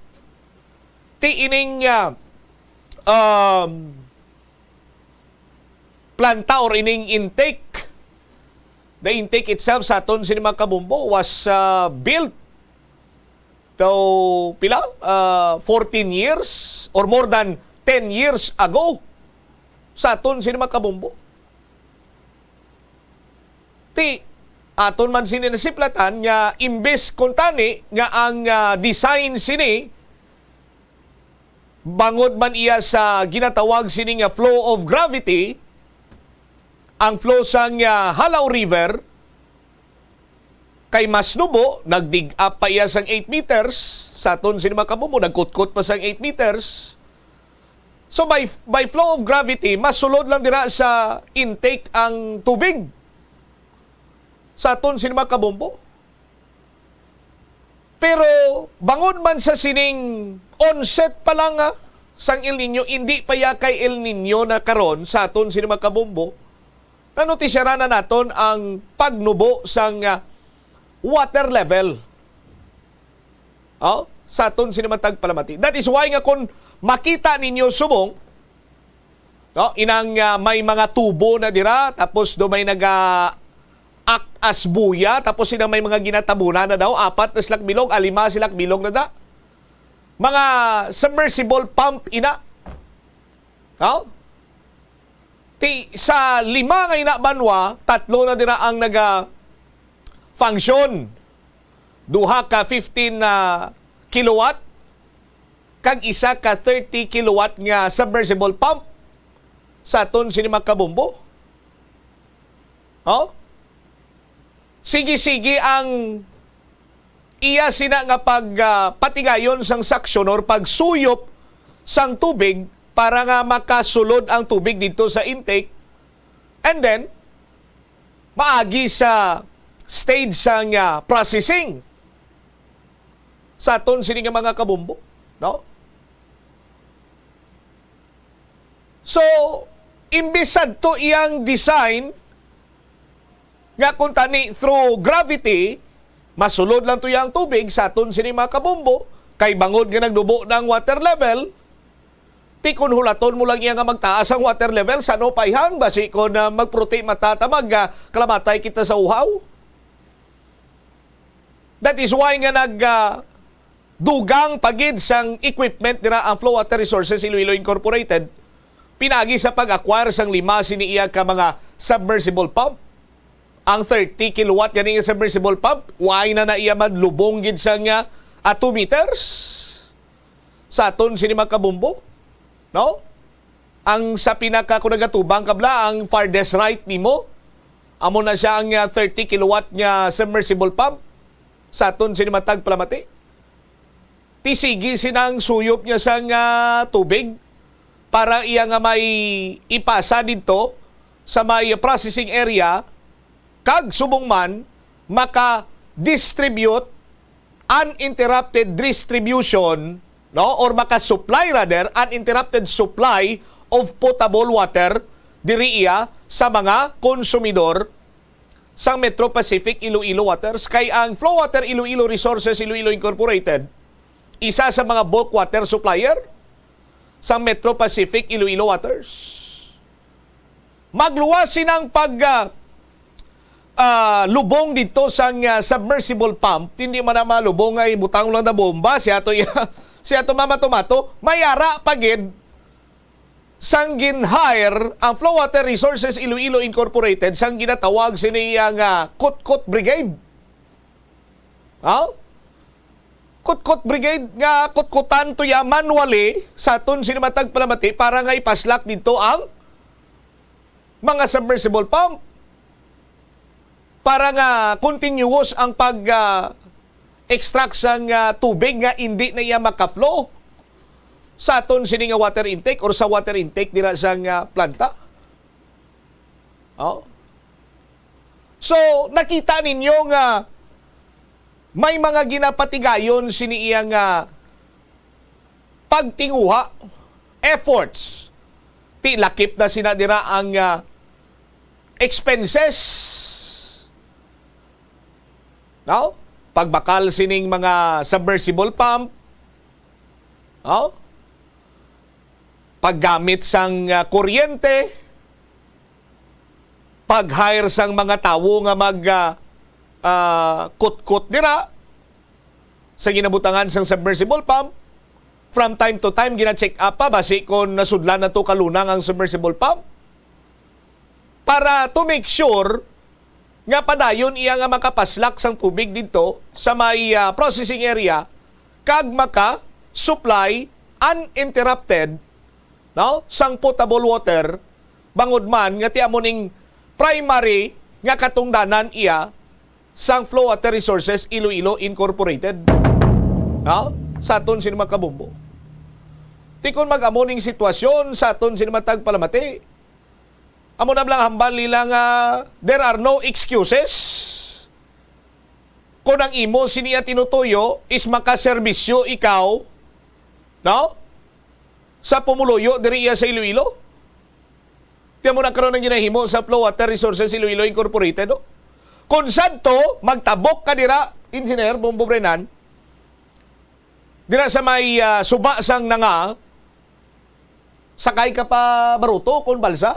Ti ining, ah, um, planta or ining intake, the intake itself sa aton sini mga kabombo was, ah, built daw pila, ah, fourteen years or more than ten years ago sa aton sini mga kabombo. Ti aton man sini nasiplatan nga imbes kuntani nga ang, ah, design sini bangod man iya sa ginatawag sini nga flow of gravity, ang flow sang, ah, Jalao River kay mas nubo, nagdig-up pa iya sang eight meters, sa aton sini mga kabombo, nagkutkot pa sang eight meters. So by, by flow of gravity, mas sulod lang dira sa intake ang tubig sa aton sini mga kabombo. Pero bangod man sa sining onset pa lang, ah, sang El Niño, indi pa ya kay El Niño na karon sa aton sini mga kabombo, nanotisyaran na naton ang pagnubo sang, ah, water level. Oh, sa aton sini mga tagpalamati. That is why nga kung makita ninyo subong, no, inang, ah, may mga tubo na dira, tapos do may naga act as buya, tapos inang may mga ginatabunan na daw, apat na silak bilog, ah, lima silak bilog na da. Mga submersible pump ina. No? Ti, sa lima nga ina banwa, tatlo na dira ang naga-function. Duha ka fifteen na kilowatt, kag isa ka thirty kilowatt nga submersible pump sa aton sini mga kabombo. Oh? Sige-sige ang iya sina nga pag, ah, patigayon sang suction or pagsuyop sang tubig para nga makasulod ang tubig didto sa intake. And then, maagi sa stage sang, ah, processing sa aton sini nga mga kabombo, no? So, imbis sadto iyang design nga kung tani through gravity, masulod lang to iyang tubig sa aton sini mga kabombo, kay bangod nga nagnubo na ang water level, ti kun hulaton mo lang iya nga magtaas ang water level, sa ano pa ihan, basi kun, ah, magputi mata ta, mag, ah, kalamatay kita sa uhaw. That is why nga nag, ah, dugang pa gid sang equipment dira ang Flow Water Resources Iloilo Incorporated, pinagi sa pag-acquire sang lima sini iya ka mga submersible pump. Ang thirty kilowatt gani nga submersible pump, why na na iya man lubong gid sang, ah, two meters? Sa aton sini mga kabombo, no? Ang sa pinaka, kung nagatubang ka bala, ang farthest right nimo, amo na siya ang, ah, thirty kilowatt nga submersible pump sa aton sini mga tagpalamati. Ti sige sinang suyop niya sang, ah, tubig. para iya nga may ipasa didto sa may processing area, kag subong man maka-distribute, uninterrupted distribution, no, or maka-supply rather, uninterrupted supply of potable water diri iya sa mga konsumidor sang Metro Pacific Iloilo Waters, kay ang Flow Water Iloilo Resources Iloilo Incorporated, isa sa mga bulk water supplier sang Metro Pacific Iloilo Waters. Magluwas sinang pag, ah, ah, lubong dito sang, ah, submersible pump, hindi man na malubong ay butang lang na bomba, siya to, siya to mamato-mato, may ara pa gid sang gin-hire ang Flow Water Resources Iloilo Incorporated sang ginatawag sini nga Kutkot Brigade. Ha? Kutkot Brigade nga kutkutan to ya manually sa aton sini matag palamati para nga ipaslak dito ang mga submersible pump para nga continuous ang pag, ah, extract sang, ah, tubig nga indi na iya maka-flow sa aton sini nga water intake or sa water intake dira sang, ah, planta. Oh. So, nakita ninyo nga may mga ginapatigayon sini iya nga pagtinguha, efforts. Ti lakip na sina dira ang, ah, expenses. No? Pagbakal sining mga submersible pump. No? Paggamit sang, ah, kuryente, pag-hire sang mga tawo nga mag, ah, ah, kutkot dira sa ginabutangan sang submersible pump. From time to time, gina-check up pa basi kung nasudlan na to kalunang ang submersible pump. Para to make sure nga padayon iya nga makapaslak sang tubig didto sa may, ah, processing area kag maka-supply uninterrupted, no, sang potable water, bangod man nga ti amo ning primary nga katungdanan iya sang Flow Water Resources Iloilo Incorporated. Ha? Sa aton sini mga kabombo. Ti kon mag-amo ning sitwasyon sa aton sini matag palamati, amo na lang hambal nila nga there are no excuses. Kung ang imo sini nga tinutuyo is makaserbisyo ikaw, no? Sa pumuluyo diri iya sa Iloilo. Tiyan mo na karon ang ginahimo sa Flow Water Resources Iloilo Incorporated, no? Kung sadto, magtabok ka dira, Engineer Bombo Brenan, dira sa may, ah, suba sang nanga, sakay ka pa baruto kon balsa.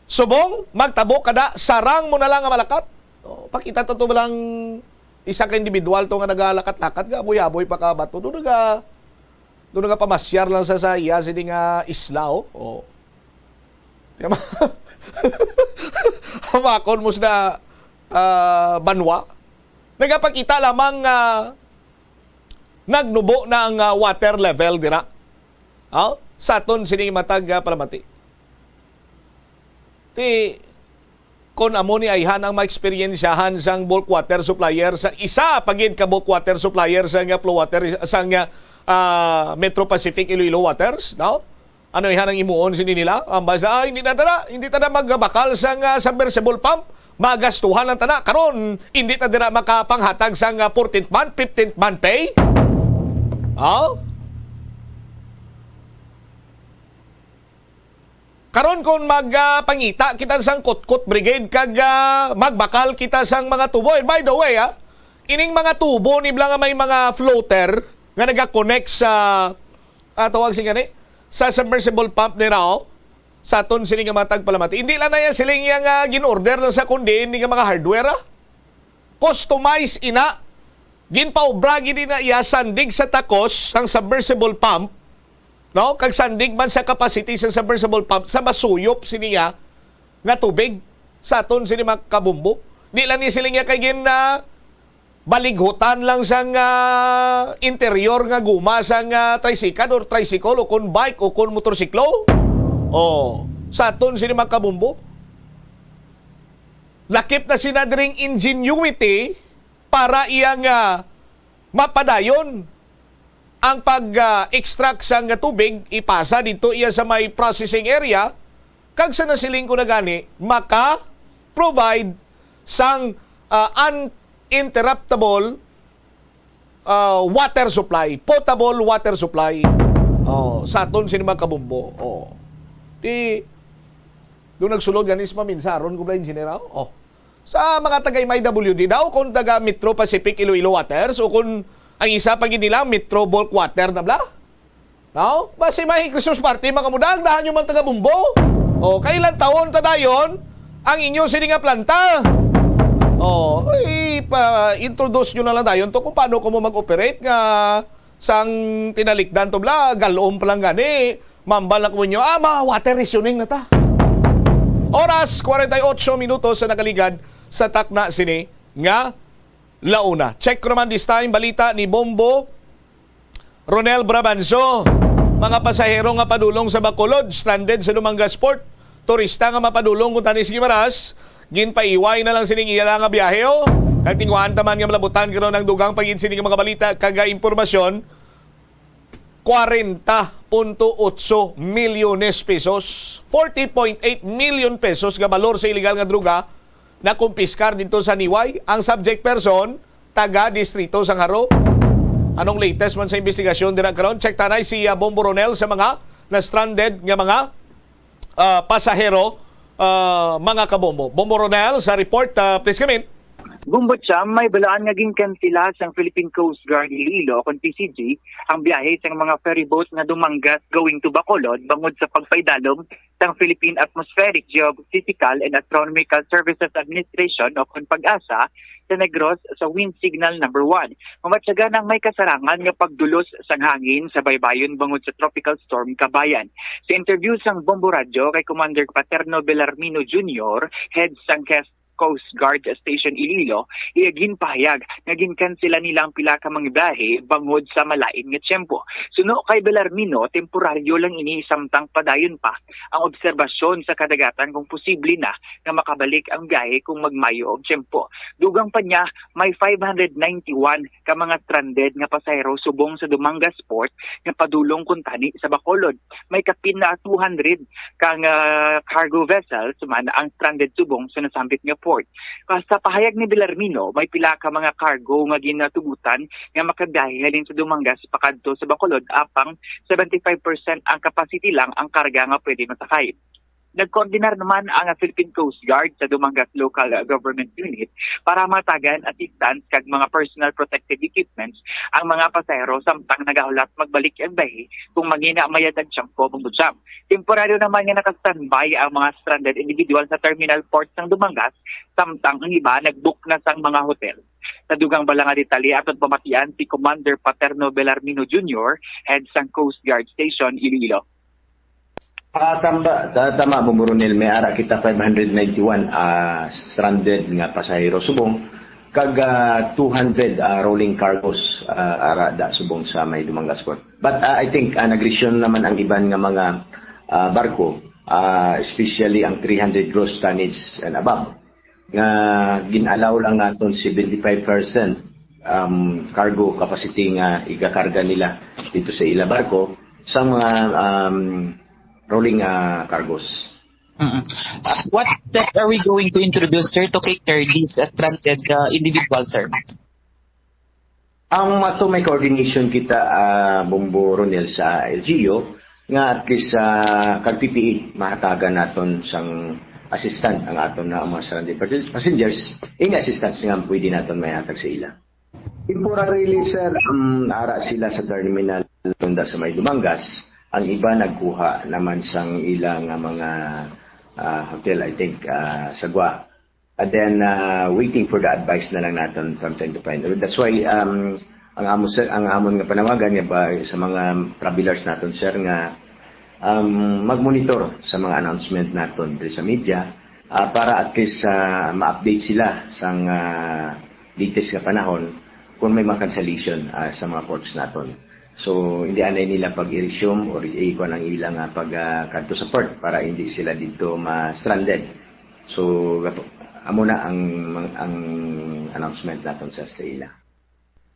Subong, magtabok ka da, sarang mo na lang nga malakat. Oh, pakita to, to lang isa ka individual to nga nagalakat-lakat, nga aboy-aboy pa ka bato. Doon naga, doon nagapamasyar lang sa, sa iya, sini nga isla, oh. Oh. Di ba? Hamakon mo sa, ah, banwa. Nagapakita lamang nga nagnubo na ang, ah, water level dira. Oh, sa aton sini matag, ah, palamati. Ti, kon amo ni ayhan ang maeksperiensyahan sang bulk water supplier sa isa pa gid ka bulk water supplier sa nga Flow Water sa nga, ah, Metro Pacific Iloilo Waters, no? Ano ayhan ang imuon sini nila? Ang basa, "Ah, hindi na tara, hindi ta na magbakal sang, ah, submersible pump. Magastuhan lang ta na. Karon, hindi ta dira makapanghatag sang, ah, fourteenth month, fifteenth month pay." Oh? Karon, kung mag, ah, pangita kita sang Kutkot Brigade kag, ah, magbakal kita sang mga tubo. And by the way, ah, ining mga tubo ni bala nga may mga floater nga nagakonect sa, ah, tawag sini gani, sa submersible pump ni Rao, sa aton sini nga matag palamati. Hindi lang na yan siling iya nga gin-order na sa kundi ini nga mga hardware, ah. Customize ina. Ginpaobra gid na iya sandig sa takos sang submersible pump, no? Kag sandig man sa capacity sa submersible pump sa masuyop sini nga, nga tubig sa aton sini mga kabumbo. Di lang ni sila niya kay gin, ah, balighutan lang sang, ah, interior nga guma sang, ah, tricycle or tricycle o kon bike o kon motorsiklo. Oh, sa aton sini mga kabumbo. Lakip na sina dring ingenuity para iya nga mapadayon ang pag-extract sang tubig, ipasa dito iya sa may processing area, kag sa nasiling ko na gani, maka-provide sang, ah, uninterruptible, ah, water supply, potable water supply. Oh, sa aton sini mga kabombo. Oh. Di, doon nagsulod gani sa maminsaron ko, Blind General. Oh. Sa mga taga M I W D daw, kung taga Metro Pacific Iloilo Waters, o kung ang isa pa gid nila, Metro Bulk Water na bla? No? Basi may Christmas party, mga kamudag, dahan yung mga taga Bumbo. O, kailan taon ta dayon ang inyo sini nga planta? O, ipa-introduce nyo na lang dayon to kung paano ko mo mag-operate nga sang tinalikdan to bla, galom pa lang gani. Mambal na ko ninyo, ah, ma-water rationing na ta. Oras, forty-eight minutos sa nakaligad sa takna sini nga launa. Check ko naman this time, balita ni Bombo Ronel Brabanzo. Mga pasahero nga padulong sa Bacolod, stranded sa Dumangas Port. Turista nga mapadulong kuntani sa Guimaras, ginpaiway na lang sining ila nga biyahe, oh. Kag tinguhaan ta man nga malabutan karon ang dugang pa gid sini nga mga balita kag impormasyon. Kwarenta punto otso milyones pesos, forty point eight million pesos nga balor sa iligal nga droga na kumpiskar dito sa Niway. Ang subject person, taga Distrito sang Jaro. Anong latest man sa investigasyon dira karon? Check tanay si, ah, Bombo Ronel sa mga na-stranded nga mga, ah, pasahero, ah, mga kabombo. Bombo Ronel sa report, ah, please come in. Bombo Cham, may balaan nga ginkansila sang Philippine Coast Guard Iloilo, kon P C G, ang biyahe sang mga ferry boat nga Dumangas going to Bacolod bangod sa pagpaidalom sang Philippine Atmospheric, Geophysical and Astronomical Services Administration o kon PAGASA sa Negros sa Wind Signal Number One. Mamatyagan ang may kasarangan nga pagdulos sang hangin sa baybayon bangod sa Tropical Storm Kabayan. Sa interview sang Bombo Radyo kay Commander Paterno Belarmino Junior, head sang Quest Coast Guard Station Iloilo, iya ginpahayag nga ginkansela nila ang pila ka mga biyahe bangod sa malain nga tiyempo. Suno kay Belarmino, temporaryo lang ini samtang padayon pa ang obserbasyon sa kadagatan kung posible na nga makabalik ang biyahe kung magmayo ang tiyempo. Dugang pa niya, may five hundred ninety-one ka mga stranded nga pasahero subong sa Dumangas Port nga padulong kuntani sa Bacolod. May kapin na two hundred ka nga cargo vessels man ang stranded subong sa nasambit nga port. Ah, sa pahayag ni Belarmino, may pila ka mga cargo nga ginatugutan nga makabiyahe halin sa Dumangas pakadto sa Bacolod, apang seventy-five percent ang capacity lang ang karga nga pwede masakay. Nagkoordinar naman ang Philippine Coast Guard sa Dumangas Local Government Unit para matagan assistance kag mga personal protective equipments ang mga pasahero samtang nagahulat magbalik ang biyahe kung mangina mayad ang tiyempo, Bombo Cham. Temporaryo naman nga naka-standby ang mga stranded individual sa terminal port sang Dumangas, samtang ang iba nag-book na sang mga hotel. Sa dugang bala nga detalye, aton pamatian si Commander Paterno Belarmino Junior, head sang Coast Guard Station Iloilo. Ah, tama, ta-, tama, Bombo Ronel, may ara kita five hundred ninety-one, ah, stranded nga pasahero subong, kag, ah, two hundred, ah, rolling cargos, ah, ara da subong sa may Dumangas Port. But, ah, I think, ah, nag-resume naman ang iban nga mga, ah, barko, ah, especially ang three hundred gross tonnage and above, nga gin-allow lang naton seventy-five percent, um, cargo capacity nga igakarga nila dito sa ila barko sa mga, um, rolling, ah, cargos. Mm-mm. Uh, what steps are we going to introduce, sir, to cater these, uh, stranded, uh, individual, sir? Ang ato may coordination kita, ah, Bombo Ronel, sa L G U, nga at least, ah, kag P P E, mahatagan naton sang assistant ang aton na mga stranded pas-, passengers. Ini assistance nga pwede naton maihatag sa ila. Temporarily, sir, um, ara sila sa terminal tunda sa may Dumangas. Ang iba nagkuha naman sang ila nga mga, ah, hotel, I think, ah, sa Guam. And then, uh, waiting for the advice na lang naton from time to time. That's why, um, ang amo sa, ang amon nga panawagan nga ba sa mga travelers naton, sir, nga, um, mag-monitor sa mga announcement naton diri sa media, ah, para at least, ah, ma-update sila sang, ah, latest nga panahon kung may mga cancellation, ah, sa mga ports naton. So, hindi anay nila pag i-resume or i-, ikuan ang ilang, ah, pag, ah, kadto sa port para hindi sila dito ma-stranded. So, gato-, amo na ang, ang announcement naton, sir, sa ila.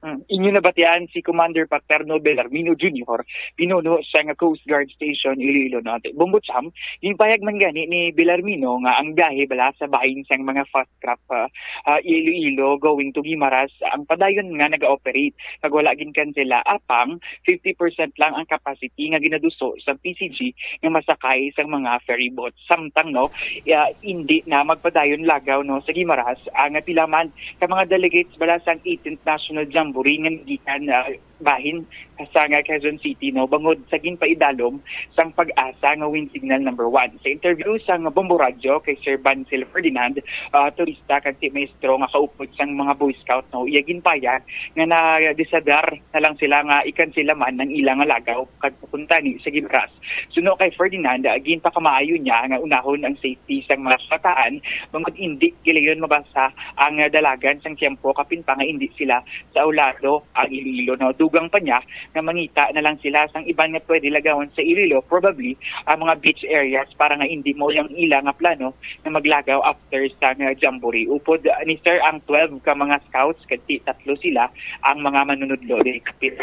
Mm, inyo nabatian si Commander Paterno Belarmino Junior, pinuno sang Coast Guard Station Iloilo Norte. Bombo Cham, ginpahayag man gani ni Belarmino nga ang biyahe bala sa bahin sang mga fast craft, ah, ah, Iloilo going to Guimaras ang padayon nga naga-operate, kag wala ginkansela, apang fifty percent lang ang capacity nga ginaduso sa P C G nga masakay sang mga ferry boat. Samtang, no, ah, indi na magpadayon lagaw, no, sa Guimaras ang pila man ka mga delegates bala sang eighteenth National Jamboree nga nagikan, ah, bahin sang Quezon City, no, bangod sa ginpaidalom sang PAGASA nga wind signal number one. Sa interview sang Bombo Radyo kay Sir Bansel Ferdinand, ah, turista kag ti maestro nga kaupod sang mga Boy Scout, no, iya ginpayag nga nadisadar na lang sila nga ikansela man ang ila nga lagaw kag papunta ni sa Guimaras. Suno kay Ferdinand, ah, ginpakamaayo niya nga unahon ang safety sang mga kabataan, bangod indi gilayon mabasa ang, ah, dalagan sang tiyempo, kapin pa nga indi sila sa Ulado ang Iloilo, no? Dugang pa niya nga mangita na lang sila sang iban nga pwede lagawon sa Iloilo, probably ang mga beach areas, para nga indi mao ang ila nga plano nga maglagaw after sang, ah, jamboree. Upod, ah, ni Sir, ang twelve ka mga scouts, kag ti tatlo sila ang mga manunudlo diri, kapin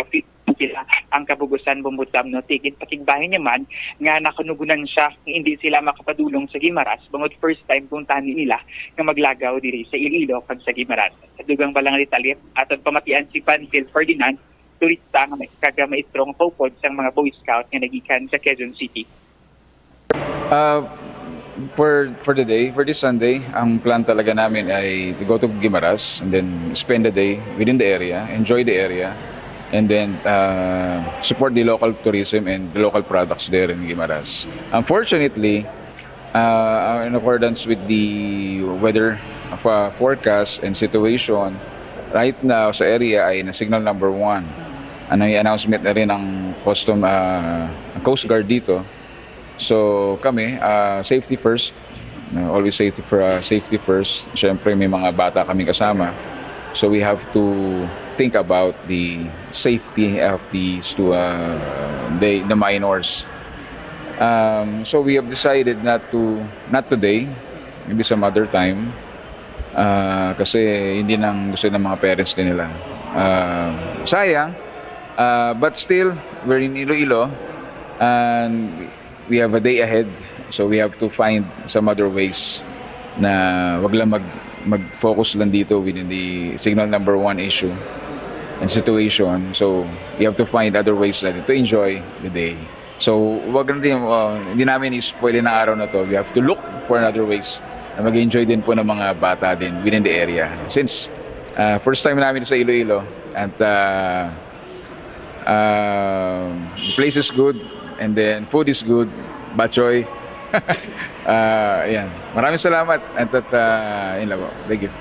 sila ang kabugusan, Bombo Cham, no? Ti ginpakigbahin niya man nga nakanugunan siya nga indi sila makapadulong sa Guimaras, bangod first time kuntani nila nga maglagaw diri sa Iloilo kag sa Guimaras. Sa dugang pa lang detalye, aton pamatian si Bansel Ferdinand, turista nga may, kag maestro nga kaupod sang mga Boy Scout nga nagikan sa Quezon City. Uh, for for the day, for this Sunday, ang plan talaga namin ay to go to Guimaras and then spend the day within the area, enjoy the area, and then uh, support the local tourism and the local products there in Guimaras. Unfortunately, uh, in accordance with the weather uh, forecast and situation, right now sa area ay na signal number one. Ano yung announcement na rin ng custom uh, Coast Guard dito. So kami, uh, safety first. No, always safety for uh, safety first. Siyempre may mga bata kami kasama. So we have to think about the safety of these two uh, the, the minors. Um, so we have decided not to not today, maybe some other time. Uh, kasi hindi nang gusto ng mga parents din nila. Uh, sayang, uh, but still we're in Iloilo and we have a day ahead, so we have to find some other ways na wag lang mag mag-focus lang dito within the signal number one issue and situation. So we have to find other ways na to enjoy the day. So wag lang din, uh, hindi namin i-spoil ang araw na to. We have to look for another ways na mag-enjoy din po ng mga bata din within the area. Since uh, first time namin sa Iloilo at uh, uh, the place is good and then food is good. Bachoy. uh, ayan. Maraming salamat. At, at uh, yun lang po. Thank you.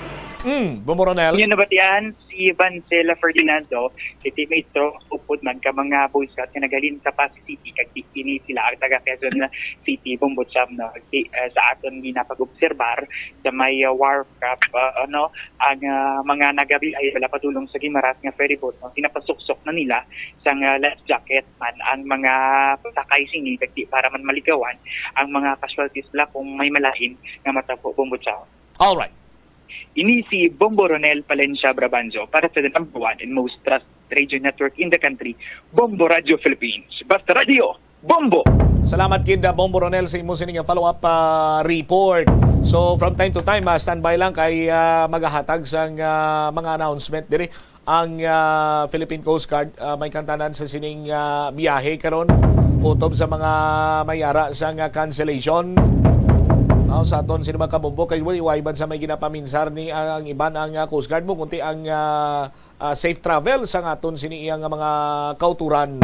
Mm, Bombo Ronel. Inyo nabatian si Bansel Ferdinando, kay ti maestro upod man ka mga Boy Scout nga naghalin sa Passi City, kag ti kini sila ang taga Quezon City, Bombo Cham, no? Ti, uh, sa aton ginapag-obserbar sa may uh, wharf craft, uh, ano, ang uh, mga nagabiyahe bala padulong sa Guimaras nga ferry boat, no? Ginapasuksok na nila sang uh, life jacket man ang mga pasakay sini, kag ti para man maligawan ang mga casualties bala kung may malain nga matabo, Bombo Cham. Alright. Ini si Bombo Ronel Palencia Brabanzo para sa the number one and most trusted radio network in the country, Bombo Radio Philippines. Basta Radio, Bombo! Salamat gid, uh, Bombo Ronel, sa imo sini nga follow-up uh, report. So from time to time, uh, standby lang kay uh, magahatag sang uh, mga announcement diri ang uh, Philippine Coast Guard. Uh, may kantanan sa sining uh, biyahe karon kutob sa mga mayara sang uh, cancellation. Aw, sa aton sini mga kabombo kay way, way man sa may ginapaminsar ni ang iban ang uh, Coast Guard mo, kunti ang uh, uh, safe travel sa aton sini iyang mga kauturan.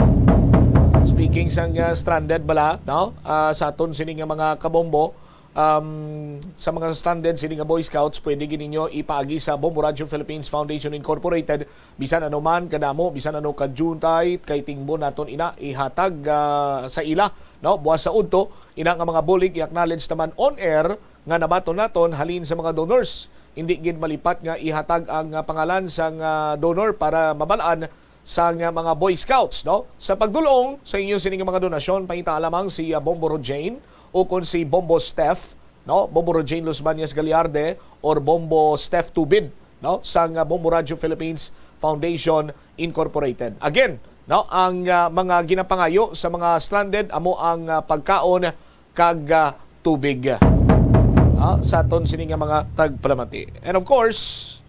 Speaking sang uh, stranded bala, no? Uh, sa aton sini nga mga kabombo, um, sa mga stranded sini nga Boy Scouts, pwede gid ninyo ipaagi sa Bombo Radio Philippines Foundation Incorporated. Bisan ano man kadamo, bisan ano ka Junetay, kay tingbo naton ina ihatag uh, sa ila, no? Buwas sa udto, ina nga mga bulig i-acknowledge naman on air nga nabaton naton halin sa mga donors. Hindi gid malipat nga ihatag ang uh, pangalan sang uh, donor para mabalaan sang uh, mga Boy Scouts, no? Sa pagdulong sa inyo sining mga donasyon, pangita lamang si uh, Bombo Rojane o kon si Bombo Steph, no? Bombo Rojane Luzbanias Galiarde or Bombo Steph Tubid, no? Sang uh, Bombo Radio Philippines Foundation Incorporated. Again, no, ang, ah, mga ginapangayo sa mga stranded amo ang, ah, pagkaon kag, ah, tubig, ah, sa aton sini nga mga tagpalamati. And of course,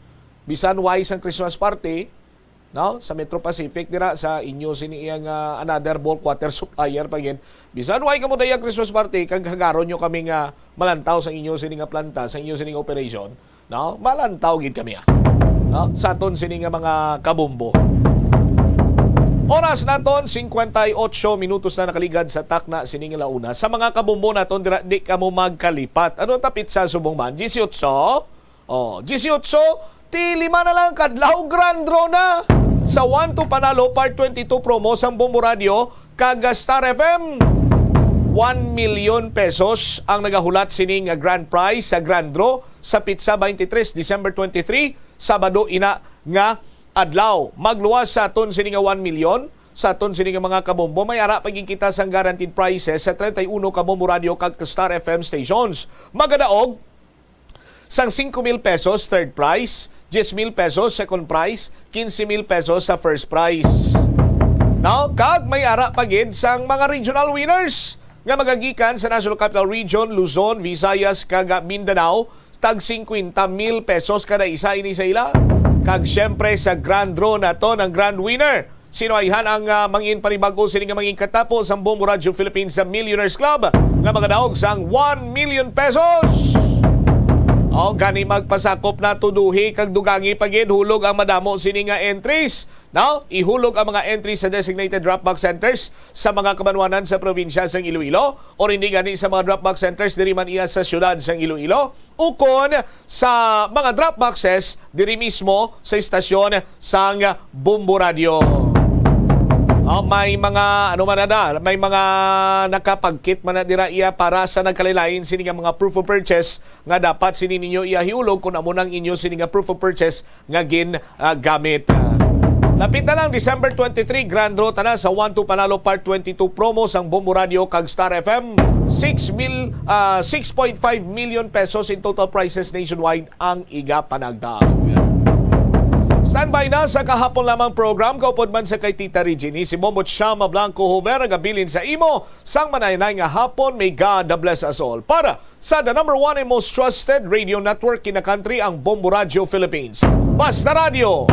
bisan way sang Christmas party, no, sa Metro Pacific dira sa inyo sini iyang, ah, another bulk water supplier pa gid. Bisan way kamo dayag Christmas party kag hagaron nyo kami nga malantaw sa inyo sini nga planta, sa inyo sini nga operation, no? Malantaw gid kami, ah. No? Sa aton sini nga mga kabombo. Oras naton, cincuenta y ocho minutos na nakaligad sa takna sini nga launa. Sa mga kabombo naton dira, di kamo magkalipat. Ano ta pitsa subong man? Dieciocho? Oh, dieciocho, ti lima na lang kadlaw, grand draw na sa One to Panalo Part twenty-two promo sang Bombo Radio kag Star F M. One million pesos ang nagahulat sini nga grand prize sa grand draw sa pitsa twenty-three, December twenty-three, Sabado ina nga adlaw. Magluwas sa aton sini nga one million, sa aton sini nga mga kabombo, may ara pa gid kita sang guaranteed prizes sa treinta y uno ka Bombo Radio kag Star F M stations. Magadaog sang cinco mil pesos third prize, diez mil pesos second prize, quince mil pesos sa first prize. Now, kag may ara pa gid sang mga regional winners nga magagikan sa National Capital Region, Luzon, Visayas, kag Mindanao, tag cincuenta mil pesos kada isa ini sa ila. Kag siyempre sa grand draw naton ang grand winner. Sino ayhan ang, ah, mangin panibag-o sini nga mangin katapo sang Bombo Radio Philippines sa Millionaires Club nga magadaog sang one million pesos? O gani, magpasakop na, tuduhi kag dugangi pa gid, hulog ang madamo sini nga entries. Now, ihulog ang mga entries sa designated drop box centers sa mga kabanwanan sa probinsya sang Iloilo, or hindi gani sa mga drop box centers diri man iya sa siyudad sang Iloilo, ukon sa mga drop boxes diri mismo sa istasyon sang Bombo Radio. Ah, may mga, ano man na, may mga nakapagkit man na dira iya para sa nagkalain-lain sini nga mga proof of purchase nga dapat sini ninyo iya hiulog kung amo nang inyo sini nga proof of purchase nga gin, ah, gamit. Lapit na lang, December twenty-three, grand draw ta na sa One to Panalo Part twenty-two promo sang Bombo Radio kag Star F M. Six mil, ah, six point five million pesos in total prizes nationwide ang igapanagdag. Standby na sa kahapon lamang program, kaupod man sa kay Tita Regine, si Bombo Chama Blanco Hover, nagabilin sa imo sang manayanay nga hapon. May God bless us all. Para sa the number one and most trusted radio network in the country, ang Bombo Radio Philippines. Basta Radio,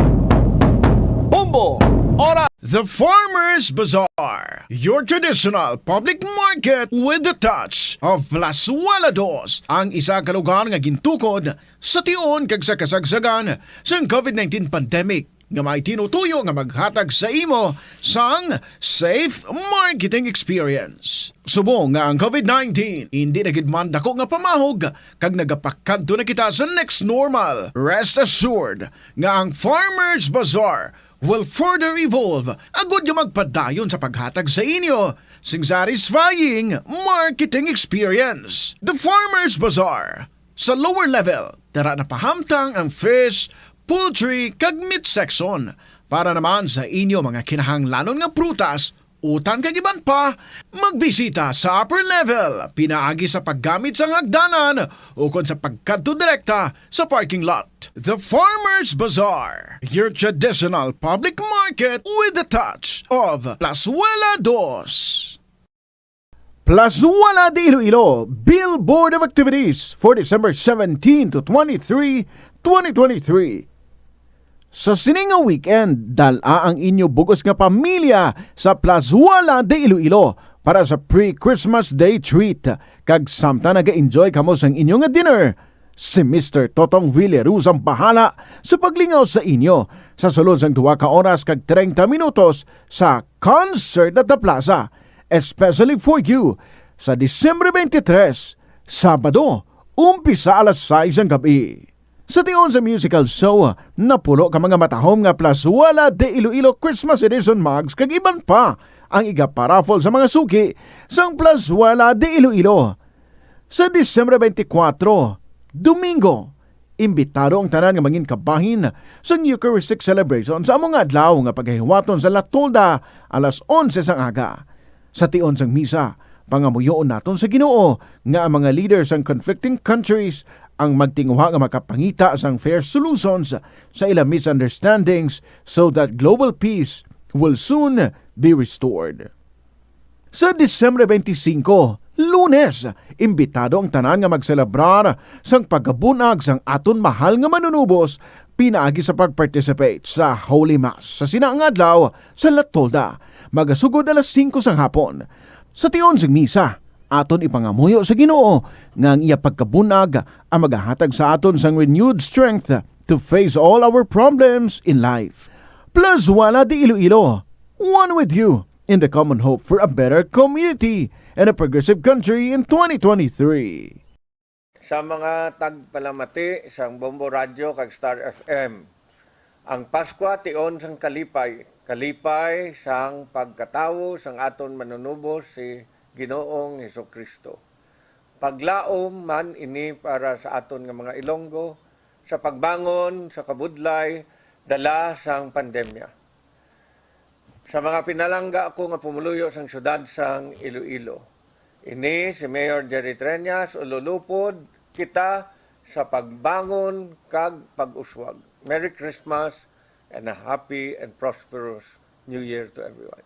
Bombo, Oras. The Farmers Bazaar, your traditional public market with the touch of Plazuela Dos, ang isa ka lugar nga gintukod sa tion kag sa kasagsagan sang covid nineteen pandemic, nga may tinutuyo nga maghatag sa imo sang safe marketing experience. Subong nga ang covid nineteen indi na gid man dako nga pamahog kag nagapakadto na kita sa next normal, rest assured nga ang Farmers Bazaar will further evolve agud nga magpadayon sa paghatag sa inyo sing satisfying marketing experience. The Farmers Bazaar, sa lower level, dira napahamtang ang fish, poultry, kag meat section. Para naman sa inyo mga kinahanglanon nga prutas, utan kag iban pa, magbisita sa upper level pinaagi sa paggamit sang hagdanan ukon sa pagkadto direkta sa parking lot. The Farmers Bazaar, your traditional public market with the touch of Plazuela Dos. Plazuela de Iloilo, Billboard of Activities for December seventeen to twenty-three, twenty twenty-three. Sa sini nga weekend, dal-a ang inyo bug-os nga pamilya sa Plazuela de Iloilo para sa pre-Christmas Day treat. Kag samtang naga-enjoy kamo sang inyo nga dinner, si Mister Totong Villaruz ang bahala sa paglingaw sa inyo sa sulod sang duha ka oras kag treinta minutos sa Concert at the Plaza, especially for you, sa Disyembre twenty-three, Sabado, umpisa alas sais sang gab-i. Sa tion sa musical show, napulo ka mga matahom nga Plazuela de Iloilo Christmas Edition mugs kag iban pa ang igaparaffle sa mga suki sang Plazuela de Iloilo. Sa Disyembre twenty-four, Domingo, imbitado ang tanan nga mangin kabahin sang Eucharistic celebration sa amo nga adlaw nga pagahiwaton sa La Tolda alas onse sang aga. Sa tion sang misa, pangamuyoon naton sa Ginoo nga ang mga leaders sang conflicting countries ang magtinguha nga makapangita sang fair solutions sa ila misunderstandings so that global peace will soon be restored. Sa Disyembre twenty-five, Lunes, imbitado ang tanan nga magselebrar sang pagkabun-ag sang aton mahal nga Manunubos pinaagi sa pag-participate sa Holy Mass sa sina nga adlaw sa La Tolda, magasugod alas singko sang hapon. Sa tion sang misa, aton ipangamuyo sa Ginoo nga ang iya pagkabun-ag ang magahatag sa aton sang renewed strength to face all our problems in life. Plus, wala di Iloilo, one with you in the common hope for a better community and a progressive country in twenty twenty-three. Sa mga tagpalamati sang Bombo Radyo kag Star F M, ang Paskwa tion sang kalipay, kalipay sang pagkatawo sang aton Manunubos si Ginoong Jesu-Cristo. Paglaom man ini para sa aton nga mga Ilonggo sa pagbangon sa kabudlay dala sang pandemya. Sa mga pinalangga ko nga pumuluyo sang siyudad sang Iloilo, ini si Mayor Jerry Treñas, ululupod kita sa pagbangon kag pag-uswag. Merry Christmas and a happy and prosperous New Year to everyone.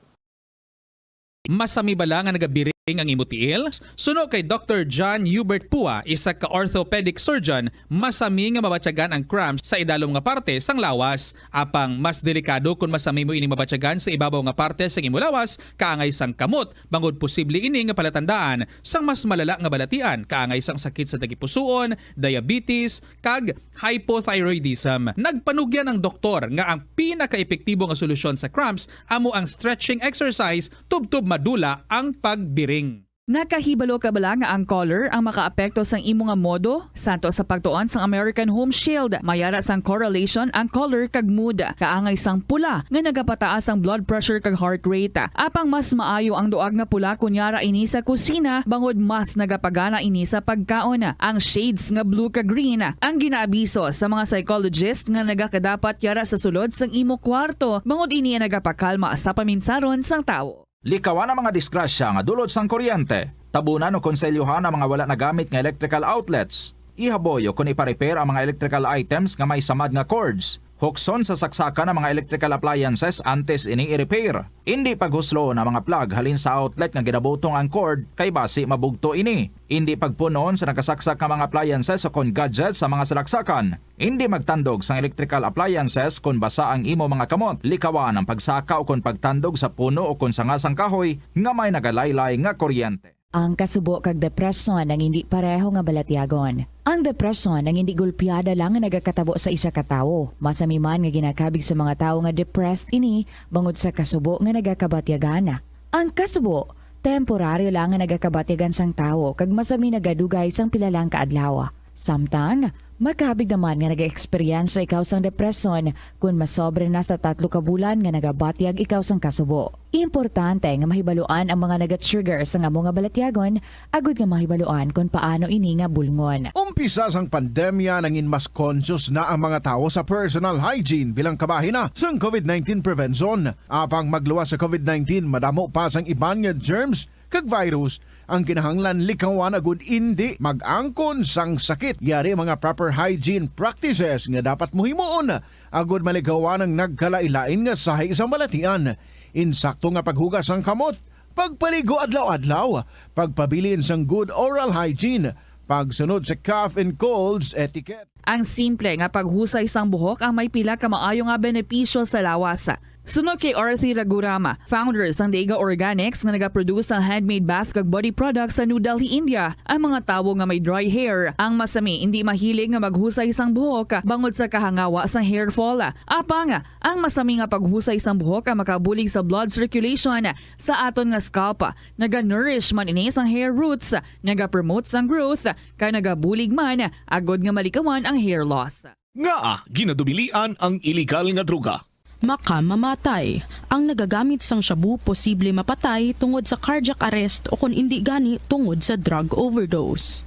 Masami bala nga nagabiring ang imo tiil? Suno kay Doktor John Hubert Pua, isa ka orthopedic surgeon, masami nga mabatyagan ang cramps sa idalom nga parte sang lawas. Apang mas delikado kon masami mo ining mabatyagan sa ibabaw nga parte sang imo lawas, kaangay sang kamot, bangod posible ini nga palatandaan sang mas malala nga balatian, kaangay sang sakit sa tagipusoon, diabetes, kag hypothyroidism. Nagpanugyan ang doktor nga ang pinakaepektibo nga solusyon sa cramps amo ang stretching exercise tubtob madula ang pagbiring. Nakahibalo ka bala nga ang color ang makaapekto sang imo nga modo? Santo sa pagtuon sang American Home Shield, may ara sang correlation ang color kag mood. Kaangay sang pula nga nagapataas ang blood pressure kag heart rate. Apang mas maayo ang duag nga pula kon yara ini sa kusina, bangod mas nagapagana ini sa pagkaon. Ang shades nga blue kag green ang ginaabiso sa mga psychologist nga nagakadapat yara sa sulod sang imo kwarto, bangod ini ang nagapakalma sa paminsaron sang tawo. Likawan ang mga disgrasya nga dulot sang kuryente. Tabunan o konselyohan ang mga wala nagamit nga electrical outlets. Ihaboy o kon ipa-repair ang mga electrical items nga may samad nga cords. Hukson sa saksakan ang mga electrical appliances antes ini i-repair. Indi paghusloon ang mga plug halin sa outlet nga ginabutong ang cord, kay basi mabugto ini. Indi pagpun-on sa nakasaksak nga mga appliances o kon gadgets sa mga salaksakan. Indi magtandog sang electrical appliances kon basa ang imo mga kamot. Likawan ang pagsaka o kon pagtandog sa puno o kon sanga sang kahoy nga may nagalaylay nga kuryente. Ang kasubo kag depresyon ang indi pareho nga balatyagon. Ang depresyon ang indi gulpiada lang nga nagakatabo sa isa ka tawo. Masami man nga ginakabig sa mga tawo nga depressed ini bangod sa kasubo nga nagakabatyagan. Ang kasubo, temporaryo lang nga nagakabatyagan sang tawo kag masami nagadugay sang pila lang ka adlaw. Samtang, makabig naman nga nag-eksperyensya ikaw sang depresyon kon masobra na sa tatlo ka bulan nga nagabatyag ikaw sang kasubo. Importante nga mahibaluan ang mga naga-trigger sang amo nga balatyagon agud nga mahibaluan kon paano ini nga bulngon. Umpisa sang pandemya, nangin mas conscious na ang mga tawo sa personal hygiene bilang kabahin na sang covid nineteen prevention. Apang magluwas sa covid nineteen, madamo pa sang iban nga germs kag virus ang kinahanglan likawan agud indi mag-angkon sang sakit. Yari ang mga proper hygiene practices nga dapat mo himuon agud malikawan ang nagkalain-lain nga sahi sang balatian. Insakto nga paghugas sang kamot, pagpaligo adlaw-adlaw, pagpabilin sang good oral hygiene, pagsunod sa cough and colds etiquette. Ang simple nga paghusay sang buhok ang may pila ka maayo nga benepisyo sa lawas. Suno kay Arthi Raghuram, founder sang Dega Organics nga nagaproduce sang handmade bath kag body products sa New Delhi, India, ang mga tawo nga may dry hair ang masami indi mahilig nga maghusay sang buhok bangod sa kahangawa sang hair fall. Apang, ang masami nga paghusay sang buhok ang makabulig sa blood circulation sa aton nga scalp. Naga-nourish man ini sang hair roots, naga-promote sang growth, kag nagabulig man agud nga malikawan ang hair loss. Ngaa ginadubilian ang iligal nga droga? Makamamatay. Ang nagagamit sang shabu posible mapatay tungod sa cardiac arrest o kon indi gani tungod sa drug overdose.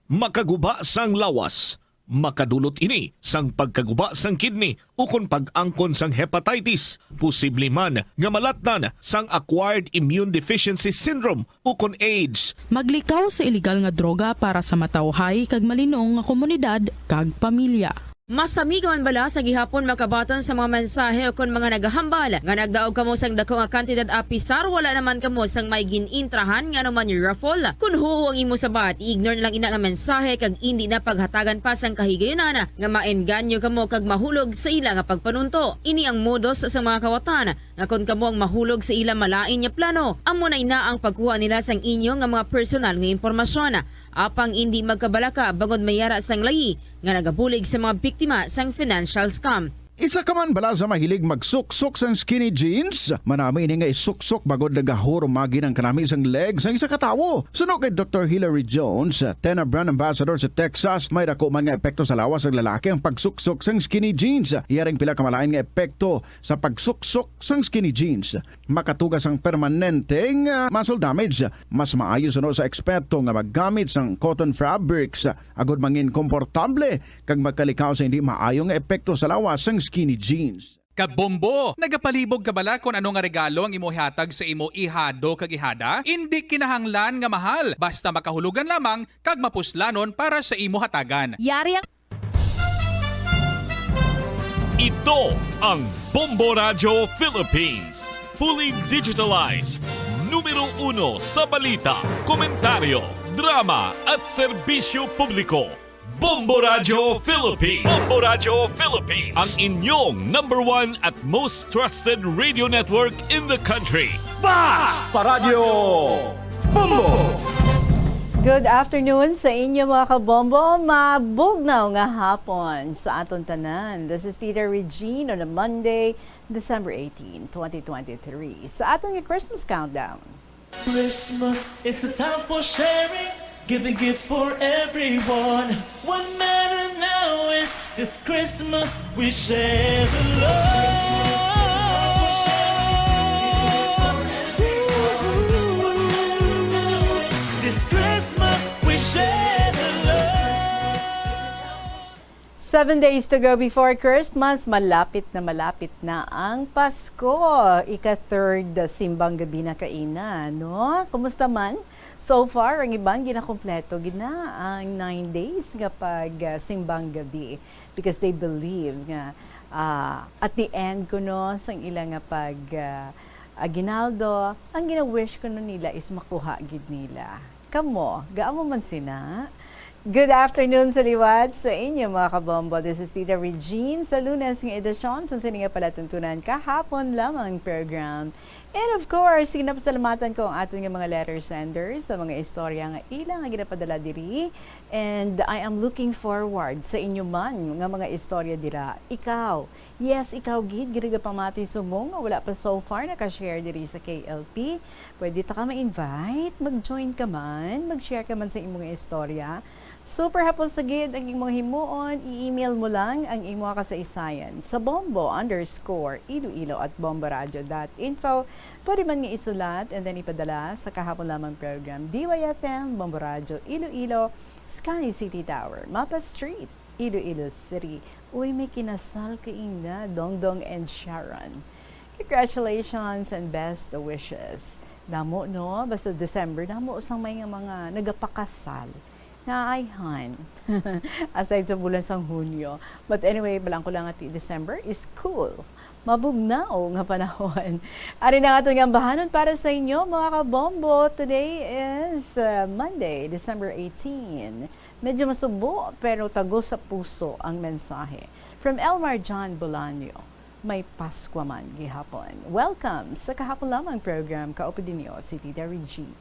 Makaguba sang lawas. Makadulot ini sang pagkaguba sang kidney ukon pag-angkon sang hepatitis, posible man nga malatnan sang acquired immune deficiency syndrome ukon AIDS. Maglikaw sa iligal nga droga para sa matawhay kag malinong nga komunidad kag pamilya. Masamiga man bala sa gihapon makabaton sa mga mensahe ukon mga nagahambal nga nagdaog kamo sang dako nga kantidad, apisar wala naman kamo sang may gin-intrahan nga anuman raffle? Kon huo ang imo sabat, i-ignore na lang ina nga mensahe kag indi na paghatagan pa sang kahigayunan nga maengganyo kamo kag mahulog sa ila nga pagpanunto. Ini ang modus sa mga kawatan nga kon kamo ang mahulog sa ila malain nga plano, amo na ina ang pagkuha nila sang inyo nga mga personal nga impormasyon. Apang indi magkabalaka bangod may ara sang layi nga nagabulig sa mga biktima sang financial scam. Isa ka man bala sa mahilig magsuksok sang skinny jeans? Manami ini nga isuksok bangod nagahurumagi ang kanami sang leg sang isa ka tawo. Suno kay Doktor Hilary Jones, Tena brand ambassador sa Texas, may dako man nga epekto sa lawas sang lalaki ang pagsuksok sang skinny jeans. Iya ring pila ka malain nga epekto sa pagsuksok sang skinny jeans. Makatuga sang permanente nga muscle damage. Mas maayo suno sa eksperto nga maggamit sang cotton fabrics agod mangin komportable kag magkalikaw sa hindi maayo nga epekto sa lawas sang skinny jeans. Kabombo, nagapalibog ka bala kon ano nga regalo ang imo ihatag sa imo ihado kag ihada? Indi kinahanglan nga mahal, basta makahulugan lamang kag mapuslanon para sa imo hatagan. Yari ang Ito ang Bombo Radyo Philippines, fully digitalized, numero uno sa balita, komentaryo, drama at serbisyo publiko. Bombo Radyo Philippines. Bombo Radyo Philippines. Ang inyong number one at most trusted radio network in the country. Bas! Paradyo! Bombo! Good afternoon sa inyo, mga kabombo. Mabugnaw nga hapon sa aton tanan. This is Tita Regine on a Monday, December eighteen, twenty twenty-three. Sa aton nga Christmas countdown. Christmas is a time for sharing, giving gifts for everyone. What matter now is this Christmas we share the love. This Christmas we share the love. Seven days to go before Christmas. Malapit na malapit na ang Pasko. Ika-third simbang gabi na kaina, no? Kumusta man? So far, ang iban ginakompleto gid na ang nine days nga pag, ah, simbang gabi because they believe nga, ah, at the end kuno sang ila nga pag, ah, aguinaldo, ang gina-wish kuno nila is makuha gid nila. Kamo, gaamo man sina? Good afternoon sa liwat sa inyo, mga kabombo. This is Tita Regine sa Lunes nga edisyon sa sini nga palatuntunan kahapon lamang program. And of course, ginapasalamatan ko ang aton nga mga letter senders sa mga istorya nga ila nga ginapadala diri. And I am looking forward sa inyo man nga mga istorya dira. Ikaw, yes, ikaw gid, ginagapamati subong nga wala pa so far naka-share diri sa K L P. Pwede ta ka ma-invite, mag-join ka man, mag-share ka man sa imong istorya. Super hapos sa gid ang imong himuon, i-email mo lang ang imong kasaysayan sa bombo underscore iloilo at bomboradio dot info. Pwede man nga isulat and then ipadala sa kahapon lamang program, D Y F M, Bombo Radyo Iloilo, Sky City Tower, Mapa Street, Iloilo City. Uy, may kinasal kaina, Dongdong and Sharon. Congratulations and best wishes. Damo, no? Basta December, damo sang may nga mga nagapakasal. Nga ayhan. Aside sa bulan sang Hunyo. But anyway, balaan ko lang nga ti December is cool. Mabugnaw nga panahon. Ari na nga aton nga ambahanon para sa inyo, mga kabombo. Today is, uh, Monday, December eighteen. Medyo masubo, pero tago sa puso ang mensahe. From Elmar John Bolaño, may Paskwa man gihapon. Welcome sa kahapon lamang program, kaupod ninyo si Tita Regine.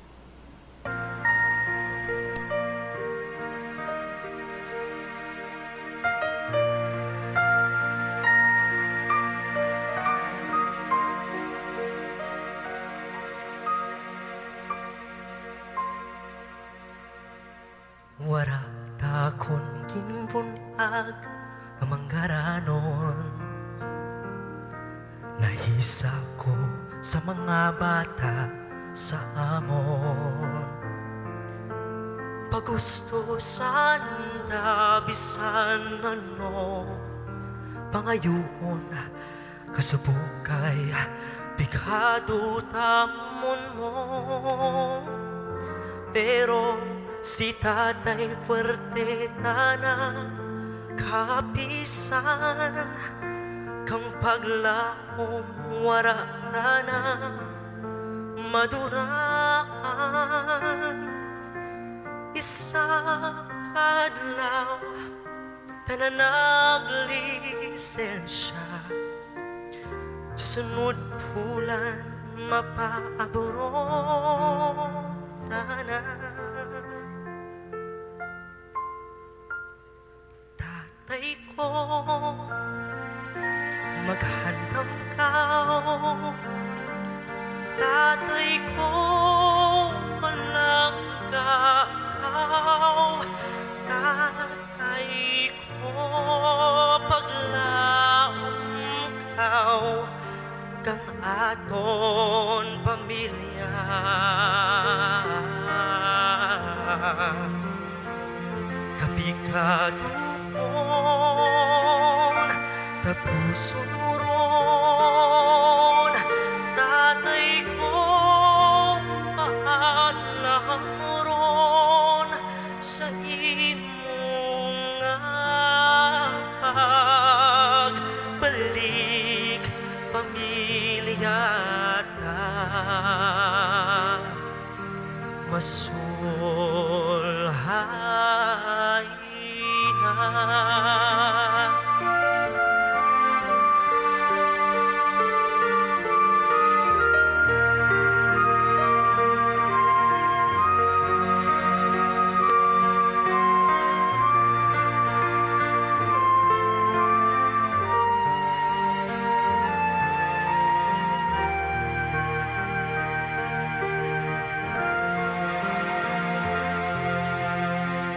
Wara ta kon ginbun-ag nga manggaranon. Nahisa ko sa mga bata sa amon. Pagusto sanda bisan ano pangayuon, kasubong kay pekado tamon mo. Pero si Tatay puwerte tana, kapisan kang paglaom wara tana maduraan. Isa ka adlaw, tanan naglisensya. Sa sunod bulan, mapaabro tana. Tatay ko, maghandam ka. Tatay ko, palangga ka. Tatay ko, paglaom ka kang aton pamilya. Kapikaduhon, tapuson ron, tatay ko, paalam ron sa imo nga pagbalik, pamilya ta masulhay na.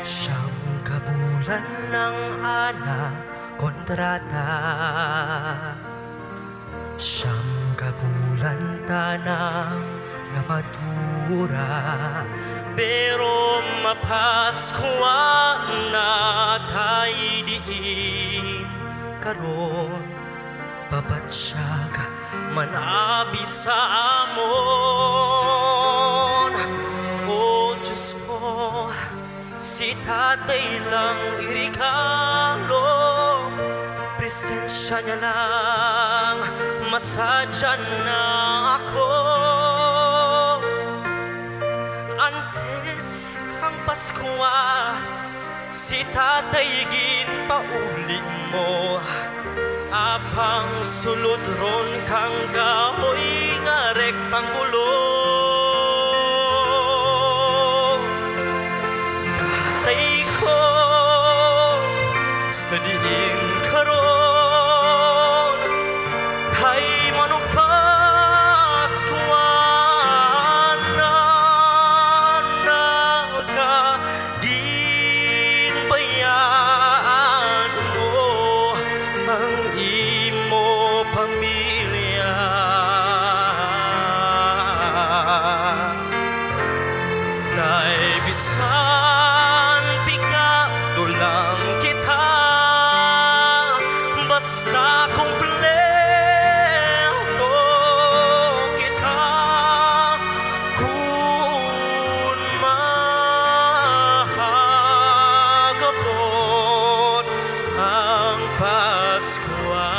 Siyam ka bulan ang ana kontrata. Siyam ka bulan tana nga madura, pero mapaskwa na tay diin karon. Pabatyag man abi sa amon, O Diyos ko, si Tatay lang iregalo. Presensya niya lang masadya na ako. Antes kang Paskwa, si Tatay ginpauli mo, apang sulod ron kang kahoy nga rektanggulo. Tatay ko, sa diin karon, kay manugpas kuan na ka, ginbayaan mo ang imo pamilya. Nay, bisan pekado lang kita, basta kumpleto kita, kun mag-abot ang Paskwa.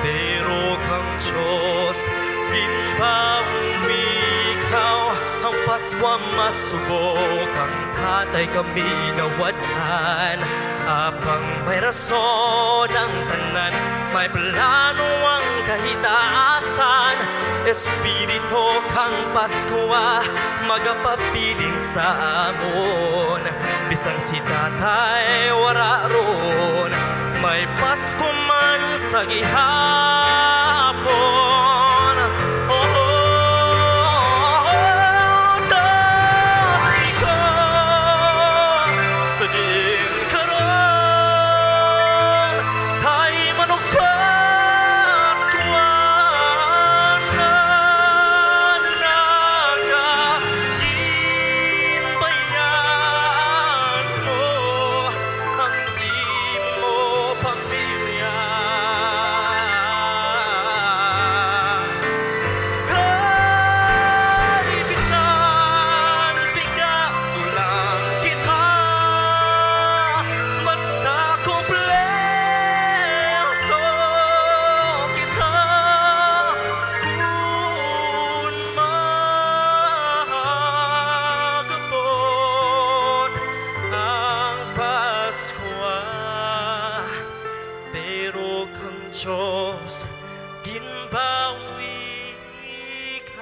Pero kang Dios ginpamikaw, ang Paskwa masubo kang Tatay kami nawad-an. Apang may rason ang tanan, may plano ang kahitaasan. Espiritu kang Paskwa magapabilin sa amon. Bisan si Tatay wara ron, may Pasko man sa gihapon. Oh, Tatay ko, sa diin karon, kay manugpas kuan na naka, ginbayaan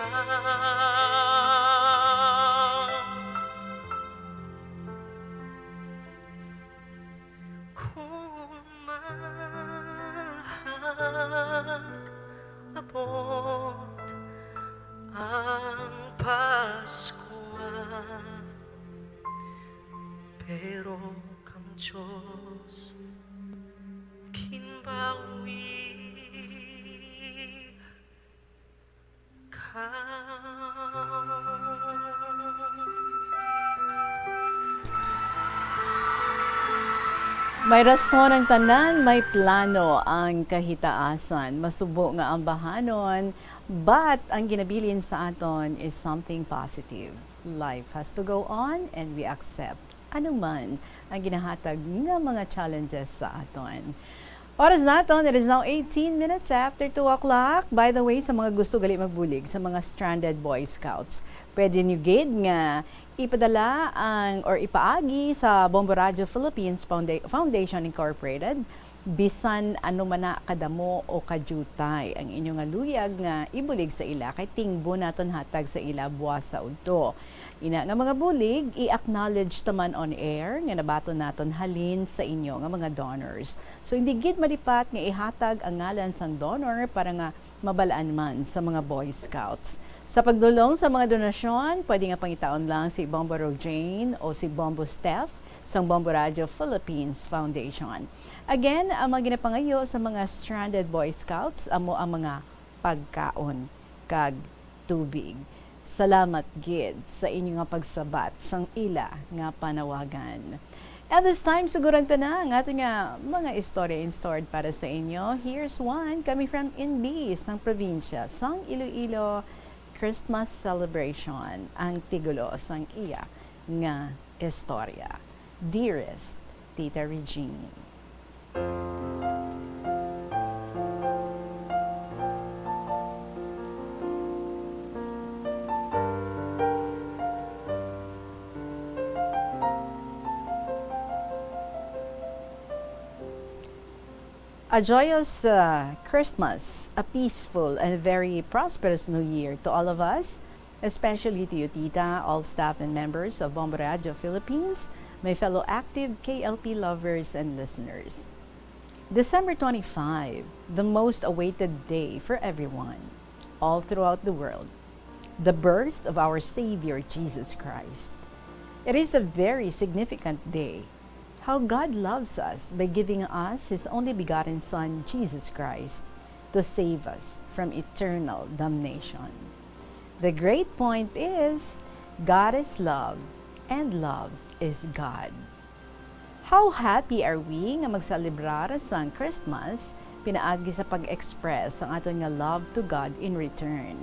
Kumahag-abot ang Paskwa, pero kang Dios ginbawi ka. May rason ang tanan, may plano ang kahitaasan. Masubo nga ambahanon, but ang ginabilin sa aton is something positive. Life has to go on and we accept ano man ang ginahatag nga mga challenges sa aton. Oras naton, it is now eighteen minutes after two o'clock. By the way, sa mga gusto gali magbulig sa mga stranded Boy Scouts, pwede niyo gid nga ipadala ang, or ipaagi sa Bombo Radio Philippines Founda-, Foundation Incorporated, bisan ano man na kadamo o kadiutay ang inyo nga luyag nga ibulig sa ila, kay tingbo naton hatag sa ila buwas sa udto. Ina nga mga bulig, i-acknowledge ta man on air nga nabaton naton halin sa inyo nga mga donors. So, hindi gid malipat nga ihatag ang ngalan sang donor para nga mabal-an man sa mga Boy Scouts. Sa pagdulong sa mga donasyon, pwede nga pangitaon lang si Bombo Rojane o si Bombo Steph sang Bombo Radio Philippines Foundation. Again, ang mga ginapangayo sa mga stranded Boy Scouts amo ang mga pagkaon kag tubig. Salamat gid sa inyo nga pagsabat sang ila nga panawagan. And this time, suguran ta na ang aton nga mga istorya in stored para sa inyo. Here's one coming from Inbi, sang probinsya sang Iloilo, Christmas celebration ang titulo sang iya nga istorya. Dearest Tita Regine. A joyous, uh, Christmas, a peaceful and very prosperous New Year to all of us, especially to you, Tita, all staff and members of Bombo Radio Philippines, my fellow active K L P lovers and listeners. December twenty-five, the most awaited day for everyone, all throughout the world, the birth of our Savior Jesus Christ. It is a very significant day. How God loves us by giving us His only begotten Son, Jesus Christ, to save us from eternal damnation. The great point is, God is love, and love is God. How happy are we nga magselebrar sang Christmas pinaagi sa pag-express sang aton nga love to God in return.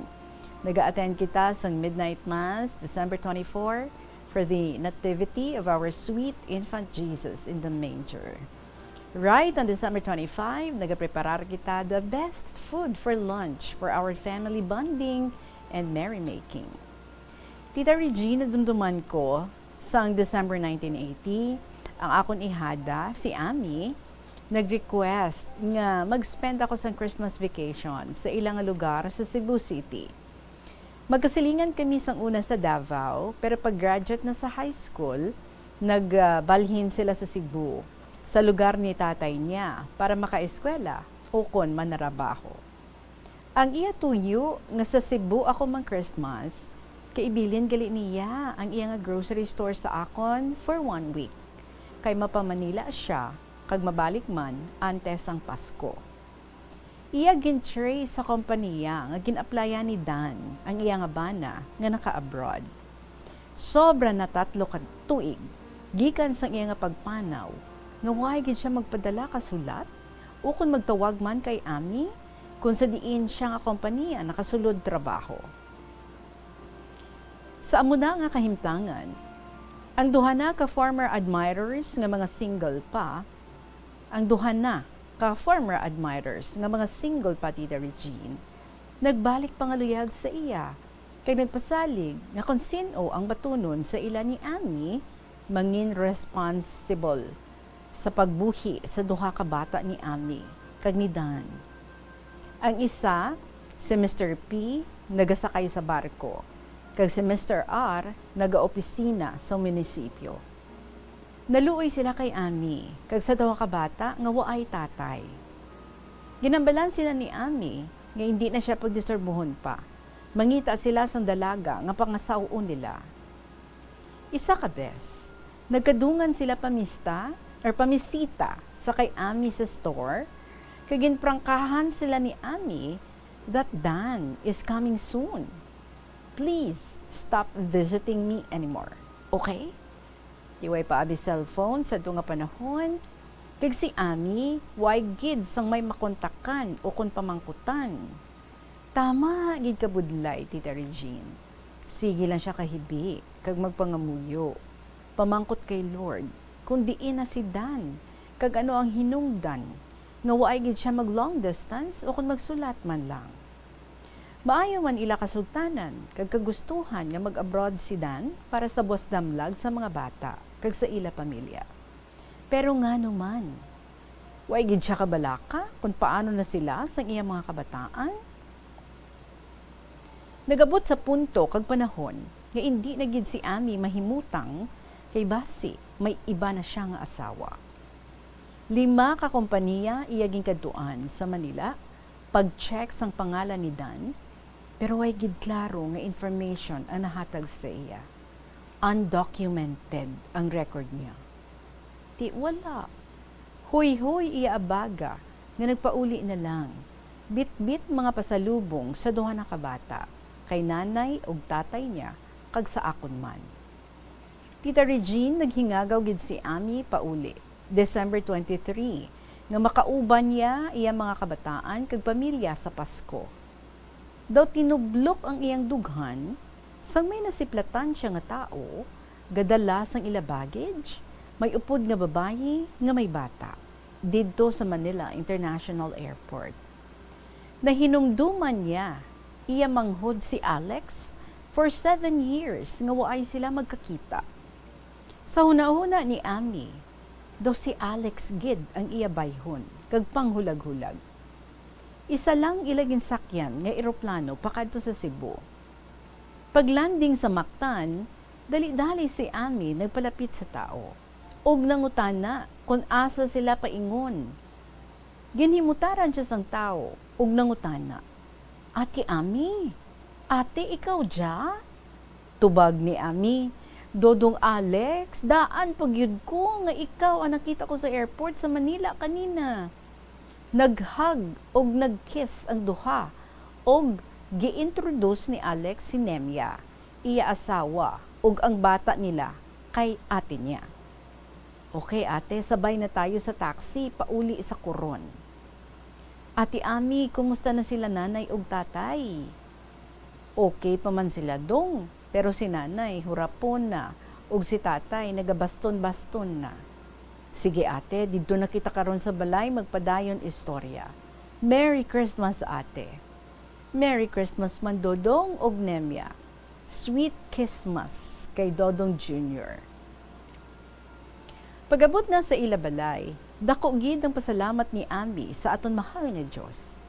Nag-a-attend kita sang Midnight Mass, December twenty-four, for the Nativity of our sweet infant Jesus in the manger. Right on December twenty-five, nagapreparar kita the best food for lunch for our family bonding and merrymaking. Tita Regina, dumduman ko, sang December nineteen eighty, ang akon ihada, si Ami, nag-request nga mag-spend ako sang Christmas vacation sa ila nga lugar sa Cebu City. Magkasilingan kami sang una sa Davao, pero pag-graduate na sa high school, nagbalhin sila sa Cebu, sa lugar ni tatay niya, para makaeskwela ukon manarabaho. Ang iya tuyo nga sa Cebu ako man Christmas, kay ibilin gali niya ang iya nga grocery store sa akon for one week, kay mapa-Manila sia kag mabalik man antes sang Pasko. Iya gin-trace sa kompanya nga gin-aplayan ni Dan, ang iya nga bana nga naka-abroad. Sobra na tatlo ka tuig gikan sang iya nga pagpanaw nga wala gid sia magpadala ka sulat ukon magtawag man kay Ami kon sa diin sia nga kompanya nakasulod trabaho. Sa amo na nga kahimtangan, ang duha na ka former admirers nga mga single pa, ang duha na ka former admirers nga mga single pa, Tita Regine, nagbalik pangaluyag sa iya kag nagpasalig nga kon sin-o ang batunon sa ila ni Ami mangin responsible sa pagbuhi sa duha ka bata ni Ami kag ni Dan. Ang isa, si Mister P, nagasakay sa barko, kag si Mister R nagaopisina sa munisipyo. Naluoy sila kay Ami kag sa duha ka bata nga waay tatay. Ginhambalan sila ni Ami nga indi na sia pagdisturbuhon pa. Mangita sila sang dalaga nga pangasaw-on nila. Isa ka bes, nagkadungan sila pamista or pamisita sa kay Ami sa store, kag ginprangkahan sila ni Ami that Dan is coming soon. Please stop visiting me anymore, okay? Di way pa abi cellphone sa nga panahon, kag si Ami way gid sang may makontakan o kon pamangkutan. Tama gid ka budlay, Tita Regine. Sige lang siya kahibi kag magpangamuyo. Pamangkot kay Lord kung diin na si Dan kag ano ang hinungdan nga waay gid siya mag long distance o kon magsulat man lang. Maayo man ila kasugtanan kag kagustuhan nga mag-abroad si Dan para sa buwas damlag sa mga bata kag sa ila pamilya. Pero ngano man? Way gid siya kabalaka kon paano na sila sang iyang mga kabataan? Nagabot sa punto kag panahon nga indi na gid si Ami mahimutang kay basi may iba na siya nga asawa. Lima ka kompanya iya ginkadtuan sa Manila pag-check sang pangalan ni Dan, pero way gid klaro nga information ang nahatag sa iya. Undocumented ang record niya. Ti wala. Huyhoy iya abaga nga nagpauli na lang. Bitbit mga pasalubong sa duha na ka bata, kay nanay ug tatay niya, kag sa akon man. Tita Regine, naghingagaw gid si Ami pauli, December twenty-three, nga makauban niya iya mga kabataan kag pamilya sa Pasko. Daw tinublok ang iyang dughan, sang may nasiplatan siya nga tawo, gadala sang ila baggage, may upod nga babayi nga may bata, didto sa Manila International Airport. Nahinumduman niya iya manghod si Alex for seven years nga waay sila magkakita. Sa hunahuna ni Ami, daw si Alex gid ang iya bayhon kag panghulaghulag. Isa lang ila ginsakyan nga eroplano pakadto sa Cebu. Pag-landing sa Mactan, dali-dali si Ami nagpalapit sa tawo ug nangutana kon asa sila paingon. Ginhimutaran siya sang tawo ug nangutana, "Ate Ami, ate, ikaw dya?" Tubag ni Ami, "Dodong Alex, daan pa gyud ko nga ikaw ang nakita ko sa airport sa Manila kanina." Nag-hug ug nag-kiss ang duha ug gi-introduce ni Alex si Nemia, iya asawa, ug ang bata nila kay ate niya. "Okay, ate, sabay na tayo sa taxi pauli sa Coron." "Ate Ami, kumusta na sila nanay ug tatay?" "Okay pa man sila, Dong, pero si nanay hurapon na ug si tatay nagabaston-baston na." "Sige, ate, didto na kita karon sa balay magpadayon istorya. Merry Christmas, ate." "Merry Christmas man, Dodong ug Nemia. Sweet Christmas kay Dodong Junior." Pag-abot na sa ila balay, dako gid ang pasalamat ni Ami sa aton mahal nga Dios.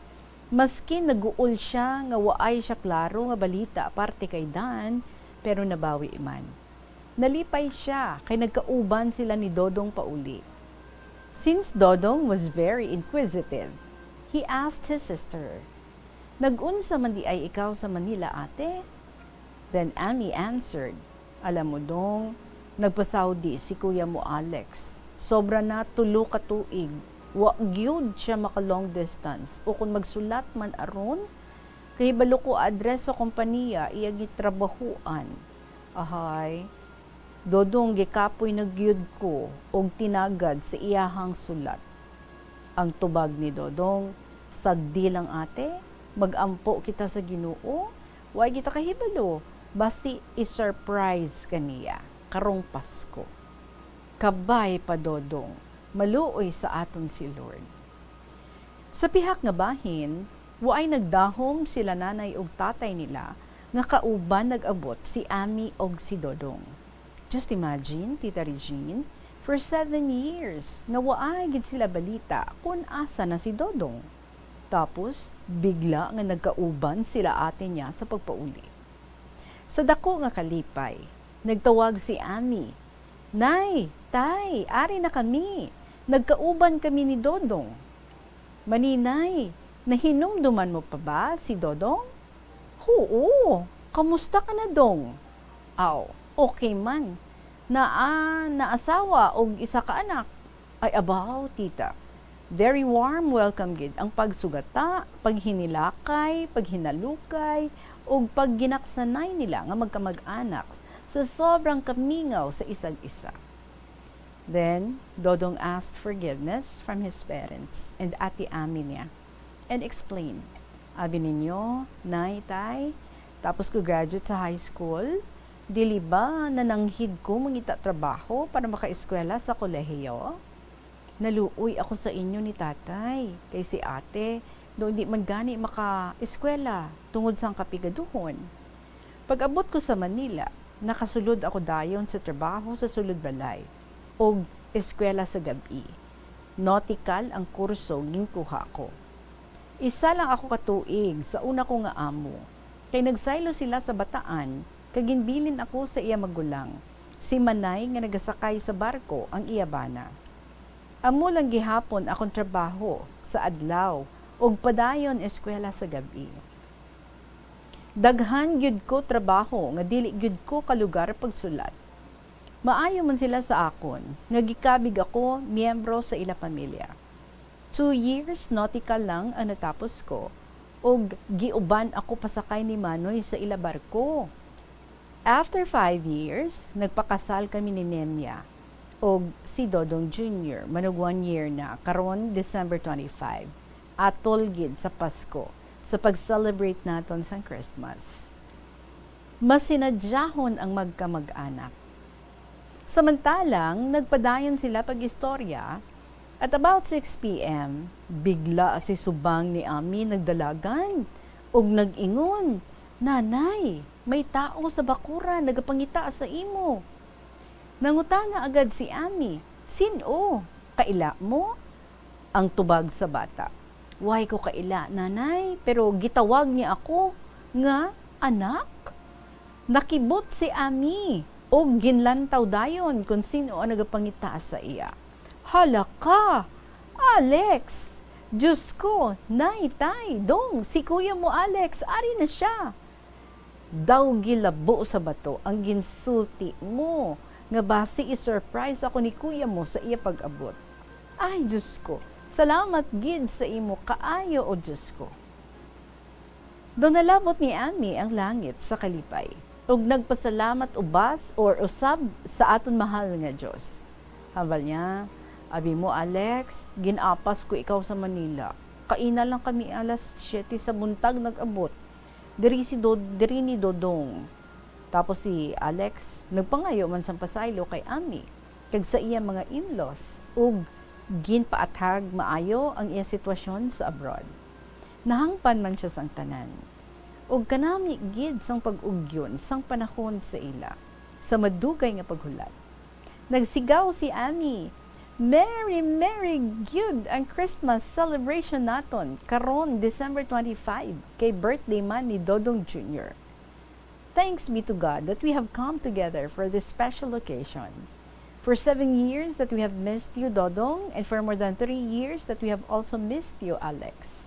Maskin naguol siya nga waay siya klaro nga balita aparte kay Dan, pero nabawi man. Nalipay siya kay nagkauban sila ni Dodong pauli. Since Dodong was very inquisitive, he asked his sister, "Nag-unsa man di ay ikaw sa Manila, ate?" Then Ami answered, "Alam mo, Dong, nagpa-Saudi si kuya mo, Alex. Sobra na tulo ka tuig. Wa gyud siya maka-long distance o kon magsulat man aron. Kahibalo ko address sa kompanya iya gitrabahuan. Ahay, Dodong, gikapoy na gyud ko og tinagad sa iyahang sulat." Ang tubag ni Dodong, "Sagdi lang, ate, mag-ampo kita sa Ginoo. Way kita kahibalo, basi i-surprise ka niya karong Pasko." Kabay pa, Dodong, maluoy sa aton si Lord. Sa pihak nga bahin, waay nagdahom sila nanay ug tatay nila nga kauban nag-abot si Ami ug si Dodong. Just imagine, Tita Regine, for seven years nga waay gid sila balita kon asa na si Dodong. Tapos, bigla nga nagkauban sila ate niya sa pagpauli. Sa dako nga kalipay, nagtawag si Ami, "Nay, Tay, ari na kami. Nagkauban kami ni Dodong." "Maninay, nahinumduman mo pa ba si Dodong?" "Huo. Kamusta ka na, Dong?" "Aw, okay man. Naa, naasawa og isa ka anak." "Ay, abaw, tita. Very warm welcome gid ang pagsugata, paghinilakay, paghinalukay, ug pagginaksanay nila nga magkamag-anak sa sobrang kamingaw sa isag isa." Then, Dodong asked forgiveness from his parents and Ate Ami niya and explained, "Abi ninyo, Nay, Tay, tapos ko graduate sa high school, dili ba nananghid ko mangita trabaho para makaeskwela sa kolehiyo? Naluoy ako sa inyo ni Tatay, kay si Ate, daw hindi man gani makaeskwela tungod sang kapigaduhon. Pag-abot ko sa Manila, nakasulod ako dayon sa trabaho sa sulod balay og eskwela sa gab-i. Nautical ang kurso ginkuha ko. Isa lang ako ka tuig sa una ko nga amo, kay nagsaylo sila sa bataan kag ginbilin ako sa iya magulang, si Manay nga nagasakay sa barko ang iya bana. Amo lang gihapon akong trabaho sa adlaw ug padayon eskwela sa gab-i. Daghan gyud ko trabaho nga dili gyud ko kalugar pagsulat. Maayo man sila sa akon nga gikabig ako miyembro sa ila pamilya. Two years nautical lang ang natapos ko, ug giuban ako pasakay ni Manoy sa ila barko. After five years, nagpakasal kami ni Nemia ug si Dodong Junior, manug one year na, karon December twenty-five, atol gid sa Pasko, sa pag-celebrate naton sang Christmas. Masinadyahon ang magkamag-anak. Samantalang nagpadayon sila pag-istorya, at about six p.m., bigla si subang ni Ami nagdalagan ug nag-ingon, "Nanay, may tawo sa bakuran nagapangita sa imo." Nangutana agad si Ami, "Sin-o? Kaila mo?" Ang tubag sa bata, "Way ko kaila, Nanay, pero gitawag niya ako nga anak." Nakibot si Ami ug ginlantaw dayon kon sin-o ang nagapangita sa iya. "Hala ka! Alex! Diyos ko, Nay, Tay, Dong, si kuya mo Alex, ari na siya!" Daw gilabo sa bato ang ginsulti mo nga basi i-surprise ako ni kuya mo sa iya pag-abot. Ay, Diyos ko, salamat gid sa imo kaayo, O Diyos ko. Daw nalabot ni Ami ang langit sa kalipay, ug nagpasalamat ubas or usab sa aton mahal nga Dios. Hambal niya, "Abi mo, Alex, gin-apas ko ikaw sa Manila. Kaina lang kami alas siyete sa buntag nag-abot. Diri si Dod-, diri ni Dodong." Tapos si Alex nagpangayo man sang pasaylo kay Ami kag sa iya mga in-laws, ug ginpaathag maayo ang iya sitwasyon sa abroad. Nahangpan man sia sang tanan, ug kanami gid sang pag-ugyon sang panahon sa ila sa madugay nga paghulat. Nagsigaw si Ami, "Merry, merry gyud ang Christmas celebration naton karon, December twenty-five, kay birthday man ni Dodong Junior." Thanks be to God that we have come together for this special occasion. For seven years that we have missed you, Dodong, and for more than three years that we have also missed you, Alex.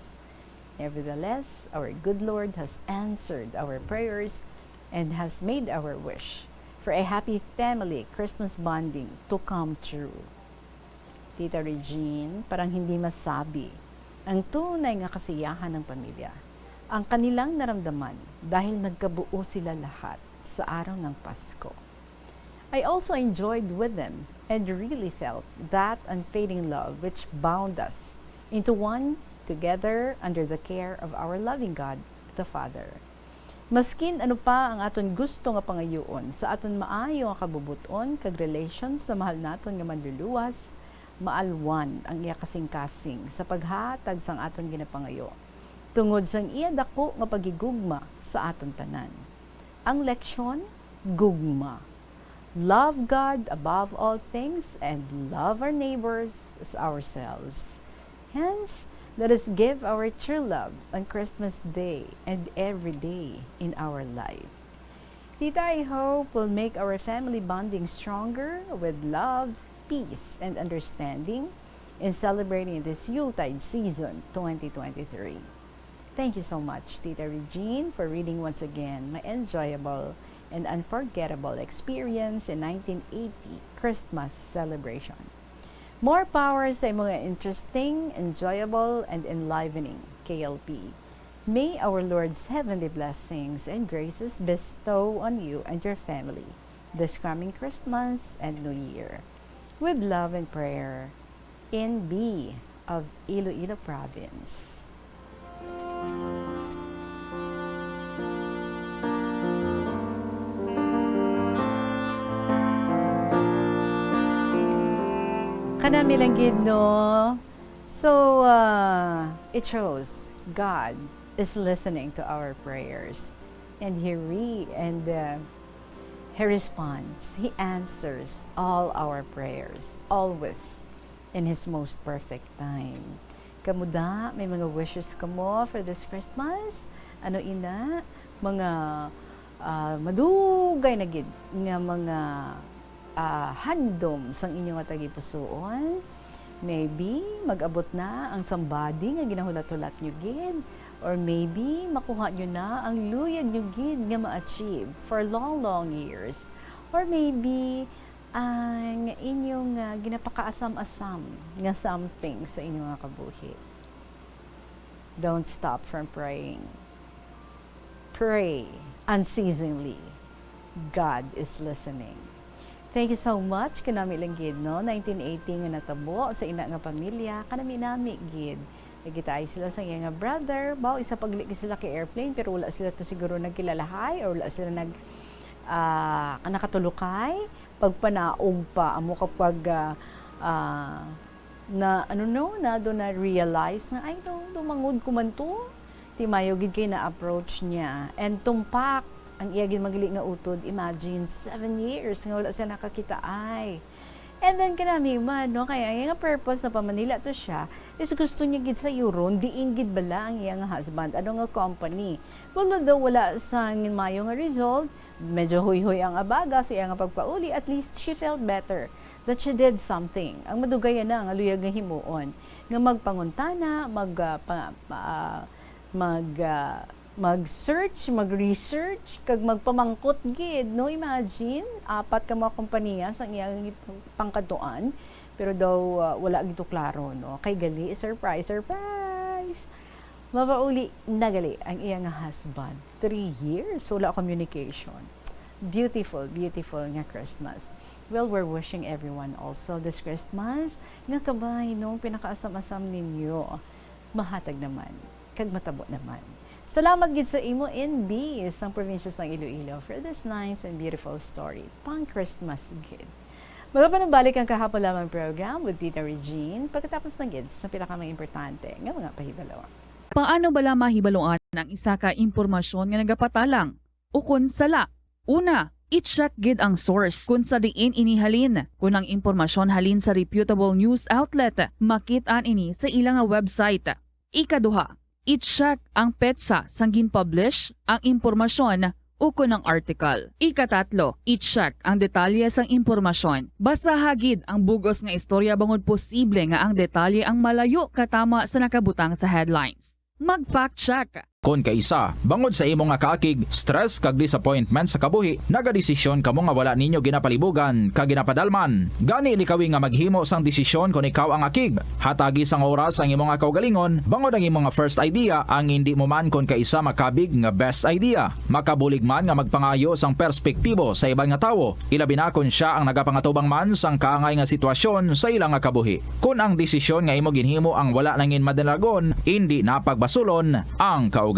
Nevertheless, our good Lord has answered our prayers and has made our wish for a happy family Christmas bonding to come true. Tita Regine, parang hindi masabi ang tunay nga kasiyahan ng pamilya, ang kanilang naramdaman dahil nagkabuo sila lahat sa araw ng Pasko. I also enjoyed with them and really felt that unfading love which bound us into one together under the care of our loving God, the Father. Maskin ano pa ang aton gusto nga pangayuon sa aton maayo nga kabubot-on kag relation sa mahal naton nga Manluluwas, maalwan ang iya kasing-kasing sa paghatag sang aton ginapangayo, tungod sang iya dako nga paghigugma sa aton tanan. Ang leksyon, gugma. Love God above all things and love our neighbors as ourselves. Hence, Let us give our true love on Christmas Day and every day in our life. Tita, I hope we'll make our family bonding stronger with love, peace, and understanding in celebrating this Yuletide season twenty twenty-three. Thank you so much, Tita Regine, for reading once again my enjoyable and unforgettable experience in nineteen eighty Christmas celebration. More power sa imong interesting, enjoyable, and enlivening K L P. May our Lord's heavenly blessings and graces bestow on you and your family this coming Christmas and New Year. With love and prayer, N B of Iloilo Province. Kanami lang gid, no? So, uh, it shows God is listening to our prayers. And He re-, and, uh, He responds. He answers all our prayers, always in His most perfect time. Kamo da, may mga wishes kamo for this Christmas? Ano ina? Mga, ah, madugay na gid nga mga, ah, handom sang inyo nga tagipusoon? Maybe mag-abot na ang somebody nga ginahulat-hulat nyo gid. Or maybe makuha nyo na ang luyag nyo gid nga ma-achieve for long, long years. Or maybe ang inyong, ah, ginapakaasam-asam nga something sa inyo nga kabuhi. Don't stop from praying. Pray unceasingly. God is listening. Thank you so much. Kanami lang gid, no? Nineteen eighty nga natabo sa ina nga pamilya, kanami-nami gid. Nagkitaay sila sa iya nga brother. Baw, isa pag liki sila kay airplane, pero wala sila to siguro nagkilalahay or wala sila nag, ah, nakatulukay. Pagpanaog pa amo kapag, ah, ah, na, ano, no, na do na realize nga, "Ay, do, dumangod ko man to." Ti mayo gid kay na-approach niya. And tumpak ang iya gid magli nga utod. Imagine, seven years nga wala siya nakakita ay. And then kanami man, no, kaya ang iya nga purpose na pa-Manila to siya is gusto niya gid sayuron diin gid bala ang iya nga husband, ano nga company. Well, although wala sang mayo nga result, medyo huyhoy ang abaga sa iya nga pagpauli, at least she felt better that she did something. Ang madugay na nga luyag nga himuon, nga magpanguntana, mag, ah, pa, ah, mag, ah, mag-search, mag-research, kag magpamangkot gid, no? Imagine, apat ka mga kompanya sang iyang pangkadtuan, pero daw, ah, wala gid to klaro, no? Kay gali, surprise, surprise! Mapauli na gali ang iya nga husband. Three years, wala communication. Beautiful, beautiful nga Christmas. Well, we're wishing everyone also this Christmas nga kabay, no, pinakaasam-asam ninyo. Mahatag naman, kag matabo naman. Salamat gid sa imo, N B, sang probinsya sang Iloilo, for this nice and beautiful story. Pang Christmas gid. Magapanumbalik ang Kahapon Lamang program with Tita Regine, pagkatapos na gid sa pila ka mga importante nga mga pahibalo. Paano bala mahibaluan ang isa ka impormasyon nga nagapatalang ukon sala? Una, i-check gid ang source kon sa diin ini halin. Kon ang impormasyon halin sa reputable news outlet, makit-an ini sa ila nga website. Ikaduha, i-check ang petsa sang gin-publish ang impormasyon ukon ang article. Ikatatlo, i-check ang detalye sang impormasyon. Basaha gid ang bug-os nga istorya bangod posible nga ang detalye ang malayo katama sa nakabutang sa headlines. Mag-fact check. Kon kaisa, bangod sa imo nga kaakig, stress kag disappointment sa kabuhi, nagadesisyon kamo nga wala ninyo ginapalibugan kag ginapadalman. Gani, likawi nga maghimo sang desisyon kon ikaw ang akig. Hatagi sang oras ang imo nga kaugalingon, bangod ang imo nga first idea ang indi mo man kon kaisa makabig nga best idea. Makabulig man nga magpangayo sang perspektibo sa iban nga tawo, ilabi na kon sia ang nagapangatubang man sang kaangay nga sitwasyon sa ila nga kabuhi. Kon ang desisyon nga imo ginhimo ang wala nangin madalagon, indi na pagbasulon ang kaugalingon.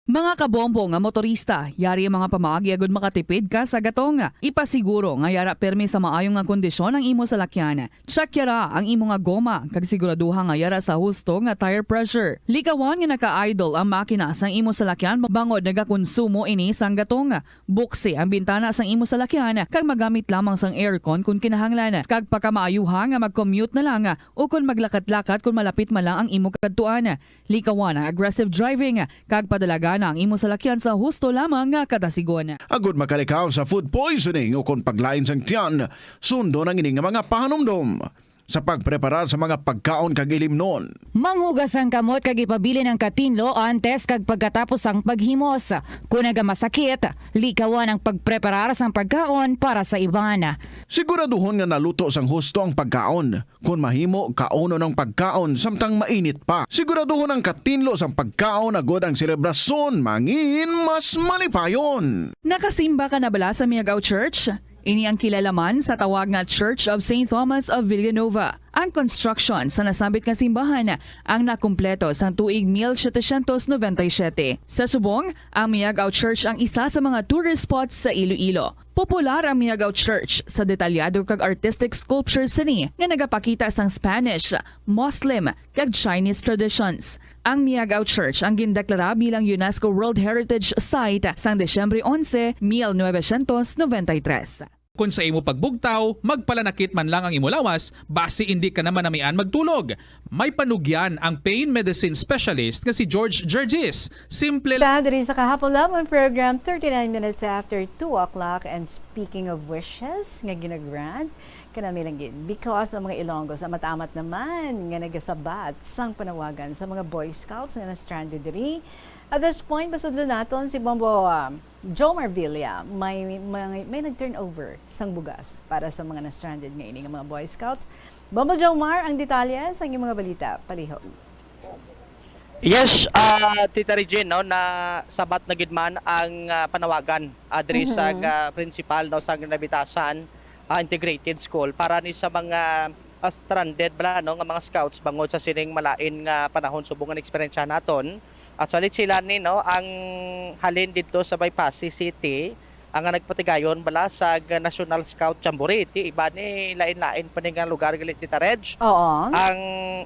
Mga kabombo nga motorista, yari ang mga pamaagi agud makatipid ka sa gatong. Ipasiguro nga yara pirmi sa maayo nga kondisyon ang imo salakyan. Check yara ang imo nga goma kag siguraduha nga yara sa husto nga tire pressure. Likawan nga naka-idle ang makina sang imo salakyan bangod nagakonsumo ini sang gatong. Buksi ang bintana sang imo salakyan kag magamit lamang sang aircon kon kinahanglan. Kag pakamaayuha nga mag-commute na lang o kon maglakat-lakat kon malapit man lang ang imo kadtuan. Likawan ang aggressive driving kag padalagan ang imo salakyan sa husto lamang nga kadasigon. Agud makalikaw sa food poisoning o kon paglain sang tiyan, sundon ang ini nga mga pahanumdom sa pagpreparar sa mga pagkaon kag ilimnon. Manghugas ang kamot kag ipabilin ang katinlo antes kag pagkatapos sang paghimos. Kon nagamasakit, likawan ang pagpreparar sang pagkaon para sa iban. Siguraduhon nga naluto sang husto ang pagkaon. Kon mahimo, kaunon ang pagkaon samtang mainit pa. Siguraduhon ang katinlo sang pagkaon agud ang selebrasyon mangin mas malipayon. Nakasimba ka na bala sa Miagao Church? Ini ang kilala man sa tawag nga Church of Saint Thomas of Villanova. Ang construction sa nasambit nga simbahan ang nakumpleto sang tuig mil setecientos noventa y siete. Sa subong, ang Miagao Church ang isa sa mga tourist spots sa Iloilo. Popular ang Miagao Church sa detalyado kag artistic sculpture sini nga nagapakita sang Spanish, Muslim, kag Chinese traditions. Ang Miagao Church ang gindeklara bilang UNESCO World Heritage Site sang Disyembre onse, mil novecientos noventa y tres. Kon sa imo pagbugtaw, magpalanakit man lang ang imo lawas, basi indi ka na manamian magtulog. May panugyan ang pain medicine specialist nga si George Gergis. Simple Ta diri sa Kahapon Lamang program, thirty-nine minutes after two o'clock. And speaking of wishes nga ginagrant, kanami lang gid, because ang mga Ilonggos amat-amat naman nga nagasabat sang panawagan sa mga Boy Scouts nga na-stranded diri. At this point, pasudlo naton si Bombo, ah, Jomar Villa. May, may, may nag-turnover sang bugas para sa mga na-stranded nga ini nga mga Boy Scouts. Bombo Jomar, ang detalye sa inyong mga balita. Palihog. Yes, ah, Tita Regine, no, na sabat na gid man ang, ah, panawagan, ah, diri sa, Mhm. ah, principal, no, sa Nabitasan, ah, Integrated School para ni sa mga, ah, stranded bala, no, nga mga scouts bangod sa sining malain nga panahon subong nga eksperyensya naton. Actually, sila ni, no, ang halin didto sa Baypasi City, ang nagpatigayon bala sa National Scout Jamboree. Ti iba ni lain-lain pa ni nga lugar gali, Tita Reg. Oo. Ang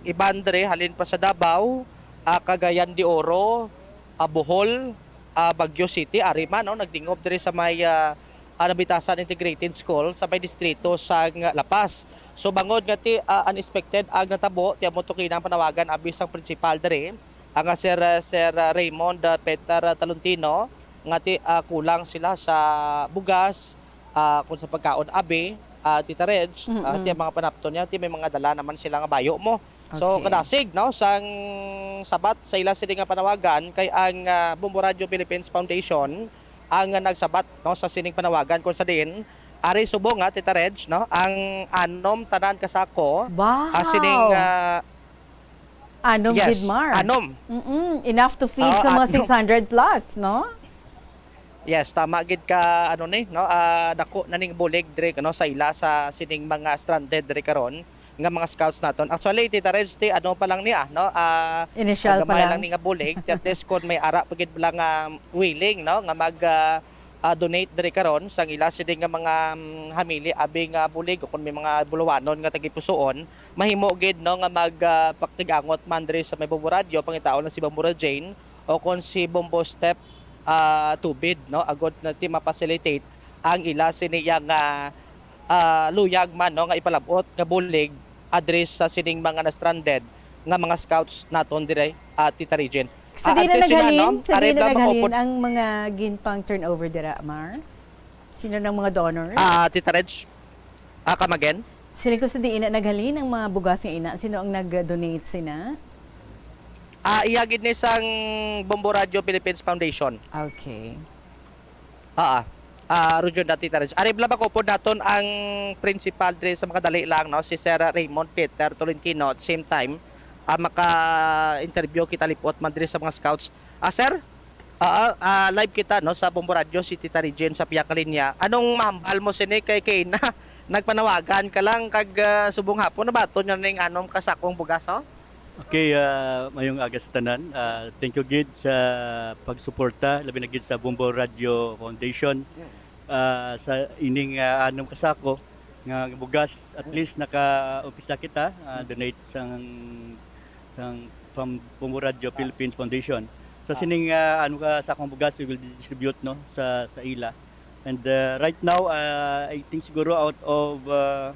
iban diri halin pa sa Davao, ah, Cagayan de Oro, ah, Bohol, ah, Baguio City, ari man, no, nagdingop diri sa may, ah, ah, Nabitasan Integrated School sa may distrito sa nga La Paz. So, bangod nga ti, ah, unexpected ang natabo, ti amo to kinang panawagan abi sang principal diri, ang, ah, Sir, ah, Sir, ah, Raymond, ah, Peter, ah, Tolentino, nga ti, ah, kulang sila sa bugas, ah, kung sa pagkaon abi, ah, Tita Reg, ah, Mm-mm. ti ang mga panapton niya, ti may mga dala naman sila nga bayo mo. So, Okay. kadasig, no, sang sabat sa ila sini nga panawagan kay ang, ah, Bombo Radio Philippines Foundation ang nagsabat, no, sa sining panawagan kung sa diin ari subong nga, Tita Reg, no, ang anom tanan ka sako, Wow! ah, sining, ah, Anom Yes, gid, Mar. anom. Mm-mm. Enough to feed Oo, sa mga anom. six hundred plus, no? Yes, tama gid ka, ano ni, no? Ah, dako na ning bulig diri, no, sa ila sa sining mga stranded diri karon nga mga scouts naton. Actually, Tita Reg, ti, ano pa lang niya, no? Ah, Initial pa gamay lang. lang ni nga bulig. At least kung may ara pa gid lang nga willing, no, nga mag, ah, ah, donate diri karon sang ila sini nga mga, mm, hamili abi nga bulig o kung may mga buluhanon nga tagipusoon, mahimo gid, no, nga mag, ah, paktigangot man diri sa may Bombo Radio, pangitaon na si Bombo Jane o kon si Bombo Step, ah, Tubid, no, agod na ti ma-facilitate ang ila sini nga, ah, luyag man, no, nga ipalab-ot nga bulig address sa sining mga na-stranded nga mga scouts naton dire, ah, Tita Regine. Sa Ah, di na until sina, naghalin, no? sa di Ari na lang naghalin maupod. ang mga ginpang turnover dira, Mar? Sino nang mga donors? Ah, Tita Reg? Ah, come again? Sila ko sa di ina naghalin ang mga bugas nga ina, sino ang nag-donate sina? Ah, iya gid ni sang Bombo Radio Philippines Foundation. Okay. Ah, ah. Ah, Roger, dati, Tita Reg. Ari, bala ba ko po naton ang principal diri sa makadali lang, no? Si Sir Raymond Peter Tolentino. At same time, ah, maka-interview kita lipot man diri sa mga scouts. Ah, sir? Ah, ah, live kita, no, sa Bombo Radio, si Tita Regine sa pihak nga linya. Anong mahambal mo sini kay, kay na nagpanawagan ka lang kag, ah, subong hapon nabaton nga ning anom ka sakong bugas, oh? Okay, ah, mayong aga sa tanan. Ah, thank you gid sa pagsuporta, labi na gid sa Bombo Radio Foundation. Ah, sa ining, ah, anom ka sako nga bugas, at least naka-umpisa kita, ah, donate sang, sang from Bombo Radio Philippines Foundation. So, sining, ah, anom ka sakong bugas, we will distribute, no, sa, sa ila. And, ah, right now, ah, I think siguro out of, ah,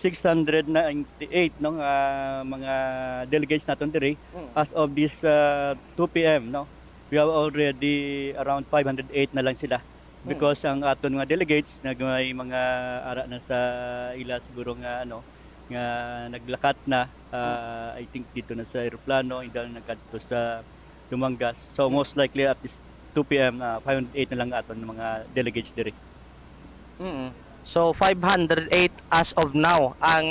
six hundred ninety-eight, no, nga mga delegates naton diri. Mm. As of this, uh, two P M, no, we have already around five hundred eight na lang sila. Mm. Because ang aton mga delegates nag-, may mga ara na sa ila siguro nga, ano, nga naglakat na, uh, I think dito na sa eroplano, and then nagkadto sa Dumangas. So, most likely at this two P M, uh, five hundred eight na lang aton mga delegates diri. Mm. So, five hundred eight as of now ang,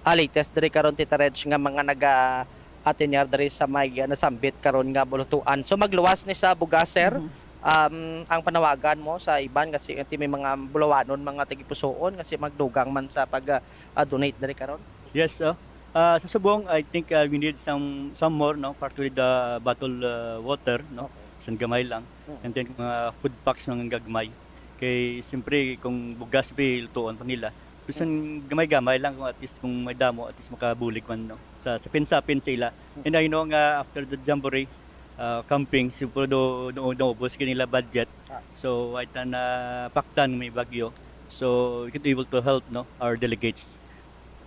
ah, latest diri karon, Tita Reg, nga mga naga-attend diri sa may, ah, nasambit karon nga bulutuan. So, magluwas ni sa bugas, sir. Mhm. Um, ang panawagan mo sa iban kasi, kasi may mga bulawanon, mga tagipusoon kasi magdugang man sa pag, ah, ah, donate diri karon? Yes, oh. Ah, sa subong, I think, ah, we need some, some more, no, particularly the bottle, ah, water, no, isang gamay lang, and then mga food packs nga gagmay. Kay siyempre kung bugas bi lutuon pa nila, bisan gamay-gamay lang, kung at least kung may damo, at least makabulig man, no, sa, sa pinsapin sa ila. And I know nga after the jamboree, ah, camping, siguro do, do, naubos gid nila budget. So, why ta na paktan may bagyo? So, we could able to help, no, our delegates.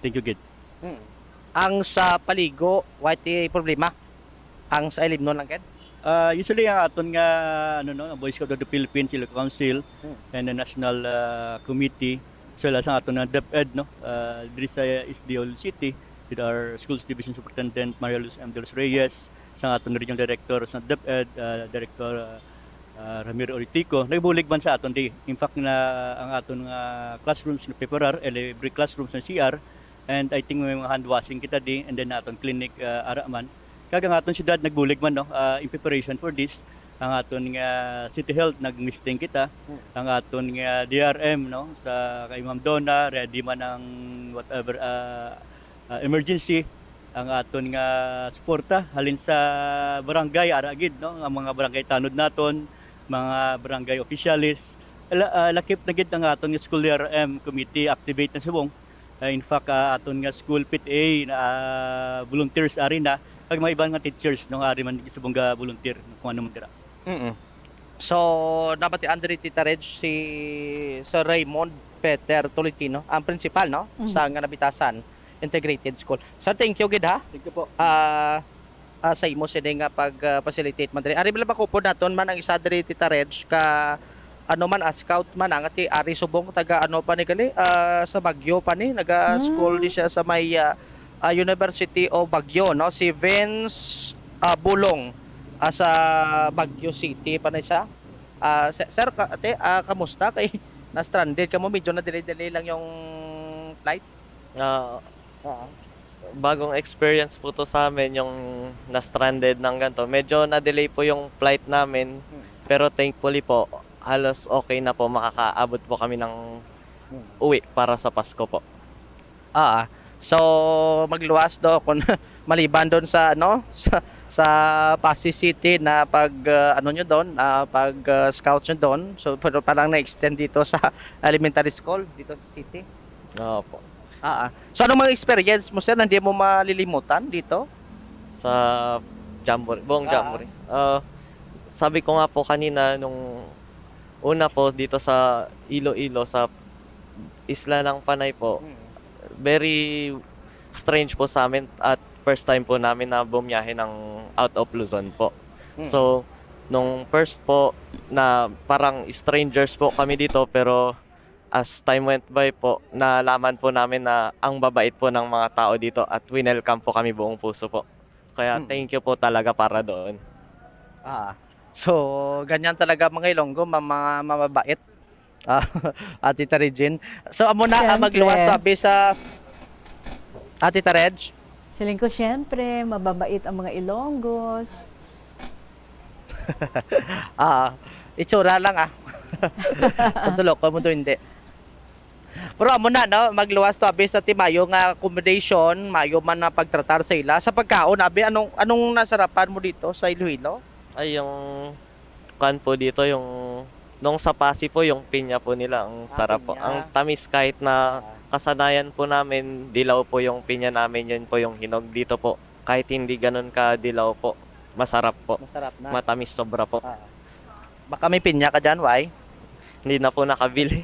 Thank you gid. Mm. Ang sa paligo, wa ti problema. Ang sa ilimnon lang gid. Ah, usually ang aton nga, ano, no, Boy Scout of the Philippines, Ilocos Council, and the National, ah, Committee, as well as ang aton nga DepEd, no, ah, diri sa S D O City, with our Schools Division Superintendent Maria Luz M. De los Reyes, sa aton Regional Director sa DepEd, ah, Director, ah, ah, Ramiro Oritico, nagbulig man sa aton di. In fact, na ang aton nga classrooms na preparar, every classrooms na C R, and I think may mga hand washing kita di, and then aton clinic, ah, ara man. Kag ang aton syudad nagbulig man, no, ah, in preparation for this, ang aton nga City Health nag-misting kita, ang aton nga D R M, no, sa kay Ma'am Donna, ready man ang whatever, ah, ah, emergency, ang aton nga suporta halin sa barangay, ara gid, no, ang mga barangay tanod naton, mga barangay officials, la-, ah, lakip na gid ang aton nga school D R M committee activate na subong. Ah, in fact, ah, aton nga school P T A na, ah, volunteers ari na, kag mga iban nga teachers, no, ari man subong ga volunteer kung ano man dira. Mm. So, nabatian diri, Tita Reg, si Sir Raymond Peter Tolentino, ang principal, no, Mhm. sa Nganabitasan Integrated School. Sir, thank you gid, ha. Thank you po. Ah, ah, sa imo sini nga pag, ah, facilitate man diri. Ari bala makupod naton man ang isa diri, Tita Reg, ka ano man, ah, scout man, ang ati ari subong taga ano pa ni gali, ah, sa Baguio pa ni, naga-school Hmm. ni siya sa may, ah, ah, University of Baguio, no? Si Vince, ah, Bulong, ah, sa Baguio City pa na siya. Ah, si-, sir, ka-, ate, ah, kamusta? Kay na-stranded kamo, medyo na-delay-delay lang yung flight. Ah, Oo. Bagong experience po 'to sa amin, yung na-stranded ng ganito. Medyo na-delay po yung flight namin, Hmm. pero thankfully po, halos okay na po, makakaabot po kami ng Hmm. uwi para sa Pasko po. Ah, so magluwas do kung maliban doon sa ano, sa, sa Passi City na pag, ah, ano nyo doon, ah, pag, ah, scouts nyo doon. So pero parang na-extend dito sa elementary school dito sa city. Opo. Ah, ah. So anong mga experience mo, sir, na hindi mo malilimutan dito? Sa Jamboree, buong Ah. Jamboree. Ah, sabi ko nga po kanina nung una po dito sa Iloilo, sa Isla ng Panay po, Hmm. very strange po sa amin at first time po namin na bumiyahe ng out of Luzon po. Hmm. So, nung first po na parang strangers po kami dito, pero as time went by po, nalaman po namin na ang babait po ng mga tao dito at winelcome po kami buong puso po. Kaya Hmm. thank you po talaga para doon. Ah. So, ganyan talaga mga Ilonggo, ma-, mga mababait. Ah, Ate Tita Regine. So, amo na, ah, Siyempre. magluwas tabi sa Ate Tita Reg. Siling ko, siyempre, mababait ang mga Ilonggos. Ah, itsura lang, ah. Patuloko mo to, hindi. Pero amo na, no, magluwas to, abi, sa ti mayo nga accommodation, mayo man na pagtratar sa ila. Sa pagkaon, abi, anong, anong nasarapan mo dito sa Iloilo? Ay, yung kuwan po dito, yung nung sa Passi po, yung pinya po nila, ang Ah, sarap po. Pinya. Ang tamis, kahit na Ah. kasanayan po namin, dilaw po yung pinya namin, yun po yung hinog dito po. Kahit hindi ganun ka dilaw po, masarap po. Masarap na. Matamis sobra po. Ah. Baka may pinya ka dyan, Wai? Hindi na po nakabili.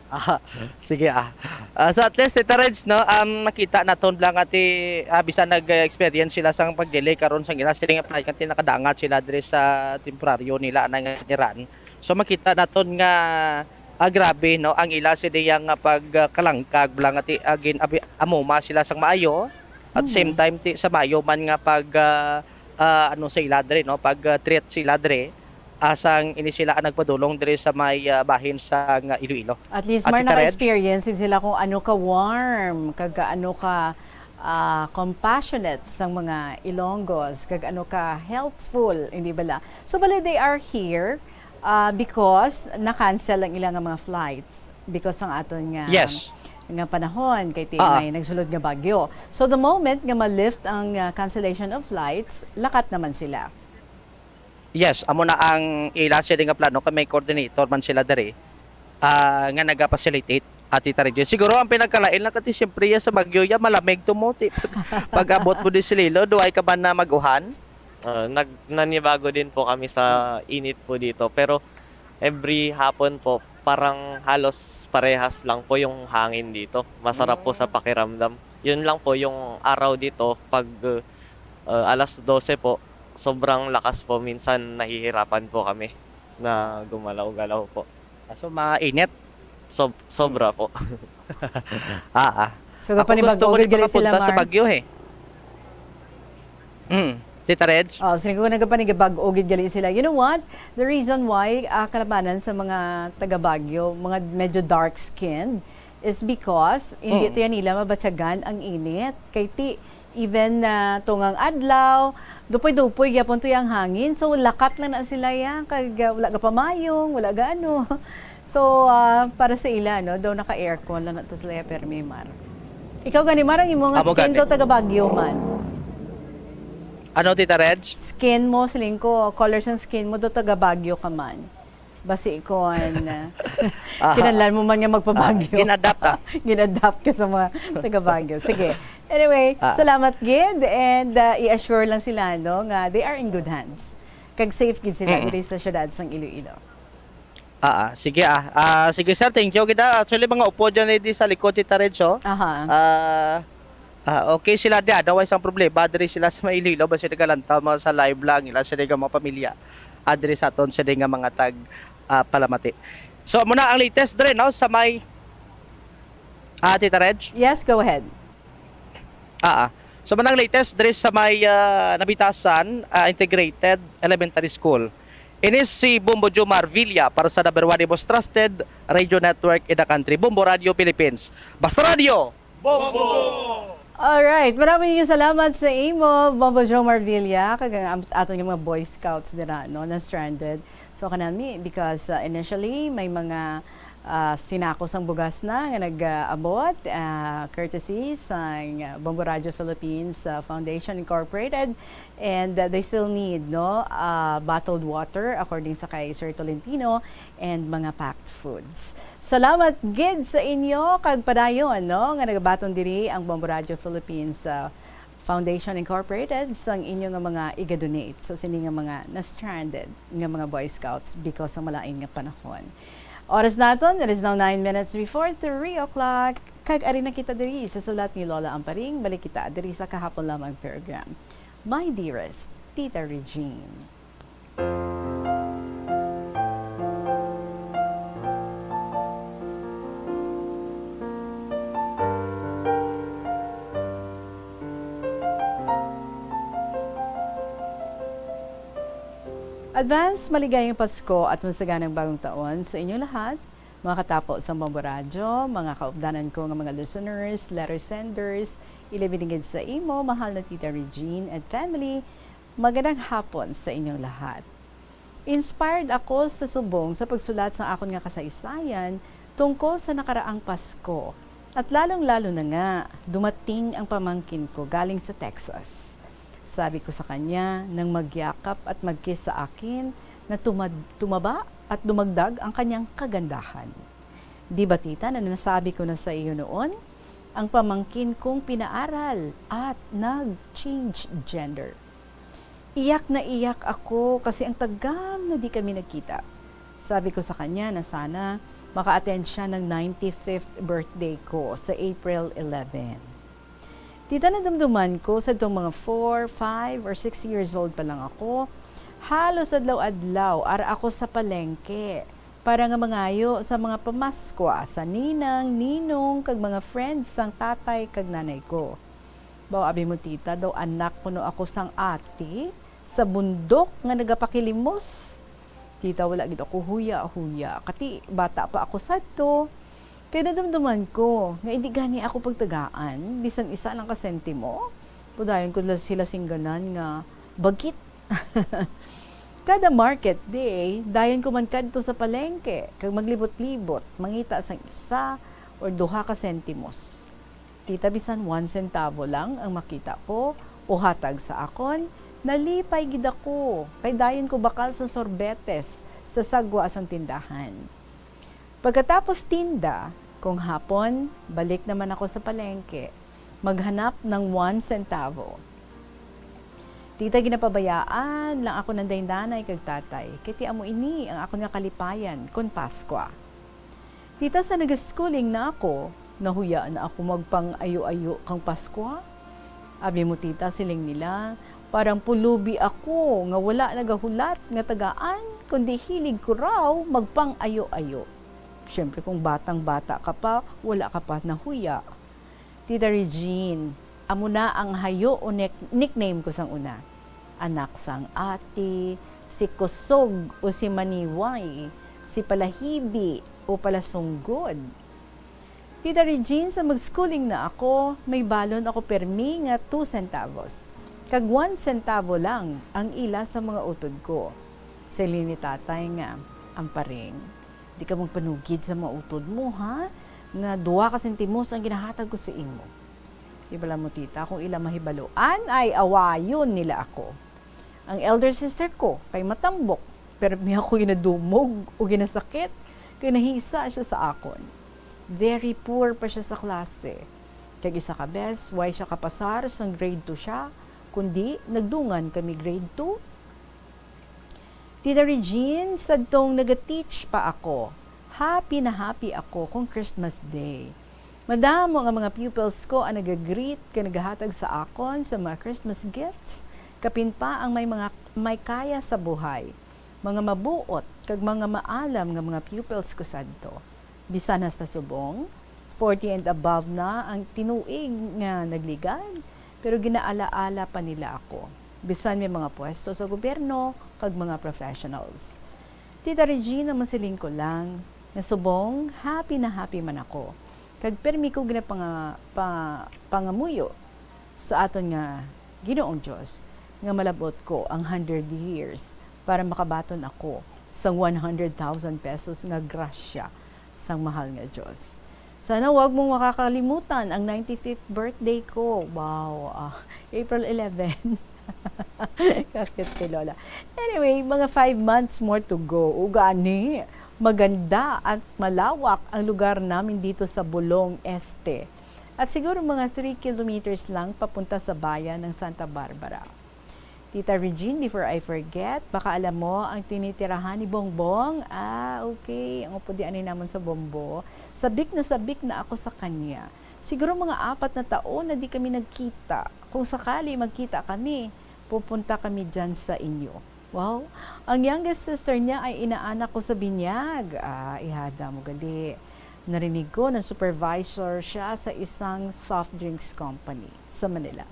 Ah, sige, ah. Ah, so at least, Tita Reg, no, um, makita naton lang ati, ah, bisan nag-experience sila sang pag-delay karon sang ila siling nga flight, kanti nakadangat sila diri sa temporaryo nila na nga siniran. So makita naton nga, ah, grabe, no, ang ila sini nga pagkalangkag lang ati, ah, gin-, abi-, amuma sila sang maayo. At same Mm. time, ti-, sa maayo man nga pag, ah, ah, ano sa ila diri, no, pag, ah, treat sa ila diri, asang ini sila ang nagpadulong diri sa may, ah, bahin sa nga Iloilo. At least, Ate Mar, Karen? Naka-experience din sila kung ano ka warm, kag ano ka, ah, compassionate sang mga Ilonggos, kag ano ka helpful, hindi bala? So, bali, they are here, ah, because na-cancel ang ilang mga flights because ang aton nga Yes. nga panahon, kay ti Ah, ah. may nagsulod nga bagyo. So, the moment nga ma-lift ang, ah, cancellation of flights, lakat naman sila. Yes, amo na ang ila sila nga plano, kay may coordinator man sila diri, ah, nga naga-facilitate, Ate Tita Reg. Siguro ang pinagkalain lang kati siyempre ya sa bagyo ya, malamig to mo, ti-, pag, pag-abot mo di sa Iloilo, duay ka ba na mag-uhan? Ah, nag-, nanibago din po kami sa init po dito, pero every hapon po, parang halos parehas lang po yung hangin dito. Masarap po sa Mm. pakiramdam. Yun lang po, yung araw dito, pag, uh, alas dose po, sobrang lakas po. Minsan nahihirapan po kami na gumalaw-galaw po. Ah, so, mainit? Sob-, sobra po. Ah, ah. So, Ako, gapanibag-o gusto ko gid din gali sila, makapunta sa Mar. Baguio, eh. Mm. Tita Reg? Oh, sige, kung nagapanibag-o gid gali sila. You know what? The reason why, ah, kalabanan sa mga taga Baguio, mga medyo dark-skinned, is because hindi Mm. to yan nila mabatyagan ang init. Kay ti, even na tungang adlaw, dupoy-dupoy gyapon to yang hangin. So, lakat lang na sila ya. Kag, ah, wala ga pamayong, wala ga ano. So, ah, para sa ila, no, daw naka-aircon lang na to sila ya, permi, Mar. Ikaw gani, Mar, ang imo nga Amo skin gani. Daw taga Baguio man. Ano, Tita Reg? Skin mo, siling ko, color sang skin mo, daw taga Baguio ka man. Basi kon, ah, Aha. kinahanglan mo man nga magpa-Baguio. Ah, gin-adapt, ah. Gin-adapt ka sa mga taga Baguio. Sige. Anyway, Ah. salamat gid, and, ah, i-assure lang sila, no, nga they are in good hands. Kag safe gid sila Mm. diri sa siyudad sang Iloilo. Ah, ah. Sige, ah. Ah, sige, sir. Thank you gid, ah. Actually, mga upod yan, eh, di sa likod, Tita Reg, oh. Aha. Ah, ah, okay sila di, ah. Daw isang problema. Diri sila sa may Iloilo. Basi nagalantaw mga sa live lang. Ila sila nga mga pamilya. Ah, diri sa aton sila nga mga tag, ah, palamati. So, muna ang latest diri, no? Sa may, ah, Tita Reg? Yes, go ahead. Ah, ah. So, manang latest diri sa may, ah, Nabitasan, ah, Integrated Elementary School. Ini si Bombo Jomar Villa para sa number one, the most trusted radio network in the country, Bombo Radio Philippines. Basta Radio! Bombo! Alright, maraming salamat sa imo, Bombo Jomar Villa, kag ang am-, aton nga mga Boy Scouts dira, no, na stranded. So, kanami, because, uh, initially, may mga, uh, sinako sang bugas na nga nag-abot, uh, courtesy sang, uh, Bombo Radio Philippines, uh, Foundation Incorporated, and, uh, they still need, no, uh, bottled water, according sa kay Sir Tolentino, and mga packed foods. Salamat gid sa inyo, kag padayon, no, nga nagabaton diri ang Bombo Radio Philippines, uh, Foundation Incorporated sang inyo nga mga iga-donate sa sini nga mga na-stranded nga mga Boy Scouts because sa malain nga panahon. Oras naton, it is now nine minutes before three o'clock. Kag ari na kita diri sa sulat ni Lola Amparing. Balik kita diri sa kahapon lamang program. My dearest Tita Regine. Advance maligayang Pasko at masaganang Bagong Taon sa inyo lahat, mga katapo sa Bombo Radyo, mga kaupdanan ko nga mga listeners, letter senders, ilabi na gid sa imo, mahal na Tita Regine and family. Magandang hapon sa inyong lahat. Inspired ako sa subong sa pagsulat sang akon nga kasaysayan Tungkol sa nakaraang Pasko, at lalong-lalo na nga, dumating ang pamangkin ko galing sa Texas. Sabi ko sa kanya nang magyakap at mag-kiss sa akin na tumad- tumaba at dumagdag ang kanyang kagandahan. Di ba, tita, na nasabi ko na sa iyo noon? Ang pamangkin kong pinaaral at nag-change gender. Iyak na iyak ako kasi ang tagal na di kami nagkita. Sabi ko sa kanya na sana maka-attend siya ng ninety-fifth birthday ko sa April eleven. Tita, nadumduman ko sa itong mga four, five, or six years old pa lang ako, halos adlaw-adlaw ara ako sa palengke para nga mangayo sa mga pamaskwa sa ninang, ninong, kag mga friends sang tatay kag nanay ko. Baw, abi mo, tita, daw anak kuno ako sang ati sa bundok nga nagapakilimos. Tita, wala gid ako huya-huya. Kati, bata pa ako sadto. Kay nadumduman ko nga hindi gani ako pagtagaan, bisan isa lang ka sentimo. Pudayon ko la-, sila singganan nga bagit. Kada market day, dayon ko man kadto sa palengke, kag maglibot-libot, mangita sang isa or duha ka sentimos. Tita, bisan one centavo lang ang makita ko o hatag sa akon, nalipay gid ako, kay dayon ko bakal sa sorbetes sa sagwa sang tindahan. Pagkatapos tinda, kung hapon, balik naman ako sa palengke, maghanap ng one centavo. Tita, ginapabayaan lang ako ng day nanay kag tatay, kay ti amo ini ang akon nga kalipayan kon Paskwa. Tita, sa nag-schooling na ako, nahuya na ako magpang-ayo-ayo kang Paskwa. Abi mo, tita, siling nila, parang pulubi ako nga wala nagahulat nga tagaan, kundi hilig ko raw magpang-ayo-ayo. Siyempre, kung batang-bata ka pa, wala ka pa nahuya. Tita Regine, amo na ang hayo o nick-, nickname ko sang una. Anak sang ati, si Kusog o si Maniway, si Palahibi o Palasunggod. Tita Regine, sa mag-schooling na ako, may balon ako permi nga two centavos, kag one centavo lang ang ila sa mga utod ko. Siling ni tatay nga, "Amparing, di ka magpanugid sa mga utod mo, ha? Nga duha ka sentimos ang ginahatag ko sa imo." Di bala mo, tita, kung ila mahibaluan, ay awayon nila ako. Ang elder sister ko kay matambok, pero mi ako ginadumog o ginasakit, kay nahisa siya sa akon. Very poor pa siya sa klase. Kag isa ka bes, way siya kapasar sang grade two siya, kundi nagdungan kami grade two. Tita Regine, sadtong naga-teach pa ako, happy na happy ako kung Christmas Day. Madamo nga mga pupils ko ang naga-greet kag nagahatag sa akon sa mga Christmas gifts, kapin pa ang may mga may kaya sa buhay, mga mabuot kag mga maalam nga mga pupils ko sadto. Bisan hasta subong forty and above na ang tinuig nga nagligad, pero ginaalaala pa nila ako, bisan may mga pwesto sa gobyerno kag mga professionals. Tita Regine, masiling ko lang nga subong, happy na happy man ako. Kag pirmi ko ginapanga-, pa-, pangamuyo sa aton nga Ginoong Dios nga malab-ot ko ang hundred years para makabaton ako sang one hundred thousand pesos nga grasya sang mahal nga Dios. Sana wag mong makakalimutan ang ninety-fifth birthday ko. Wow, ah, April eleven. Kakit kay Lola. Anyway, mga five months more to go. Ug ani, maganda at malawak ang lugar namin dito sa Bulong Este. At siguro mga three kilometers lang papunta sa bayan ng Santa Barbara. Tita Regine, before I forget, baka alam mo ang tinitirahan ni Bongbong? Ah, okay. Ang upo di ani naman sa Bombo. Sabik na sabik na ako sa kanya. Siguro mga apat na taon na di kami nagkita. Kung sakali magkita kami, pupunta kami dyan sa inyo. Wow, ang youngest sister niya ay inaanak ko sa binyag. Ah, ihada mo gali. Narinig ko na supervisor siya sa isang soft drinks company sa Manila.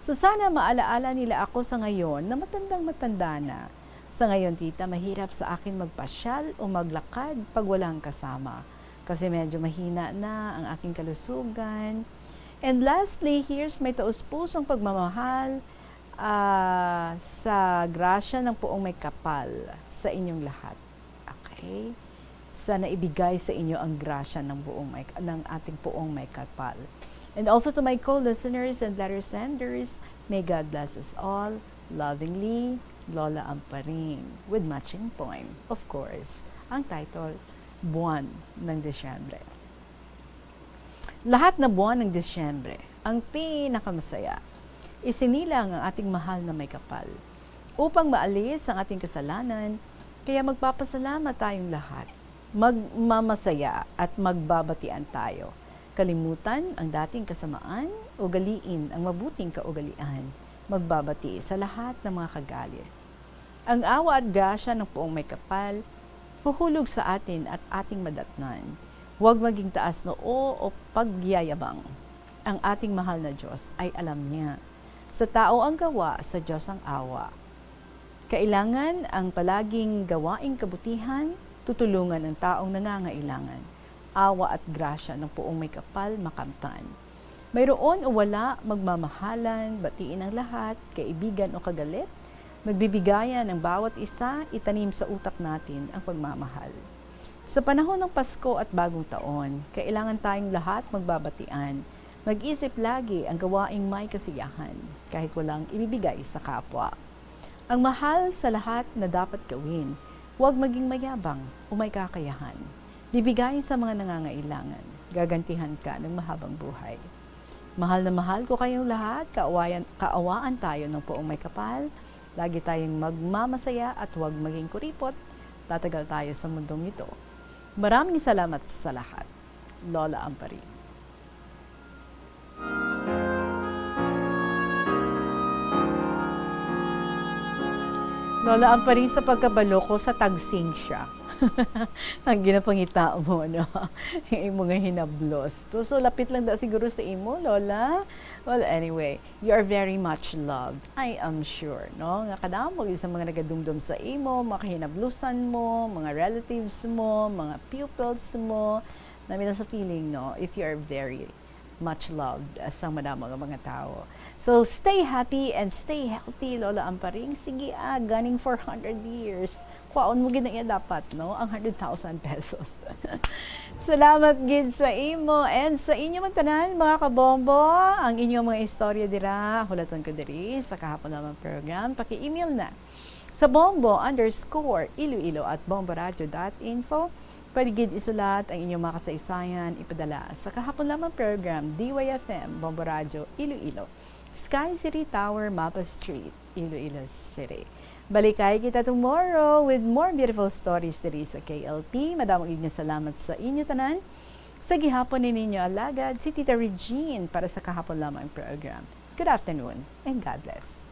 So sana maalaala nila ako sa ngayon na matandang-matanda na. Sa ngayon, tita, mahirap sa akin magpasyal o maglakad pag walang kasama. Kasi medyo mahina na ang aking kalusugan. And lastly, here's my taus-pusong pagmamahal, ah, sa grasya ng Poong Maykapal sa inyong lahat. Okay? Sana ibigay sa inyo ang grasya ng buong may, ng ating Poong Maykapal. And also to my co-listeners and letter senders, may God bless us all. Lovingly, Lola Amparing, with matching poem, of course. Ang title, Buwan ng Disyembre. Lahat na buwan ng Disyembre, ang pinakamasaya. Isinilang ang ating mahal na Maykapal. Upang maalis ang ating kasalanan, kaya magpapasalamat tayong lahat. Magmamasaya at magbabatian tayo. Kalimutan ang dating kasamaan, ugaliin ang mabuting kaugalian. Magbabati sa lahat ng mga kagalit. Ang awa at grasya ng Poong Maykapal huhulog sa atin at ating madatnan. Huwag maging taas noo o pagyayabang. Ang ating mahal na Diyos ay alam niya. Sa tao ang gawa, sa Diyos ang awa. Kailangan ang palaging gawaing kabutihan, tutulungan ang taong nangangailangan. Awa at grasya ng Poong Maykapal makamtan. Mayroon o wala, magmamahalan, batiin ang lahat, kaibigan o kagalit, magbibigayan ang bawat isa, itanim sa utak natin ang pagmamahal. Sa panahon ng Pasko at Bagong Taon, kailangan tayong lahat magbabatian, mag-isip lagi ang gawaing may kasiyahan, kahit walang ibibigay sa kapwa. Ang mahal sa lahat na dapat gawin, huwag maging mayabang o may kakayahan. Bibigay sa mga nangangailangan, gagantihan ka ng mahabang buhay. Mahal na mahal ko kayong lahat, kaawayan, kaawaan tayo ng Poong Maykapal. Lagi tayong magmamasaya at huwag maging kuripot. Tatagal tayo sa mundong ito. Maraming salamat sa lahat. Lola Amparing. Lola Amparing, sa pagkabalo ko, sa tagsing siya. Ang ginapangita mo, no? Yung imo nga hinablos. To, so, lapit lang da siguro sa imo, Lola. Well, anyway, you are very much loved. I am sure, no? Nga kadamo gyud sa mga nagadumdom sa imo, mga kahinablusan mo, mga relatives mo, mga pupils mo. Nami na sa feeling, no? If you are very much loved, ah, sang madamo nga mga tawo. So, stay happy and stay healthy, Lola Amparing. Sige, ah, ganing four hundred years. Kwaon mo gid na iya dapat, no? Ang hundred thousand pesos. Salamat gid sa imo and sa inyo man tanan, mga kabombo. Ang inyong mga istorya dira, hulaton ko diri sa Kahapon Lamang Program. Paki-email na sa bombo underscore iloilo at bomboradio dot info. Pwede gid isulat ang inyong mga kasaysayan, ipadala sa Kahapon Lamang Program, D Y F M, Bombo Radyo, Iloilo, Sky City Tower, Mapa Street, Iloilo City. Balikay kita tomorrow with more beautiful stories diri sa K L P. Madamo gid nga salamat sa inyo tanan. Sa gihapon ni ninyo alagad, si Tita Regine para sa Kahapon Lamang Program. Good afternoon and God bless.